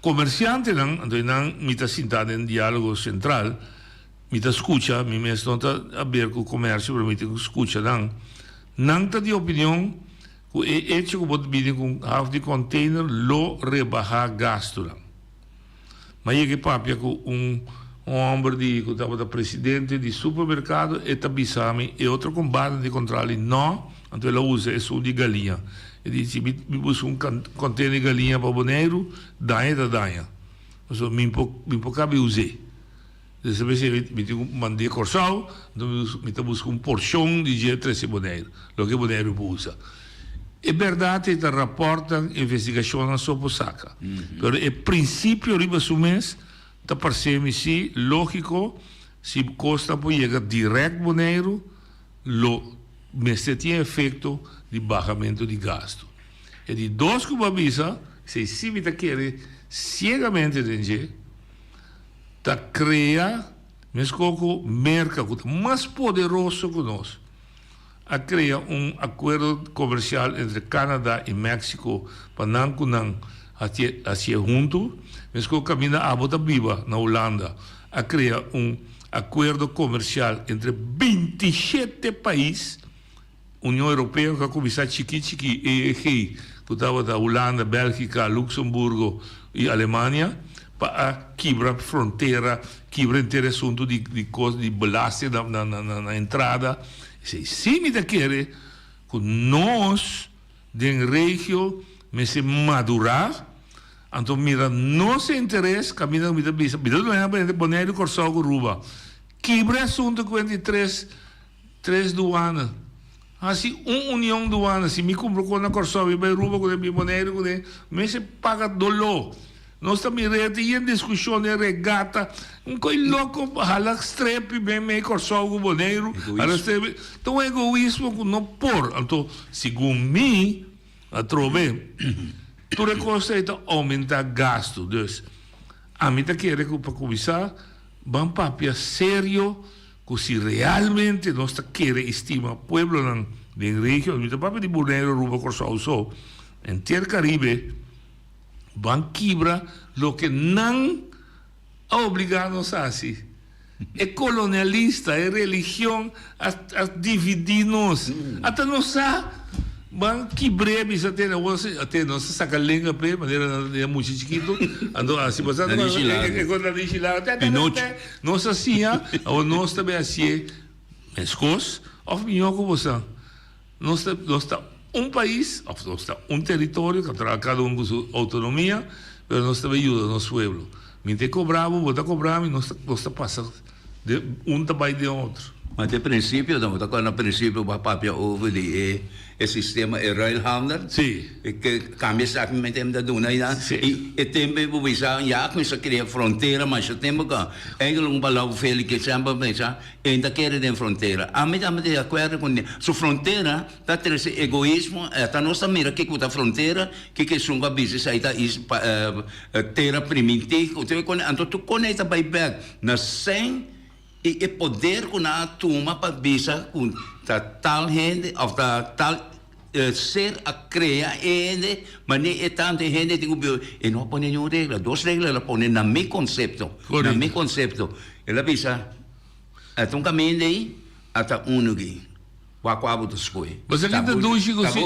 Comerciantenan, anto nan mi ta sinta den dialogo central. Mi ta skucha, mi mes no ta haber ku komersio, pero mi tin ku skucha nan. Nan ta di opinion ku e echo ku bo ta bini ku un haf di container lo rebahá gastunan. Mi a yega e papia ku un hòmber di ku tabata presidente di supermerkado, e ta bisa mi e otro kombate di kontrali nò, anto el a usa esun di galiña. E di si mi buska un container di galiña pa Boneiru, daña ta daña. Pasobra mi por kabe us'é. Despues mi si mi tin ku mand'é Kòrsou, anto mi ta buska un porshon di dje trese Boneiru, loke Boneiru por usa. E bèrdat ei ta rapòrtnan, investigashonnan so por saka. Pero e prinsipio riba su mes ta parse mi si lógiko, si kosnan por yega dirèkt Boneiru, lo mester tin efekto di bahamentu di gastu. E di dos ku bo a bisa, esei si mi ta kere siegamente den dje, ta krea, meskos ku Merka ku ta mas poderoso ku nos, a krea un akuerdo komersial entre Canada i Mexico pa nan ku nan hasié huntu, meskos kaminda abo ta biba na Hulanda a krea un akuerdo komersial entre 27 pais. Union Europeo ku a kuminsá chikí chikí, EEG, ku tabata Hulanda, Bèlgika, Luxemburgo i Alemania, pa a kibra frontera, kibra henter e asuntu di di kos di belasting na na na na entrada. Esei sí mi ta kere ku nos den regio mester madurá. Anto mira nos interes kaminda ku mi ta bisa, mi ta duna ehèmpel entre Boneiru, Kòrsou ku Aruba. Kibra e asuntu ku entre tres tres duana. Hasi un union duana. Si mi kumpra kos na Kòrsou mi bai Aruba kuné, mi Boneiru kuné, mester paga doló. Nos ta mira e ta yen diskushon den regata. Un koi loko hala strepi ben mei Kòrsou ku Boneiru. Hala strepi. Ta un egoismo ku no por. Anto segun mi. Atrobe, tur e kos ei ta oumentá gastu. Dus, ami ta kere ku pa kuminsá, ban papia serio ku si realmente nos ta kere i stima pueblonan den region, mi ta papia di Boneiru, Aruba, Kòrsou so, henter Karibe, ban kibra loke nan a obligá nos hasi. E kolonialista, e religion a a dividí nos. Ata nos sa ban kibr'é bisa te awor si te nos a saka lenga p'e manera nan ta mucha chikitu anto hasi pasá Nanishi largu. e kos nanishi largu te te te te nos a siña awor nos ta bin hasié meskos òf mihó ku boso. Nos ta nos ta un pais of nos ta un teritorio ka traha kada un ku su outonomia pero nos ta bay yuda nos pueblo. Mi ta kobra bo, bo ta kobra mi, nos ta nos ta pasa de un ta bay den otro. Ma te principio no, bo ta acorda na principio bo a papia over di e e sistema e ruilhandel. Si. E ke cambia esaki mi tem ta duna aynan. Si. Y e tempo bo bisa ya a cuminsa crea frontera masha tempo ka eigenlijk un palabra feli ke semper pensa E ta kere den frontera. Ami ta di akuerdo ku su frontera ta trese egoismo, ata nos ta mira kiko ta frontera, kiko esun ku a bisa esei ta is tera primintí, anto tur kon ei ta bai bèk na sèn i e poder ku nan a tuma pa bisa ku ta tal hende òf ta tal ser a krea e hende, manera e tantu e hende tin ku biba, e no a pone niun regla, dos regla el a pone na mi konsepto, na mi konsepto, el a bisa. Ata un kaminda ei, ata unu aki. Wak kua bo ta skohe. Bo sa ki ta dushi ku si.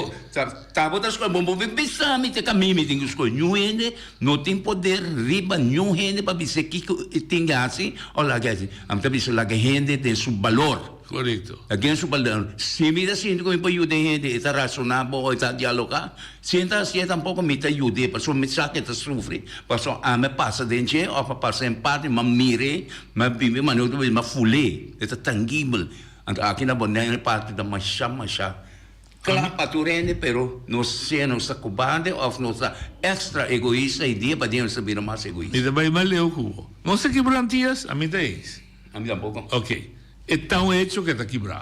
Ta bo ta skohe. Bo por bisa mi te kaminda mi tin ku skohe. Niun hende no tin poder riba niun hende pa bisa kiko e tin ke hasi o laga hasi. Ami ta bisa laga hende den su balor. Korekto. Laga den su balor. Si mi ta sinti ku mi por yuda e hende, e ta rasoná bo o e ta dialogá. Si e ta hasié tampoco mi ta yud'é pasobra mi sa ku e ta sufri, pasobra ami a pasa den dje òf a pasa den parti, mi a mir'é, mi a biba e manera ku ta biba, mi a ful'é, e ta tangibel. Anto aki na Bonaire parti ta masha masha kla pa tur hende, pero nos sea nos ta kobarde òf nos ta èkstra egoista i dia pa dia nos ta bira mas egoista. Mi ta bai mas leu ku bo. Nos ta kibra Antias? Ami ta eens. Ami tampoco. Ok. E ta un hecho ku e ta kibrá.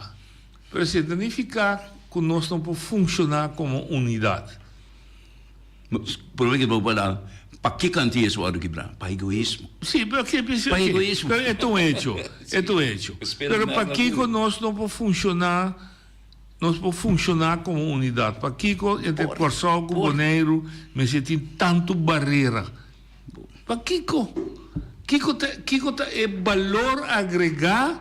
Pero esei ta nifiká ku nos no por funshoná komo unidat. Promé ke bo por a pakiko antes wòrdu kibrá? Pa egoismo. Sí, pero ke Pa egoismo. Pero e ta un hecho, e ta un hecho. Pero pakiko nos no por funshoná, nos por funshoná komo unidat? Pakiko entre Kòrsou ku Boneiru mester tin tantu barera? Pakiko? Kiko ta, kiko ta e balor agregá?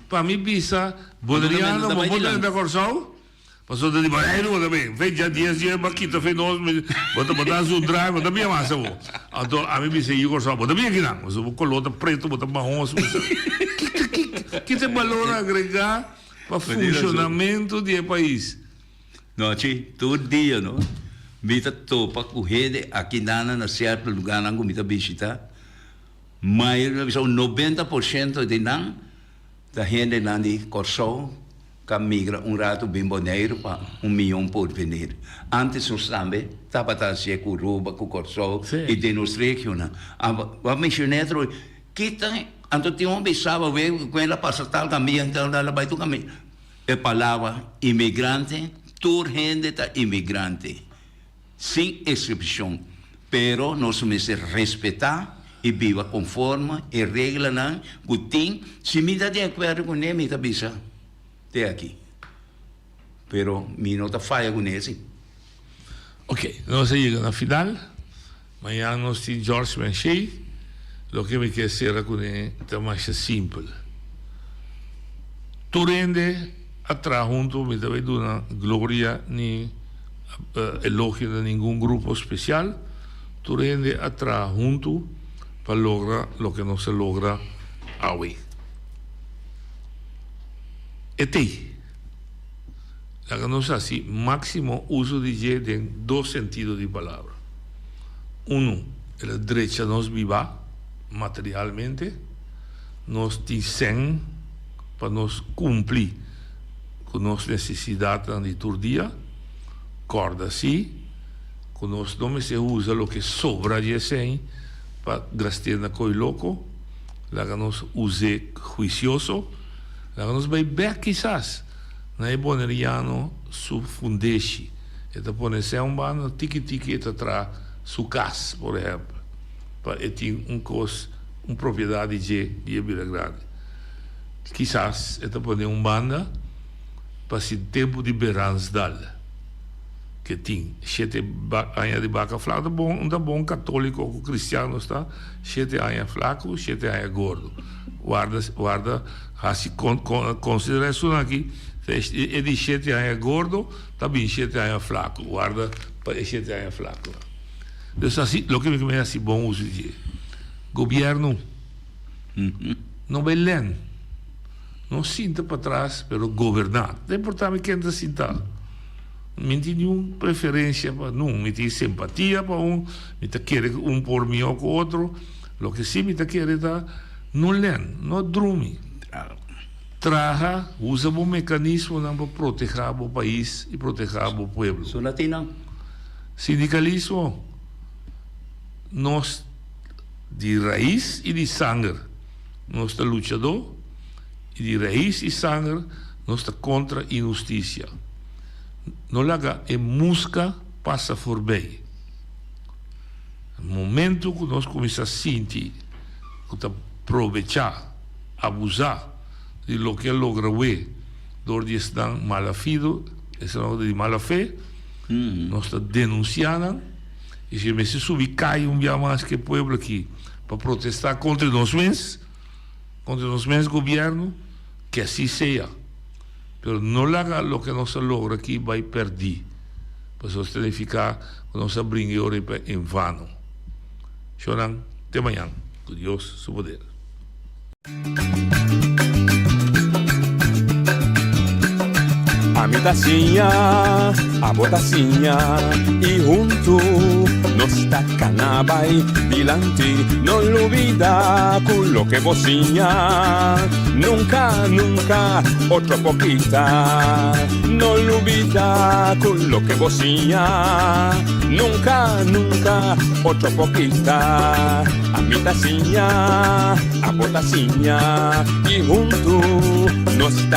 Pa mi bisa, Boneriano, bo por drenta Kòrsou? Pasobra ta di Boneiru bo ta bin. Fe dja dies dia bo a kita fe nos, bo ta bo ta zundra, bo ta bia mas abo. Anto ami bisa yu Kòrsou, bo ta bin akinan, pasobra bo koló ta pretu, bo ta mahos. Ki ta e balor agregá pa funshonamentu di e pais? Nochi, tur dia no, mi ta topa ku hende akinan na sierto lugánan ku mi ta bishitá. Mayoria ta bisa un 90% di nan ta hendenan di Kòrsou ku a migra un ratu bin Boneiru pa un mion porvenir. Ántes nos tambe tabata hasié ku Aruba, ku Kòrsou i den nos regionnan. Bo a menshoná otro kita anto tin un bisa bo wei ku el a pasa tal kaminda tal el a bai tur kaminda. E palabra imigrante tur hende ta imigrante. Sin eksepshon. Pero nos mester respetá i biba konforme e reglanan ku tin. Si mi ta di akuerdo kuné, mi ta bisa te aki. Pero mi no ta faya kuné si. Ok, nos a yega na final. Mañan nos tin George Menshey. Loke mi ke sera kuné ta masha simpel. Tur hende a traha huntu, mi ta bay duna gloria ni elogio na ningun grupo spesial. Tur hende a traha huntu pa logra loke nos a logra awe. E t'ey. Laga nos hasi máksimo uso di dje den dos sentido di palabra. Unu, el a drecha nos bibá materialmente. Nos tin sèn pa nos kumpli ku nos nesesidatnan di tur dia. Kòrda sí ku nos no mester usa loke sobra di e sèn pa gast'é na koi loko. Laga nos us'é huisioso. Laga nos bai bèk kisas na e boneriano su fundeshi. E ta pone sèn un banda, tiki tiki e ta traha su kas, por ehèmpel, pa e tin un kos, un propiedat di dje di e bira grandi. Kisas e ta pone un banda pa si tempu di berans dal, ke tin shete aña di baka flaku. Ta bon, un ta bon katoliko ku kristian nos ta, shete aña flaku, shete aña gordo. Warda, warda, hasi konsiderá esun aki, e di shete aña gordo, Ta bin shete aña flaku, warda pa e shete aña flakunan. Dus hasi loke mi ke mester hasi bon uso di dje. Gobièrnu no bai lèn, no sinta patras pero goberná. Ta importá mi ken ta sintá. Mi no tin niun preferensia pa nun, mi tin simpatia pa un, mi ta kere ku un por mihó ku otro. Loke si mi ta kere ta no lèn, no drumi. Traha, usa bo mekanismonan pa protehá bo pais i protehá bo pueblo. Su latino. Sindikalismo, Nos di rais i di sanger nos ta luchadó i di rais i sanger nos ta kontra inhustisia. No laga e muska pasa forbei. Momento ku nos kuminsá sinti ku ta probechá. Abusá di loke a logra wé dor di esnan malafido, esnan di mala fe, nos ta denunsiá nan, i si mester subi kai un bia mas ku e pueblo aki pa protestá kontra nos mes, kontra nos mes gobièrnu, ke así sea. Pero no laga loke nos a logra aki bai pèrdí, pasobra ta nifiká ku nos a bringa e ora ei pa en vano. Shownan, te mañan, ku Dios su poder. Ami ta siña, abo ta siña y huntu nos ta cana bay dilanti. No lubida cu loke bo siña nunca, nunca otro por kita. No lubida cu loke bo siña nunca, nunca otro por kita. Ami ta siña, abo ta siña y huntu nos ta.